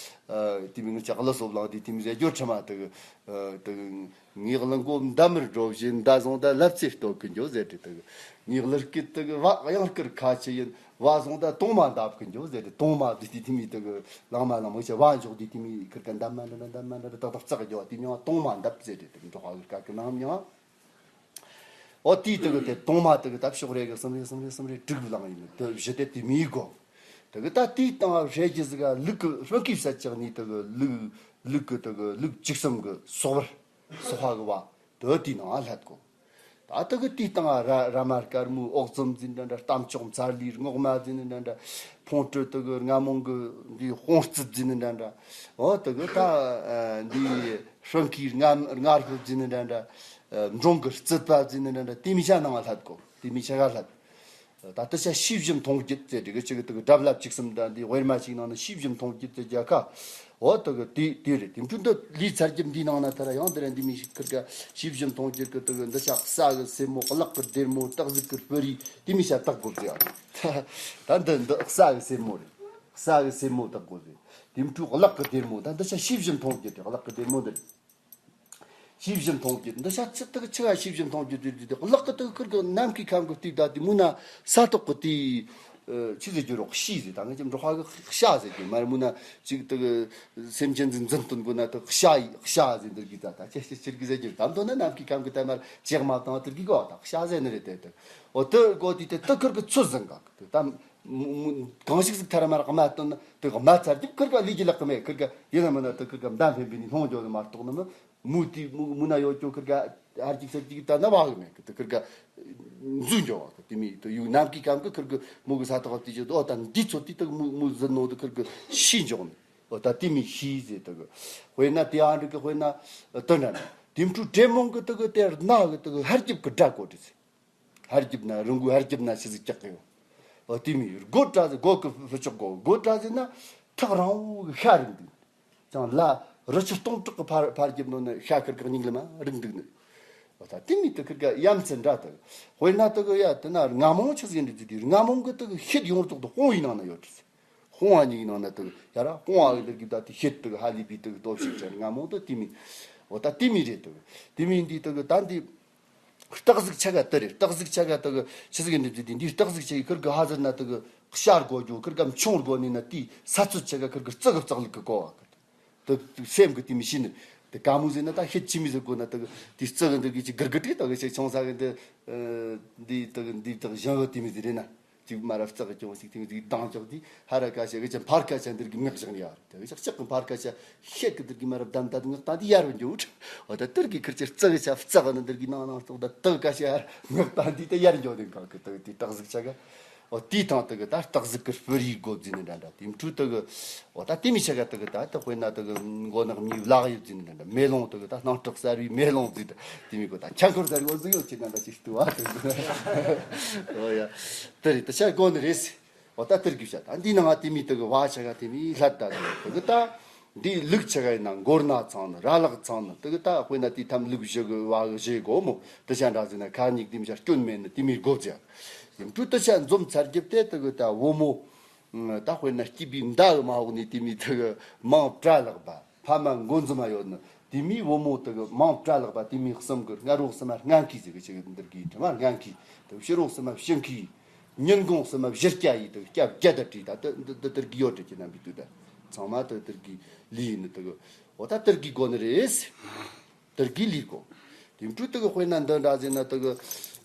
ཨ། དེ་མི་ངེད་ཅག་གླུ་སོགས་བླངས་དུས་དེ་མི་ཟེར་རྒྱུ་དྲི་མ། དེ་གི་ཨ་དེ་གི་ངའི་གླུ་མགོ་འདབ་མར་འགྲོ་བཞིན། མདའ་བཟུང་ད་ལབ་ཙེ་སྟོད་གི་འགྱོ་ཟེར་དྲི། དེ་གི་ངའི་གླུ་སྐད་དེ་གི་བ་གཡང་དཀར་ཁ་ཆེ་ཡིན། བ་བཟུང་ད་དོང་མ་འདབ་གི་འགྱོ་ཟེར་དྲི། དོང་མ་དེ་དེ་དེ་མི་དེ་གི་བླངས་མ་བླངས་མི་ཤེས། བ་འཇོག་དུས་དེ་མི་ཁིར་ཀ་འདབ་མ་འདྲ་འདྲ་འདབ་མ་འདྲ་འདྲ་ཏག་ཏག་བརྩེགས་འགྱོ། དེ་མྱིང་ང་དོང་མ་འདབ་ཟེར་དྲི། དེ་གི་འབྲོག་པ་གི་སྐད་གི་ནང་མྱིང་ང་། འོ་དེའི་དེ་གི་དེ་དོང་མ་དེ་གི་ད་ཕྱོགས་རེ་གི་གསུམ་རེ་གསུམ་རེ་གསུམ་རེ་དྲུག་བླངས་ཡིན། དེ་བཞི་དེ་དེ་མིའི་སྒོ། དེ་གི་ད་དེའི་སྟེང་བ་ཧྲེ་རྒྱུ་ཟིག་ག་ལུག་གི་ཧྲོན་ཁིའི་ས་ཆགས་ནས་དེ་གི་ལུག་ལུག་གི་དེ་གི་ལུག་བཅུ་གསུམ་གི་སོག་བར་སོག་ཧ་གི་བ་དེ་དེའི་ནང་ང་ལྷད་གོ། ད་དེ་གི་དེའི་སྟེང་ང་ར་ར་མ་དཀར་མོ་ཨོག་ཙམ་ཟེར་འདྲ་འདྲ། རྟ་མཆོག་མཚར་ལུས་རྔོག་མ་ཟེར་འདྲ་འདྲ། ཕུང་སྤྲུལ་དེ་གི་རྔ་མོང་གི་འདི་དཔུང་རྩིབས་ཟེར་འདྲ་འདྲ། འོ་དེ་གི་ད་འདི་ཧྲོན་ཁིའི་རྔ་རྔ་ཧྲུལ་ཟེར་འདྲ་འདྲ། འབྲོང་གི་རྩིད་པ་ཟེར་ནི་འདྲ་འདྲ། དེ་མི་ཆ་ནང་ལ་ལྷད་གོ། དེ་མི་ཆ་ག་ལྷད། ད་ལྟ་ཆ་ཤེས་བཞིན་མཐོང་རྒྱུད་ཟེར་དེ་གི་ཅིག་དེ་གི་སྒྲ་བླ་བཅུ་གསུམ་དང་འདི་དབུ་མ་ཅིག་ནང་ན་ཤེས་བཞིན་མཐོང་རྒྱུད་ཟེར་རྒྱ་ཁ། འོ་དེ་གི་དེ་དེ་རེད། དེ་འཕྲུལ་འདི་ལུས་ཚར་རྒྱུ་འདི་ནང་ན་ད་ར་ཡང་དེ་ར་འདི་མི་ཞིག་ཁིར་ག་ཤེས་བཞིན་མཐོང་རྒྱུད་གི་དེ་གི་འདི་ཆ་ས་གི་སེན་མོ། གླག་གི་སྡེར་མོ། སྟག་གཟིག་གི་སྤུ་རིས། དེ་མི་ཆ་བཏགས་དགོས་ཟེར་ཡ། ད་འདི་འདི་ས་གི་སེན་མོ་རེད། ས་གི་སེན་མོ་བཏགས་དགོས་ཟེར། དེ་འཕྲུལ་གླག་གི་སྡེར་མོ། ད་འདི་ཆ་ཤེས་བཞིན་མཐོང་རྒྱུད་དེ་གླག་གི་སྡེར་མོ་འདི་རེད། ཤེས་བཞིན་མཐོང་རྒྱུད། འདི་ཤ་ཚིག་དག་ཆི་ག་ཤེས་བཞིན་མཐོང་རྒྱུད་དེ་དེ་གླག་གི་དག་ཁིར་གི་ནམ་མཁའི་ཁམས་གི་སྟེང་ད་དེ་མུ་ན་ས་ཐོག་གི་དེ་ཆི་ཟེར་རྒྱུ་རོགས། ཤི་ཟེར། ད་ངས་ཀྱི་འབྲོག་པ་གི་ཤ་ཟེར་རྒྱུ་མ་རེད། མུ་ན་ཅིག་དག་སེམས་ཅན་ཟིག་འཛིན་སྟོན་དགོས་ན་དག་ཤ་ཡི་ཤ་ཟེར། འདིར་གི་ད་ད་ཁྱེད་ཤི་ཤིར་གི་ཟེར་རྒྱུ། ད་མདོ་ན་ནམ་མཁའི་ཁམས་གི་ད་མར་ཇེག་མ་བཏང་དེར་གི་གོ་ད་ཤ་ཟེར་ནི་རེད། དེ་དེ་འོ་དེ་གོ་དེ་དེ་དག་ཁིར་གི་ཚོད་ཟིན་ག་གི་དེ་ད། མུ་མུ་གང་ཞིག་ཟིག་ཐར་མར་དམའ་སྟོན་ན་དེ་དམའ་ཚར་རྒྱུ་ཁིར་ག་ལུས་ཀྱི་ལག་གི་མེད། ཁིར་ག་ཡིན་ན་མིན་ན་དེ་ཁིར་ག་མདའ་འཕེན་པའི་ནི་ལྷུང་འགྱོ་ནི་མ་གཏོགས་ནི་མི་མུ་དེ་མུ་མུ་ན་ཡོད་ཀྱོ་ཁིར་ག་ཨར་ཅིག་སར་ཅིག་ད་ན་བ་གི་མེད་གི། དེ་ཁིར་ག་འཛུལ་འགྱོ་བ་གི་དེ་མི་དེ་ཡུག་ནམ་གི་གམ་གི་ཁིར་གི་མུ་གི་ས་ཐོག་དེ་ཅི་དོ་ད་འདི་ཚོ་དེ་དེ་མུ་མུ་ཟིན་ནོ་དེ་ཁིར་གི་ཤི་འགྱོ་ནི། འོ་ད་དེ་མི་ཤི་ཟེར་དེ་གི་དཔེར་ན་དེ་ཨ་འདྲ་གི་དཔེར་ན་དོན་འདྲ་ན་དེ་འཕྲུལ་དྲེད་མོང་གི་དེ་གི་དེར་ན་གི་དེ་གི་ཧར་རྒྱབ་གི་དགྲ་གོ་དྲི་ཟེར། ཧར་རྒྱབ་ན་རི་མགོའི་ཧར་རྒྱབ་ན་ཆི་ཟིག་བཀྱག་གི་ཡོད། འོ་དེ་མི་རྒོད་དྲ་ཟེར། རྒོད་གི་ཕུ་ཆོག་གོ། རྒོད་དྲ་ཟེར་ན་ཐག་རིང་བོ་གི་ཤ་རིག་འདུག་ཅང་ལ་རི་ཆུ་སྟོང་ཕྲག་གི་ཕར་ཕར་རྒྱབ་ནོ་ན་ཤ་ཁིར་གི་སྙིང་ལ་མ་རིག་འདུག་ནི། འོ་ད་དེ་མི་དེ་ཁིར་ག་ཡ་མཚན་འདྲ་དེ། དཔེར་ན་དེ་གི་ཡ་དེ་ན་རྔ་མོང་ཆི་ཟིག་འདྲ་ཟིག་དེ་རྔ་མོང་གི་དེ་གི་ཤེད་ཡོངས་རྫོགས་དེ་དཔུང་བའི་ནང་ན་ཡོད་དྲི་ཟེར། དཔུང་བ་གཉིས་ཀྱི་ནང་ན་དེ་ཡ་ར་དཔུང་བ་གི་འདིར་གི་ད་དེ་ཤེད་དེ་གི་ཧ་ལས་པའི་དེ་གི་སྟོབས་ཤུགས་ཅན་རྔ་མོང་དེ་དེ་མི། འོ་ད་དེ་མི་རེད་དེ། དེ་མི་འདི་དེ་གི་ད་འདི་སྟག་གཟིག་ཆ་ག་དེ་རེད། སྟག་གཟིག་ཆ་ག་དེ་གི་ཆི་ཟིག་འདི་འདི་འདི་སྟག་གཟིག་ཆ་གི་ཁིར་གི་ཧ་ཟེར་ན་དེ་གི་ཤ་རྒོ་རྒྱུ། ཁིར་ག་མཆོང་རྒོ་ནི་ན་དེ་ས་ཚོད་ཆ་ག་ཁིར་གི་རྩི་གི་རྩག་ལུག་གི་གོ་བ་གི། དེ་སེམས་གི་དེ་མི་ཤེས་ནི། དེ་ག་མོ་ཟེར་ན་ད་ཤེད་ཆི་མི་ཟེར་གོ་ན་དེ་གི་དེ་རྩི་གི་འདི་གི་ཅི་གིར་གི་ཏྲིག་དེ་གི་ཅི་ཆུང་ས་གི་འདི་འདི་དེ་གི་འདི་དེ་གི་ཞང་བོ་དེ་མི་ཟེར་རེད་ན། ཅིག་མ་རབས་ཙག་ཅུང་ཞིག་དེང་ཅིག་དང་ཅོག་དེ་ཧ་ར་ཀ་ཤ་གི་ཅི་ཕར་ཀ་ཤ་འདིར་གི་ངག་བཞག་ནི་ཡ་རེད། དེ་ཞག་ཅག་གི་ཕར་ཀ་ཤ་ཤེད་གི་འདིར་གི་མ་རབས་དམ་ད་ངག་དང་དེ་ཡར་བ་འཇུག་འོ་ད་དེར་གི་ཁིར་ཅི་རྩི་གི་ཤ་ཙག་ནི་འདིར་གི་ནང་ནང་ཙོག་ད་དག་ཀ་ཤ་ཡར་ངག་དང་དེ་དེ་ཡར་འཇོག་དེ་གང་གི་དག་དེ་སྟག་གཟིག་ཆ་ག་འོ་དེའི་ཐང་དག་གི་ད་སྟག་གཟིག་གི་སྤུ་རིས་སྒོ་བརྫིས་ནི་འདྲ་འདྲ། དེ་འཕྲུལ་དག་གི་འོ་ད་དེ་མི་ཆ་ག་དག་གི་ད་ད་དཔེར་ན་དག་གི་མགོ་ནག་མིའི་ལག་ཡོད་བརྫིས་ནི་འདྲ་འདྲ། མེ་ལོང་དག་གི་ད་སྣང་གྲགས་གསར་བའི་མེ་ལོང་བརྫིས་ད་དེ་མི་གོ་ད་ཆ་འཁོར་གསར་བའི་འོ་ཟིག་ཡོད་ཅི་འདྲ་འདྲ་ཅིག་ལྟུ་བ་དག་གི་འོ་ཡ། དེ་རེད། དེ་ཤ་དགོ་ནི་རེད། འོ་ད་དེར་གི་བཤད། ད་འདི་ནང་ང་དེ་མི་དེ་གི་བ་ཆ་ག་དེ་མི་ལྷད་ད་དེ་གི་ད་འདི་ལུག་ཆ་ག་ཡིན་ན་མགོར་ན་ཚང་ནི་ར་ལག་ཚང་ནི་དེ་གི་ད་དཔེར་ན་དེ་ཐམ་ལུག་བཞི་གི་བ་གི་བཞི་གོ་མོ་དེ་ཆ་འདྲ་ཟེར་ན་ཁ་གཉིས་དེ་མི་ཆ་སྐྱོན་མེད་ནི་དེ་མི་དགོ་བྱ། ཡིན་དུ་དེ་ཆ་འཛོམས་ཚར་རྒྱབ་དེ་དེ་གི་ད་བུ་མོ་ད་དཔེར་ན་སྐྱིད་པའི་མདའ་གི་མ་འོག་ནས་དེ་མི་དེ་གི་མང་བཀྲ་ལག་པ། ཕ་མ་འགོ་འཛིན་མ་ཡོད་ནི། དེ་མིའི་བུ་མོ་དེ་གི་མང་བཀྲ་ལག་པ་དེ་མིའི་གསུམ་གི། སྔ་རོགས་སུ་མ་སྔ་མཁའི་ཟེར་གི་ཅིག་འདིར་གི་དྲི་མ་སྔ་མཁའི། དེ་ཕྱི་རོགས་སུ་མ་ཕྱི་མཁའི། ཉིན་གུང་སུ་མ་བཞི་སྐྱ་ཡི་དེ་གི་སྐྱ་བརྒྱད་དང་བྲིས་ད་དེ་འདི་འདི་དེར་གི་ཡོད་དྲི་ཅི་རྣམ་པའི་དུས་ད་ཚང་མ་དེ་དེར་གི་ལི་ཡིན་ནི་དེ་གི་འོ་ད་དེར་གི་དགོ་ནི་རེད། དེར་གི་ལི་དགོ། དེ་འཕྲུལ་དེ་གི་དཔེར་ན་འདི་འདྲ་ཟེར་ན་དེ་གི་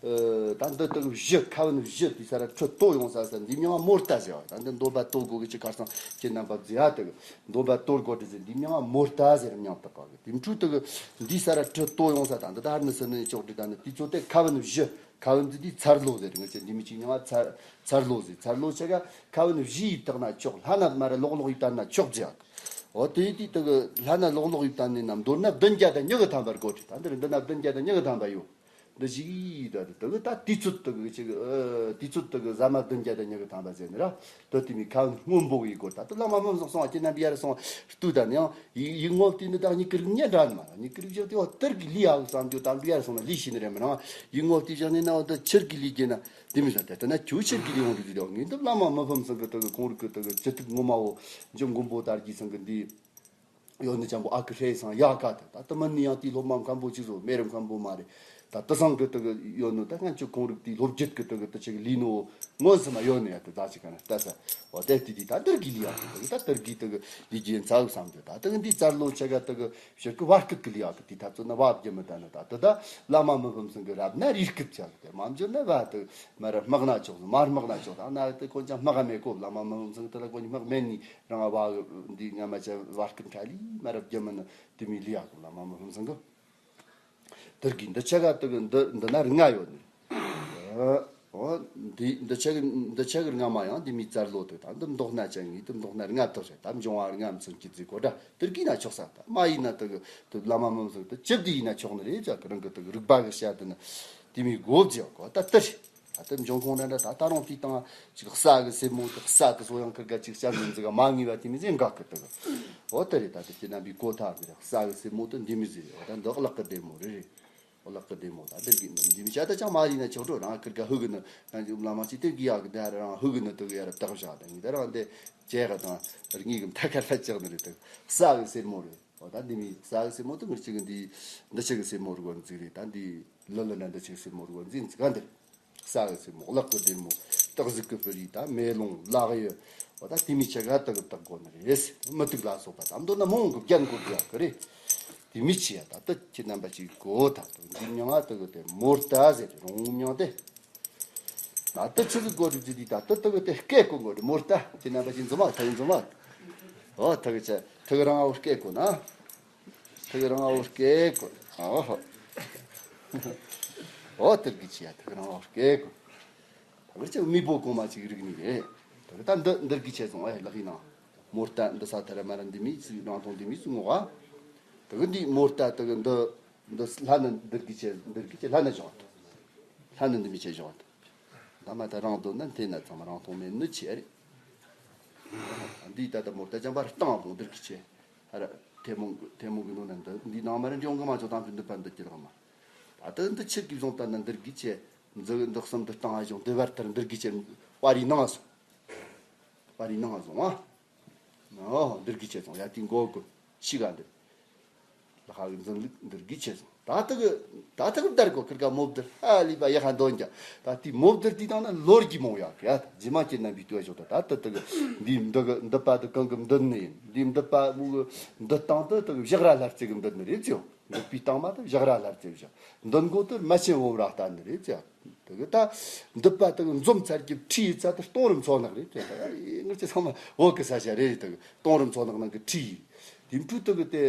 ཨ། ད་འདི་དག་བཞི། ཁ་བན་བཞི་དེ་ས་ར་ཁྲི་གཏོར་ཡོང་ས་ས། འདི་མྱིང་ང་མོ་རྟ་ཟེར་བ། ད་འདི་འདོན་པ་གཏོར་དགོས་གི་ཅི། ཁར་སང་ཁྱེད་རྣམ་པ་མཛེས་ཨ། དག་འདོན་པ་གཏོར་དགོས་དེ་ཟེར། འདི་མྱིང་ང་མོ་རྟ་ཟེར་མྱིང་བཏགས་གི། དེ་འཕྲུལ་དག་འདི་ས་ར་ཁྲི་གཏོར་ཡོང་ས། ད་འདི་ད་ནི་སི་ནི་ཅོག་འདི་ད་ནི་དེ་ཚོ་དེ་ཁ་བན་བཞི། ཁ་བན་འདི་དེ་ཚར་ལོ་ཟེར། ང་ཚོ་འདི་མི་གཅིག་མྱིང་ང་ཚར་ཚར་ལོ་ཟེར། ཚར་ལོ་ཆ་ག་ཁ་བན་བཞི་ཡིབ་བཏགས་ན་ཆོག། ལྷ་ན་མ་ར་ལོག་ལོག་ཡིབ་བཏང་ན་ཆོག་ཟེར་ཡག། འོ་དེ་དེ་དག་ལྷ་ན་ལོག་ལོག་ཡིབ་བཏང་ནས་ན། མདོར་ན་བདུན་བརྒྱ་དང་ཉི་ཤུ་ཐམ་པ་དགོས་ཀྱི། ད་འདིར་འདི་ན་བདུན་བརྒྱ་དང་ཉི་ཤུ་ཐམ་པ་ཡོད། འདི་ཞིག་ད་དེ་དག་ད་དུས་ཚོད་དག་ཅིག་ཨ། དུས་ཚོད་དག་ཟ་མ་བདུན་བརྒྱ་དང་ཉི་ཤུ་ཐམ་པ་ཟེར་ནི་ར། ད་དེ་མི་ཁ་བན་སྔོན་པོ་ཡི་སྐོར། ད་དེ་བླ་མ་མི་བཟང་སོང་བ་ཁྱེད་རྣམ་པས་ཡར་སོང་ལྟོས་ད་ནི་ཡང་ཡིག་ཡིག་ངོ་དེ་ནི་ད་ཉིད་ཀྱི་རིགས་ཉན་འདྲ་ནི་མ། ཉིད་ཀྱི་རིགས་བཞག་དེ་འོ་དེར་གི་ལི་ཡག་བསམ་རྒྱུ། ད་འདི་ཡར་སོང་ན་ལི་ཤི་ནི་རེད་མི་རང་། ཡིག་ངོ་དེ་བཞག་ནི་ན་འོ་ད་ཆེར་གི་ལི་གི་ན། དེ་མི་ཟ་དེ་ལྟ་ན་ཁྱོད་ཆེར་གི་ལི་ཡོང་རིགས་དེ། ངས་འདི་བླ་མ་མི་ཕམ་ཚང་གི་དག་གི་ཁོང་རིགས་གི་དག་གི་ཅི་ཐུབ་ངོ་མ་འོ་འཇོམས་མགོན་པོ་དར་གྱི་ཚང་གི་འདི་ཡོད་ནི་ཅང་པོ་ཨ་ཁུ་ཧྲེ་སང་ཡག་ག་དེ། ད་དེ་མིན་ནི་ཡང་དེའི་སློབ་མ་མཁན་པོ་ཅིག་བཟོ། མེ་རི་མཁན་པོ་མ་རེད། ད་དེ་སང་གི་དག་གི་ཡོད་ནོ། ད་ང་ཆོ་ཁོང་རིགས་དེའི་སློབ་རྒྱུད་གི་དག་གི་དེ་ཆེ་གི་ལི་ནོ་མངོན་སུམ་མ་ཡོད་ནི་ཡ། དེ་ད་ཅི་ག་ན་ལྟ་ས། འོ་དེ་དེ་དེ་ད་དེར་གི་ལི་ཡག་གི་དག་གི། ད་དེར་གི་དག་གི་ལི་གི་ཚ་བསམ་རྒྱུ། ད་དག་འདི་ཚར་ལོ་ཆ་ག་དག་གི། ཕྱིར་གི་བར་སྐབས་ཀྱི་ལས་ཡག་གི་དེ་ཐ་ཚོ་ན་བབ་རྒྱུ་མི་ད་ནི། ད་དེ་ད་བླ་མ་མི་ཕམ་ཚང་གི་རབ་ན་རིགས་སྐུལ་བྱ་གི། དེ་མ་འཇོན་ན་བ་དེ་མ་ར་དམག་ན་ཆོག། མ་དམག་ན་ཆོག། ད་ན་དེ་ཁོན་ཅང་དམག་མེད་གོ། བླ་མ་མི་ཕམ་ཚང་གི་དེ་ལ་ཁོན་དམག་མེད་ནི་རང་བ་འདི་ང་མ་ཆ་བར་སྐབས་ཁྲ་ལི་མ་ར་རྒྱུ་མི་ནི། དེ་མི་ལས་ཡག་གི་བླ་མ་མི་ཕམ་ཚང་གི། དེར་གི་འདི་ཆ་ག་དེ་གི་འདི་འདི་ན་རིགས་ལྔ་ཡོད་ནི། འོ། འདི་འདི་ཆ་གི་འདི་ཆ་གི་རྔ་མ་ཡང་འདི་མི་ཚར་ལོ་དེ། ད་འདི་མདོ་སྣ་ཅན་ངེས་དེ་མདོ་སྣ་རྔ་དག་རེད། ད་འབྱུང་བ་རྔ་མཚོན་གྱི་རྫི་གོ་འདྲ་དེར་གི་ན་ཆོག་ས། ད་མ་ཡིན་ན་དེ་གི་དེ་བླ་མ་མི་ཚོ་དེ་ཅི་བདེ་ཡིན་ན་ཆོག་ནི་རེད། ཅག་གི་རང་གི་དེ་གི་རིག་པ་གི་བཤད་དེ་ནི་དེ་མི་གོ་བརྗེ་གོ། ད་དེ་རེད། ད་དེ་འབྱུང་ཁུངས་འདྲ་འདྲ། ད་ད་རུང་དེའི་སྟེང་ཅིག་ས་གི་སེར་མོ་དེ། ས་གི་སོ་ཡང་ཁིར་ག་ཅིག་བཤད་མི་འཛི་ག་མ་ངེས་པ་དེ་མི་ཟེར་འགག་གི་དེ་གི། འོ་དེ་རེད། ད་དེ་ཁྱེད་རྣམ་པའི་གོ་ཐག་གི་རེད། ས་གི་སེར་མོ་དེ་འདི་མི་ཟེར། འོ་ད་འདི་གླག་གི་ལྡེ་མོ་རེད་རེད། འོ་གླག་གི་ལྡེ་མོ། ད་འདིར་གི་འདི་མི་བྱ་ད་ཅང་མ་རིག་ན་ཆོག་འགྲོ། རང་ཁིར་ག་ཧུ་གི་ནི་ཡང་བླ་མ་ཅིག་དེར་གི་ཡག་གི། འདི་རང་ཧུ་གི་ནི་དེ་གི་ཡར་བཏགས་བཞག། ད་ངས་ད་རང་འདི་བྱས་ག་དང་རིག་ངེས་གི་མཐའ་ཁ་ལྷད་ཅག་ནི་རེད། དེ་ས་གི་སེར་མོ་རེད། འོ་ད་འདི་མི་ས་གི་སེར་མོ་དེ་ངར་ཅིག་གི་འདི་འདི་ཆ་གི་སེར་མོ་རུ་གོ་འཛིག་རེད། ད་འདི་ལི་ལི་ན་འདི་ཆ་གི་སེར་མོ་རུ་གོ་འཛིག་འཛིག་ག་འདི། ས་གི་སེར་མོ། གླག་གི་ལྡེ་མོ། སྟག་གཟིག་གི་སྤུ་རིས། ད་མེ་ལོང་། ལག་གཡུ། འོ་ད་དེ་མི་ཆ་ག་དག་གི་བཏགས་དགོས་ནི་རེད། མུ་ཏིག་ལ་སོགས་པ་ད་མདོར་ན་མོ་གི་རྒྱན་གོ་རྒྱག་གི་རེད། དེ་མི་ཆེ་ཡ། ད་ལྟ་ཁྱེད་རྣམ་པ་ཅིག་གོ། ད་ལྟ་འདི་མྱིང་ང་དག་གི་དེ་མོ་རྟ་ཟེར། རོང་མྱིང་དེ། ད་ལྟ་ཆི་ཟིག་གོ་རྒྱུ་ཅི་དེ། ད་ལྟ་དག་གི་དེ་སྐད་གོ་དགོས་རེད། མོ་རྟ། ཁྱེད་རྣམ་པ་ཅིག་འཛོམས་མ། ཐག་འཛོམས་མ། འོ་ཐག་གི་ཆ་ཐག་རང་འོ་སྐད་གོ་ན། ཐག་རང་འོ་སྐད་གོ། ཨོ་ཧོ། འོ་དེར་གི་ཆེ་ཡ། ཐག་རང་འོ་སྐད་གོ། ད་གི་ཆེ་མི་བོ་གོང་མ་ཅིག་རིག་ནི་རེད། ད་གི་ད་འདི་འདིར་གི་ཆེ་སོང་། ཨེ་ལག་ཡིན་ན། མོ་རྟ་འདི་ས་ཐ་ར་མ་ར་འདི་མི་སུ་རང་ཐོང་འདི་མི་སུ་ངོ་ག། ད་གི་འདི་མོ་རྟ་ད་གི་འདི་འདི་ལྷ་ན་འདིར་གི་ཆེ། འདིར་གི་ཆེ་ལྷ་ན་བྱུང་བ། ལྷ་ན་འདི་མི་ཆེ་བྱུང་བ། ད་མ་ད་རང་དོན་ན་འཐེན་ན་ཚང་མ་རང་ཐོང་མེད་ནི་ཆེ་རེད། འདི་ད་ལྟ་མོ་རྟ་ཅང་པར་བཏང་བ་འདིར་གི་ཆེ། ཧ་ར་ཐལ་མོ་ཐལ་མོ་གི་ནང་ན་འདི་འདི་ནང་མ་རེད། འབྱུང་གི་མ་ཆོག་དང་དུ་འདི་པ་འདི་ཀྱི་ལག་མ། ད་ལྟ་འདི་ཆེ་གི་བཟུང་ལྟ་ན་འདིར་གི་ཆེ། འཛི་འདི་གསུམ་འདི་བཏང་ཨ་བྱུང་འདི་བར་ལྟར་འདིར་གི་ཆེ། པ་རི་ནང་སོང་། པ་རི་ནང་སོང་ཨ། ཨོ་འདིར་གི་ཆེ་སོང་། ཡ་དེ་མགོ་གི་ཤི་ག་འདི། ལྷ་གི་འཛིན་ལུགས་འདིར་གི་ཆེ་སོང་། ད་ལྟ་གི་ད་ལྟ་གི་བདར་གོ། ཁིར་ག་མོ་བདར། ཨ་ལི་པ་ཡ་ཧ་འདོན་ཀྱང་། ད་དེ་མོ་བདར་དེ་དང་ན་ལོར་གྱི་མོ་ཡག་ཡ། རྗེས་མ་ཁྱེད་རྣམ་པའི་ལྟོས་ཞོག་ད་ད་ལྟ་གི་འདི་འདི་གི་འདི་པ་དེ་གང་གི་འདི་ནི་ཡིན། འདི་འདི་པ་མོ་གི་འདི་སྟེང་དུ་དེ་གི་བཞག་ར་ལྷར་རྩེ་གི་འདི་ནི་རེད་ཅེ། འདི་པའི་སྟེང་མ་དེ་བཞག་ར་ལྷར་རྩེ་བཞག། འདི་མགོ་དེ་རྨ་ཆེན་འོབ་ར་ལྟ་ནི་རེད་ཅེ། དེ་གི་ད་འདི་པ་དེ་གི་འཛོམས་ཚར་གྱི་ཁྲིའི་རྩ་དེ་སྟོང་རིམ་ཚོགས་ནག་རེད་ཅེ། ད་ཡ་ངར་ཅེ་ཚང་མ་འོག་གི་ས་ཆ་རེད། དེ་གི་སྟོང་རིམ་ཚོགས་ནག་ནང་གི་ཁྲི་ཡིན། དེ་འཕྲུལ་དེ་གི་དེ་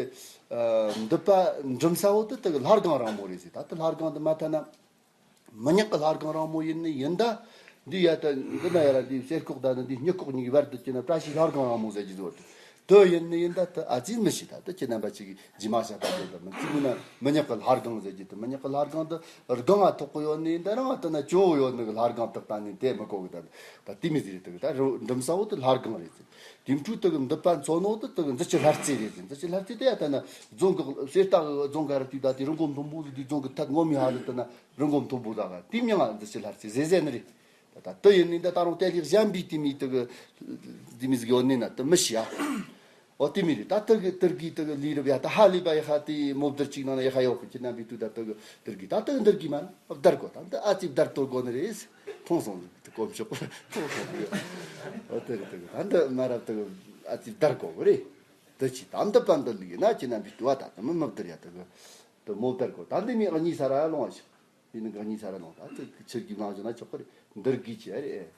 ཨ་འདི་པ་འགྲིམ་ས་བོ་དེ་དེ་གི་ལྷ་སྒང་རིང་མོ་རེད་ཟེར། ད་དེ་ལྷ་སྒང་དེ་མ་ཐ་ན་མི་ཉག་གི་ལྷ་སྒང་རིང་མོ་ཡིན་ནི་ཡིན་ད། འདི་ཡ་ད་འདི་ན་ཡ་ར་འདི་གསེར་ཁོག་ད་ནི་འདི་སྨྱུ་ཁོག་གཉིས་ཀྱི་བར་དུ་སྐྱེས་ན་བཀྲ་ཤིས་ལྷ་སྒང་རིང་མོ་ཟེར་གྱི་བཟོ་དེ། དེ་ཡིན་ནི་ཡིན་ད། དེ་ཨ་ཙི་མི་ཤེས། ད་དེ་ཁྱེད་རྣམ་པ་ཅིག་གིས་རྗེས་མ་བཤད་པ་དེ་ད་མི་ཚིག་མིན་ན་མི་ཉག་གི་ལྷ་སྒང་ཟེར་གྱི་དེ། མི་ཉག་གི་ལྷ་སྒང་དེ་སྒང་ང་ཐོག་གི་ཡོད་ནི་ཡིན་ད། རང་ང་ད་ན་ཇོ་བོ་ཡོད་ནི་གི་ལྷ་སྒང་དག་ད་ནི་དེ་མི་གོ་གི་ད། ད་དེ་མི་ཟེར་དེ་གི་ད་རུ་འགྲིམ་ས་བོ་དེ་ལྷ་སྒང་རེད་ཟེར། དེ་འཕྲུལ་དེ་གི་འདི་པ་མཚོན་ནོ་དེ་དེ་གི་འཛི་ཆུ་ལྷ་རྩེ་རེད་ཟེར། འཛི་ཆུ་ལྷ་རྩེ་དེ་ཡ་ད་ན་རྫོང་གི་གསེར་རྟ་གི་རྫོང་ག་ར་དུས་ད་དེ་རི་མགོ་མཐོན་པོ་དེ་རྫོང་གི་ཐད་ངོ་མི་ཧ་ལི་ད་ན་རི་མགོ་མཐོན་པོ་ད་ག་དེ་མྱིང་ང་འཛི་ཆུ་ལྷ་རྩེ་ཟེར་ཟེར་ནི་རེད། ད་ད་དེ་ཡིན་ནི་ད་ད་རུང་དེ་ལས་གཞན་པའི་དེ་མི་དེ་གི་དེ་མི་ཟིག་ཡོད་ནི་ན་དེ་མི་ཤེས་ཨ། འོ་དེ་མི་རེད། ད་དེ་གི་དེར་གི་དེ་གི་ལི་རབ་ཡ་ད་ཧ་ལི་པ་ཡ་ཧ་དེ་མོ་བདར་གཅིག་ནང་ན་ཡ་ཧ་ཡོད་གི། ཁྱེད་རྣམ་པའི་དུས་ད་དེ་གི་དེར་གི་ད་དེ་གི་དེར་གི་མ་ན་བདར་གོ། ད་འདི་ཨ་ཙི་བདར་གཏོར་གོ་ནི་རེད། ཐོང་སོང་གི་གོམ་ཤོག་ཐོང་སོང་གི། འོ་དེ་རེད། དེ་གི་ད་འདི་མ་རབ་དེ་གི་ཨ་ཙི་བདར་གོ་གི་རེད། དེ་ཅི་ད་འདི་པ་འདི་ལི་ན་ཁྱེད་རྣམ་པའི་དུས་བ་ད་དེ་མི་མི་བདར་ཡ་དེ་གི་དེ་མོ་བདར་གོ། ད་འདི་མི་ཨ་གཉིས་ས་ར་ལོང་བ་ཞིག། དེ་ནི་གང་ཉིད་ས་ར་ལོང་ད་ཚིག་ཆུ་རྒྱུས་ནང་བཞིན་ན་ཆོག་གི་རེད། འདིར་གི་ཆེ་རེད།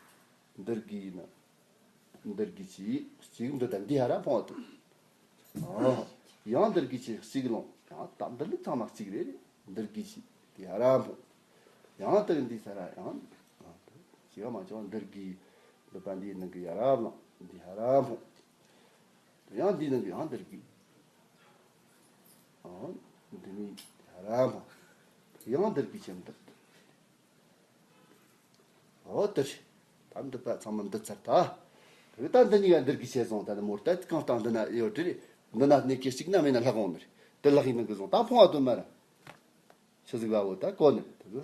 འདིར་གི་ཡིན་ན། འདིར་གི་ཆེ་གཅིག་འདི་དང་འདི་ཧ་ར་ཕོང་བ་ཐུབ། ཨོ། ཡང་འདིར་གི་ཆེ་གཅིག་ལོང་ཡང་ད་འདི་ལི་ཚང་མ་གཅིག་རེད། འདིར་གི་ཆེ་འདི་ཧ་ར་ཕོང་། ཡང་དེ་འདི་ས་ར་ཡང་། ཅི་ག་མ་ཆོག་འདིར་གི་འདི་པ་འདི་ནང་གི་ཧ་ར་ལོང་འདི་ཧ་ར་ཕོང་། ཡང་འདི་ནང་གི་ཡང་འདིར་གི། ཨང་། འདི་ནི་ར་མ། ཡང་འདིར་གི་ཆེན་འདིར། ཨོ་དེར། ད་འདི་པ་ཚང་མ་འདི་ཚར་ད། དེ་ད་འདི་གཉིས་ཀ་འདིར་གི་ཆེ་སོང་ད་ནི་མོར་ད་གང་བཏང་འདི་ན་ཡོད་དྲི། འདི་ན་ནི་སྐད་ཅིག་ན་མེད་ན་ལྷག་འོང་ནི་རེད། དེ་ལྷག་ཡིན་ནི་གི་སོང་ད་ཕོང་བ་དོན་མ་ར། ཆི་ཟིག་བ་བོ་ད་གོ་ནི་དེ་གི།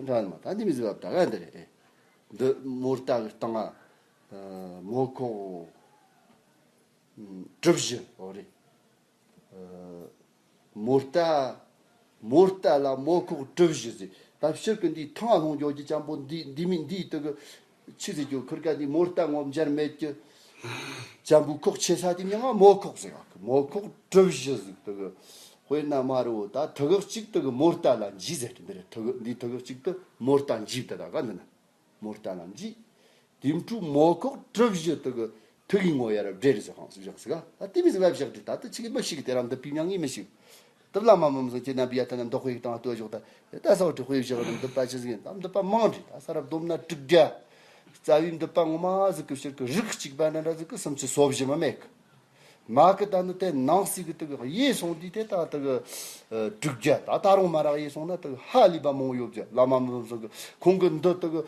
འདྲ་མ་ད་འདི་མི་ཟིག་བ་ད་ག་འདི་རེད། འདི་མོར་ད་གི་སྟེང་ང་མོ་ཁོག་གྲུ་བཞི་འོ་རེད། མོ་རྟ། མོ་རྟ་ལ་མོ་ཁོག་གྲུ་བཞི་ཟེར། ད་ཕྱིར་གི་འདི་ཐང་ལྷུང་འགྱོ་གི་ཅམ་པོ་འདི་འདི་མི་འདི་དུ་གི་ཆི་ཟེར་རྒྱུ་ཁུར་ཀ་འདི་མོ་རྟ་ངོ་མཇལ་མེད་ཀྱི། ཅམ་པོ་ཁོག་ཆེ་ས་དེ་མྱང་ང་མོ་ཁོག་ཟེར་ག་མོ་ཁོག་གྲུ་བཞི་ཟེར་དུ་གི། དཔེར་ན་མ་རུ་ད་ཐུ་གག་ཅིག་དུ་གི་མོ་རྟ་ལ་འཇིགས་ཟེར་འདི་རེད། ཐུ་གག་འདི་ཐུ་གག་ཅིག་དུ་མོ་རྟ་འཇིགས་དུ་ད་ག་འདི་ན། མོ་རྟ་ལ་འཇིགས། དེ་འཕྲུ་མོ་ཁོག་གྲུ་བཞི་དུ་གི་ཐུག་གི་ངོ་ཡ་ར་བྲེ་རི་ཟེར་ཁང་སུ་བཞག་ཟེར་ག་ད་དེ་མི་ཟེར་བ་བཞག་དྲི་ད་དུ་ཆི་གི་མི་ཤིག་དེ་རང་འདི་པི་མྱང་ངི་མི་ཤིག་དུ་བླ་མ་མི་མི་ཟེར་ཁྱེད་རྣམ་པའི་ཡ་ཐ་ན་འདོག་ཁོ་ཡིག་དང་ལྟོས་ཞོག་ད་ད་ས་བ་དྲི་ཁོ་ཡི་བཞག་རི་འདི་པ་ཆི་ཟིག་ཡིན་ད་འདི་པ་མང་དྲི་ད་ས་རབ་སྡོམ་ན་དྲུག་བརྒྱ། རྩ་བའི་འདི་པ་ངོ་མ་ཟིག་གི་ཕྱིར་གི་རིགས་གཅིག་པ་འདྲ་འདྲ་ཟིག་གི་སུམ་ཅུ་སོ་བཞི་མ་མེད་གི་མ་གི་ད་ནི་དེ་ནང་སྲིད་གི་དུ་གི་གཡས་སོང་དུས་དེ་ད་དུ་གི་དྲུག་བརྒྱ་ད་ད་རུང་མ་རག་གཡས་སོང་ན་དུ་གི་ཧ་ལས་པ་མང་ཡོད་རྒྱུ་བླ་མ་མི་ཟོ་གི་ཁོང་གི་འདི་དུ་གི་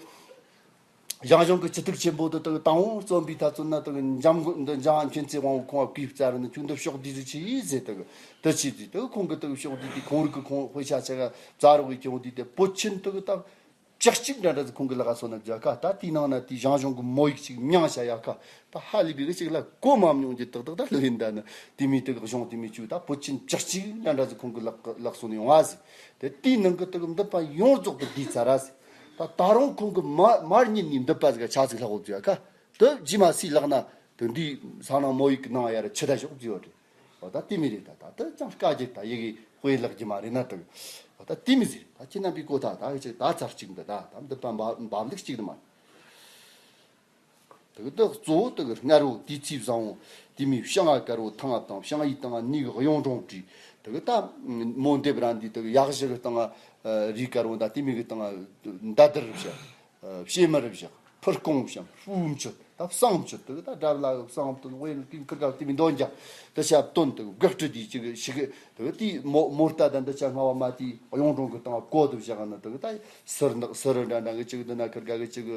ཞང་ཞུང་གི་སྤྱི་གཏུག་ཆེན་པོ་དུ་དུ་གི་དང་བོ་རྩོམ་པའི་ཐ་ཚོད་ན་དུ་གི་འཇམ་མགོན་འདི་འཇམ་མཁྱེན་བརྩེ་དབང་བོ་ཁོང་བ་གིས་བཙལ་རུ་ནི་ཁྱུང་འདི་ཕྱོགས་དུས་སུ་ཆི་ཡིས་ཟེར་དུ་གི་དུ་ཆི་དུས་དུ་གི་ཁོང་གི་དུ་གི་ཕྱོགས་དུས་དུས་ཁོང་རིག་གི་ཁོང་དཔེ་ཆ་ཆ་ག་བཙལ་རོགས་གི་ཁྱུང་དུས་དེ་བོད་ཆེན་དུ་གི་ད། ལྕགས་གཅིག་འདྲ་འདྲ་ཟིག་ཁོང་གི་ལག་ག་སོང་ན་རྒྱ་ཁ་ད་དེའི་ནང་ན་དེའི་ཞང་ཞུང་གི་མོ་ཡིག་ཅིག་མྱང་བྱ་ཡ་ཁ་ད་ཧ་ལས་པའི་གི་ཅིག་ལ་གོ་མ་མྱོང་རྒྱུ་ཏག་ཏག་ད་ལོས་ཡིན་ད་ནི་དེ་མི་དེ་གི་གཞུང་དེ་མི་བཅུ་ད་བོད་ཆེན་ལྕགས་གཅིག་འདྲ་འདྲ་ཟིག་ཁོང་གི་ལག་ལག་སོང་ནས་ཡོང་བ་ཟིག་དེ་དེའི་ནང་གི་དེ་གི་འདི་པ་ཡོངས་རྫོགས་དུ་བསྡུས་ཚར་ར་ཟིག་ད་ད་རུང་ཁོང་གི་མ་མར་ཉིན་ནས་འདི་པ་ཟིག་ཆ་ཟིག་ལྷག་འོ་བཅུ་ཡ་ཁ་དེ་རྗེས་མ་སུའི་ལག་ན་དེ་འདི་ས་ནང་མོ་ཡིག་གི་ནང་ཡ་ར་ཆི་ད་ཞོག་བཅུ་ཡོད་རེད། འོ་ད་དེ་མི་རེད་ད་ད་ད་ཅང་དཀའ་རྒྱུ་ད་ཡི་གེ་དཔེ་ལེགས་རྒྱུ་མ་རེད་ན་ད། འོ་ད་དེ་མི་ཟེར་ད་ཁྱེད་རྣམ་པའི་གོ་ཐག་ད་ཅིག་ད་ཚར་གཅིག་འདི་ད་ད་འདི་པ་འབབ་འབབ་ལུགས་གཅིག་ནི་མ། དེ་གི་ད་གཙོ་བོ་དེ་གི་སྔ་རོ་དུས་ཚིགས་བཟང་བོ་དེ་མི་ཤང་ཨ་དཀར་བོ་ཐང་ཨ་དང་ཤང་ཨའི་སྟེང་ཨ་ནི་གི་གཡུང་དྲུང་བྲིས། དེ་གི་ད་མོ་འདེབས་ར་འདི་དེ་གི་ཡག་བཞི་གི་སྟེང་ཨ་རི་དཀར་བོ་ད་དེ་མི་གི་སྟེང་ཨ་མདའ་དར་བཞག་བཤེས་མར་བཞག་ཕུར་སྐོང་བཤམས་ཧྥུ་མཆོད་ད་བསང་མཆོད་དེ་ད་དགྲ་བླ་བསང་བཏོན་དབེན་ཀིང་ཁིར་ག་དེ་མི་འདོན་རྒྱ་དེ་ཞབས་བཏོན་དེ་དགག་སྤྲོད་དེ་ཅིག་ཞིག་དེ་དེ་མོ་མོ་རྟ་དང་འདི་ཆ་སྔ་བ་མ་དེ་གཡུང་དྲུང་གི་སྟེང་བཀོད་དུ་བཞག་ན་དེ་ད་སུར་ནག་སུར་འདྲ་འདྲ་གི་ཅིག་འདི་ན་ཁིར་ག་གི་ཅིག་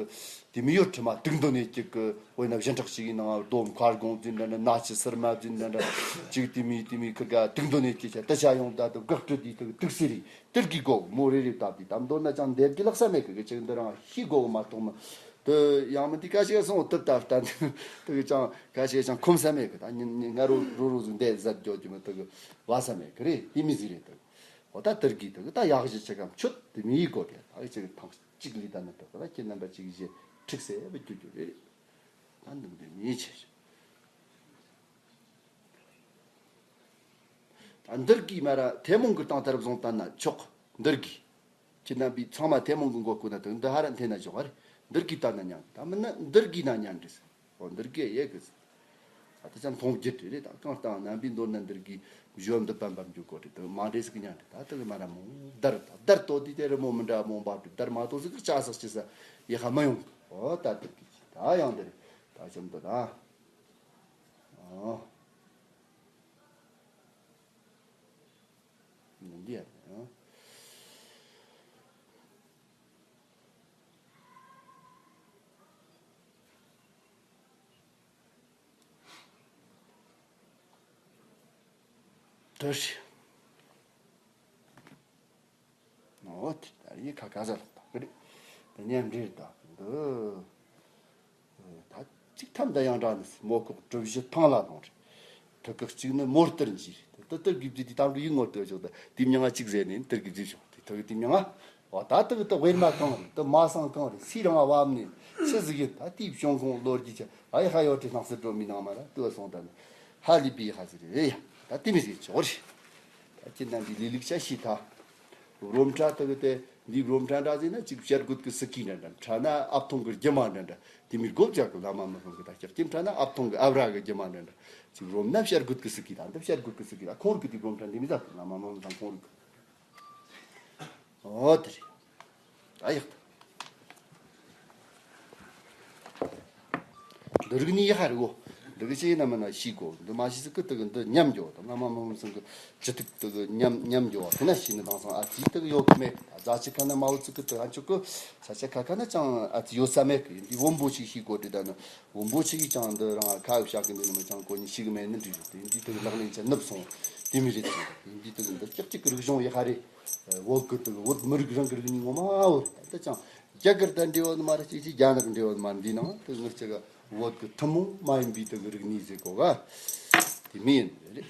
དེ་མི་ཡོད་ཁྲི་མ་དུག་འདོན་ནས་ཅིག་དབེན་ན་བཞི་ཕྲག་ཅིག་གི་ནང་རྡོ་མཁར་དགོང་འཛིན་འདྲ་འདྲ་ན་ཆི་སུར་མ་འཛིན་འདྲ་འདྲ་ཅིག་དེ་མི་དེ་མི་ཁིར་ག་དུག་འདོན་ནས་ཅིག་ཆ་དེ་ཆ་ཡོང་ད་དེ་དགག་སྤྲོད་དེ་དེ་དུག་སེ་རེད། དེར་གི་གོ་མོ་རེ་རེ་བཏབ་དེ་དམ་མདོར་ན་ཅང་འདེབས་ཀྱི་ལག་ས་མེད་གི་གི་ཅིག་འདི་རང་ཤི་གོ་མ་གཏོགས་མི་དེ་ཡང་མི་དེ་ཁ་ཤས་སོང་དུ་བཏབ་ལྟ་དེ་གི་ཅང་ཁ་ཤས་ཅང་ཁོམ་ས་མེད་གི་ད་ཉིན་ཉིན་སྔ་རོ་རོ་རོ་ཟིག་འདེད་ཟད་རྒྱོ་གི་མི་དེ་གི་བ་ས་མེད་གི་རེད། དེ་མི་ཟིག་རེད་དེ་འོ་ད་དེར་གི་དེ་གི་ད་ཡག་ཞི་ཆེ་གམ་ཆུད་དེ་མི་ཡི་གོ་གི་ད་གི་ཅིག་ཐང་གཅིག་ལི་ད་ནི་དེ་གི་ད་ཁྱེད་རྣམ་པ་ཅིག་བཞེས་ཁྲིག་སེ་བི་རྒྱུ་རྒྱུ་རེད། ད་འདུག་དེ་མི་ཆེ་ཞིག་ད་འདིར་གི་མ་ར་ཐེ་མོང་གི་སྟེང་ལྟར་བཟུང་བཏང་ན་ཆོག་འདིར་གི་ཁྱེད་རྣམ་པས་ཚང་མ་ཐེ་མོང་གི་མགོ་བསྐོར་ན་དང་འདི་ཧ་ར་འཐེན་ན་ཆོག་ག་རེ། འདིར་གི་བཏང་ན་མྱང་ད་མིན་ན་འདིར་གི་ན་མྱང་འདྲེས། འོ་འདིར་གི་ཡེ་གི་ཟེར། ད་ད་ཅང་མཐོང་རྒྱུ་དེ་རེད། ད་གང་ལྟར་རྣམ་པའི་མདོར་ན་འདིར་གི་གཞོན་འདི་པམ་པམ་རྒྱུ་གོ་རེད། དུ་མ་འདྲེས་གི་མྱང་རེད། ད་དུ་གི་མ་ར་མོ་དར་ད་དར་ཏོ་དི་དེ་རི་མོ་མི་འདྲ་མོ་འབབ་དུ་དར་མ་ཏོ་ཟིག་གི་ཆ་སག་ཅི་ས་ཡེ་ཧ་མ་ཡོང་གི། འོ་ད་འདིར་གི་ད་ཡང་འདི་རེད། ད་ཅང་འདི་ད། ཨོ། འདི་ཡ་ཨོ། ད་ཤི། ཨོ་དེ་ད་ཡི་ཁ་ཁ་ཟ་ལ་ད་གི་རེད། ད་མཉམ་འབྲེལ་ད་འདི། ད་གཅིག་ཐམ་ད་ཡང་འདྲ་ནི་མོ་ཁོག་གྲུ་བཞི་ཐང་ལ་ལོང་རེད། ཐུག་གི་གཅིག་ནི་མོ་ལྟར་འཇིག་རེད། ད་ལྟར་གི་བརྗིད་དེ་དམ་གི་ཡིག་ངོ་ལྟར་བཞག་ད་དེ་མྱང་ང་གཅིག་ཟེར་ནས་ལྟར་གི་བརྗིད་བྱུང་དེ་ཐུག་གི་དེ་མྱང་ང་། འོ་ད་ལྟ་གི་ད་དབེན་མ་གང་རེད། ད་མ་སང་གང་རེད། སི་རང་བབ་ནས་ཆི་ཟིག་ཡིན། ད་དེའི་བྱུང་ཁུངས་ལོ་རྒྱུས་ཆ་ཨ་ཡི་ཧ་ཡོད་དེ་སྣང་སེ་འགྲོ་མི་ནང་མ་ར་ལྟོས་སོང་། ད་ནི་ཧ་ལི་པི་ཧ་ཟེར་རེད་ཡ། ད་དེ་མི་ཟེར་ཆོག་རེད། ད་ཁྱེད་རྣམ་པའི་ལི་ལིག་ཆ་ཤི་ད། བུམ་ཕྲ་དེ་གི་དེ་འདི་བུམ་ཕྲ་འདྲ་ཟེར་ན་ཅིག་བྱ་རྒོད་ཀྱི་སུ་ཁི་འདྲ་འདྲ། ཕྲ་ན་ཨབ་ཐོང་གི་རྒྱུ་མ་འདྲ་འདྲ། དེ་མིར་སྒོ་བརྒྱབ་གི་བླ་མ་མི་ཕམ་གི། ད་ལྕགས་ཀྱི་ཕྲ་ན་ཨབ་ཐོང་གི་ཨབ་ར་གི་རྒྱུ་མ་འདྲ་འདྲ། ཅིག་བུམ་ན་བྱ་རྒོད་ཀྱི་སུ་ཁི་ད་འདི་བྱ་རྒོད་ཀྱི་སུ་ཁི་ད་ཁོང་རིག་གི་དེ་བུམ་ཕྲ་འདི་མི་ཟ་གི། བླ་མ་མི་ཕམ་ཁོང་རིག་གི། ཨོ་དེ་རེད། ཨ་ཡག་ད། འདི་རིག་ནི་ཡག་རེད་གོ། འདི་གི་ཤེས་ན་མིན་ན་ཤེས་གོ། འདི་མ་ཤེས་ཟིག་གི་དེ་གི་འདི་ཉམས་འགྱོ། ད་བླ་མ་མི་ཕམ་ཚང་གི་ཅི་ཐུག་དེ་གི་ཉམས་ཉམས་འགྱོ་བ་དེ་ན་ཤེས་ནི། དེང་སང་ཨ་ཙི་དེ་གི་ཡོད་གི་མེད། རྫ་ཆུ་ཁ་ན་མ་འོ་ཚིག་གི་དེ་ཨ་ཆུ་གི་ས་ཆ་ཁ་ཁ་ན་ཅང་ཨ་ཙི་ཡོད་ས་མེད་གི། ཡིན་དུས་བོན་པོ་ཞིག་ཤེས་གོ་དེ། ད་ནི་བོན་པོ་ཞིག་གིས་ཅང་འདི་རང་ཁ་བཤད་གི་འདི་ནི་མི་ཅང་གོ་ནི་ཤེས་གི་མེད་ནི་འདྲ་རེད། དེ་ཡིན་དུས་དེ་གི་ལག་ལེན་ཆ་ནུབ་སོང་དེ་མི་རེད་ཟེར། ཡིན་དུས་དེ་གི་འདི་ཀྱག་ཀྱག་གི་རིག་གཞུང་ཡག་རེད། བོད་གི་དེ་གི་བོད་མི་རིགས་རང་གི་རིག་གནས་ངོ་མ་བོད་རེད། ད་ཅང་རྒྱ་གར་དང་འབྲེལ་བ་ནི་མ་རེད། ཅིག་ཅིག་རྒྱ་ནག་འབྲེལ་བ་ནི་མ་རེད། འདི་ནང་དེ་ངི་ཅག་གི་བོད་གི་ཐུན་མོང་མ་ཡིན་པའི་དེ་གི་རིག་གནས་ཟེར་གོ་ག་དེ་མི་ཡིན་རེད།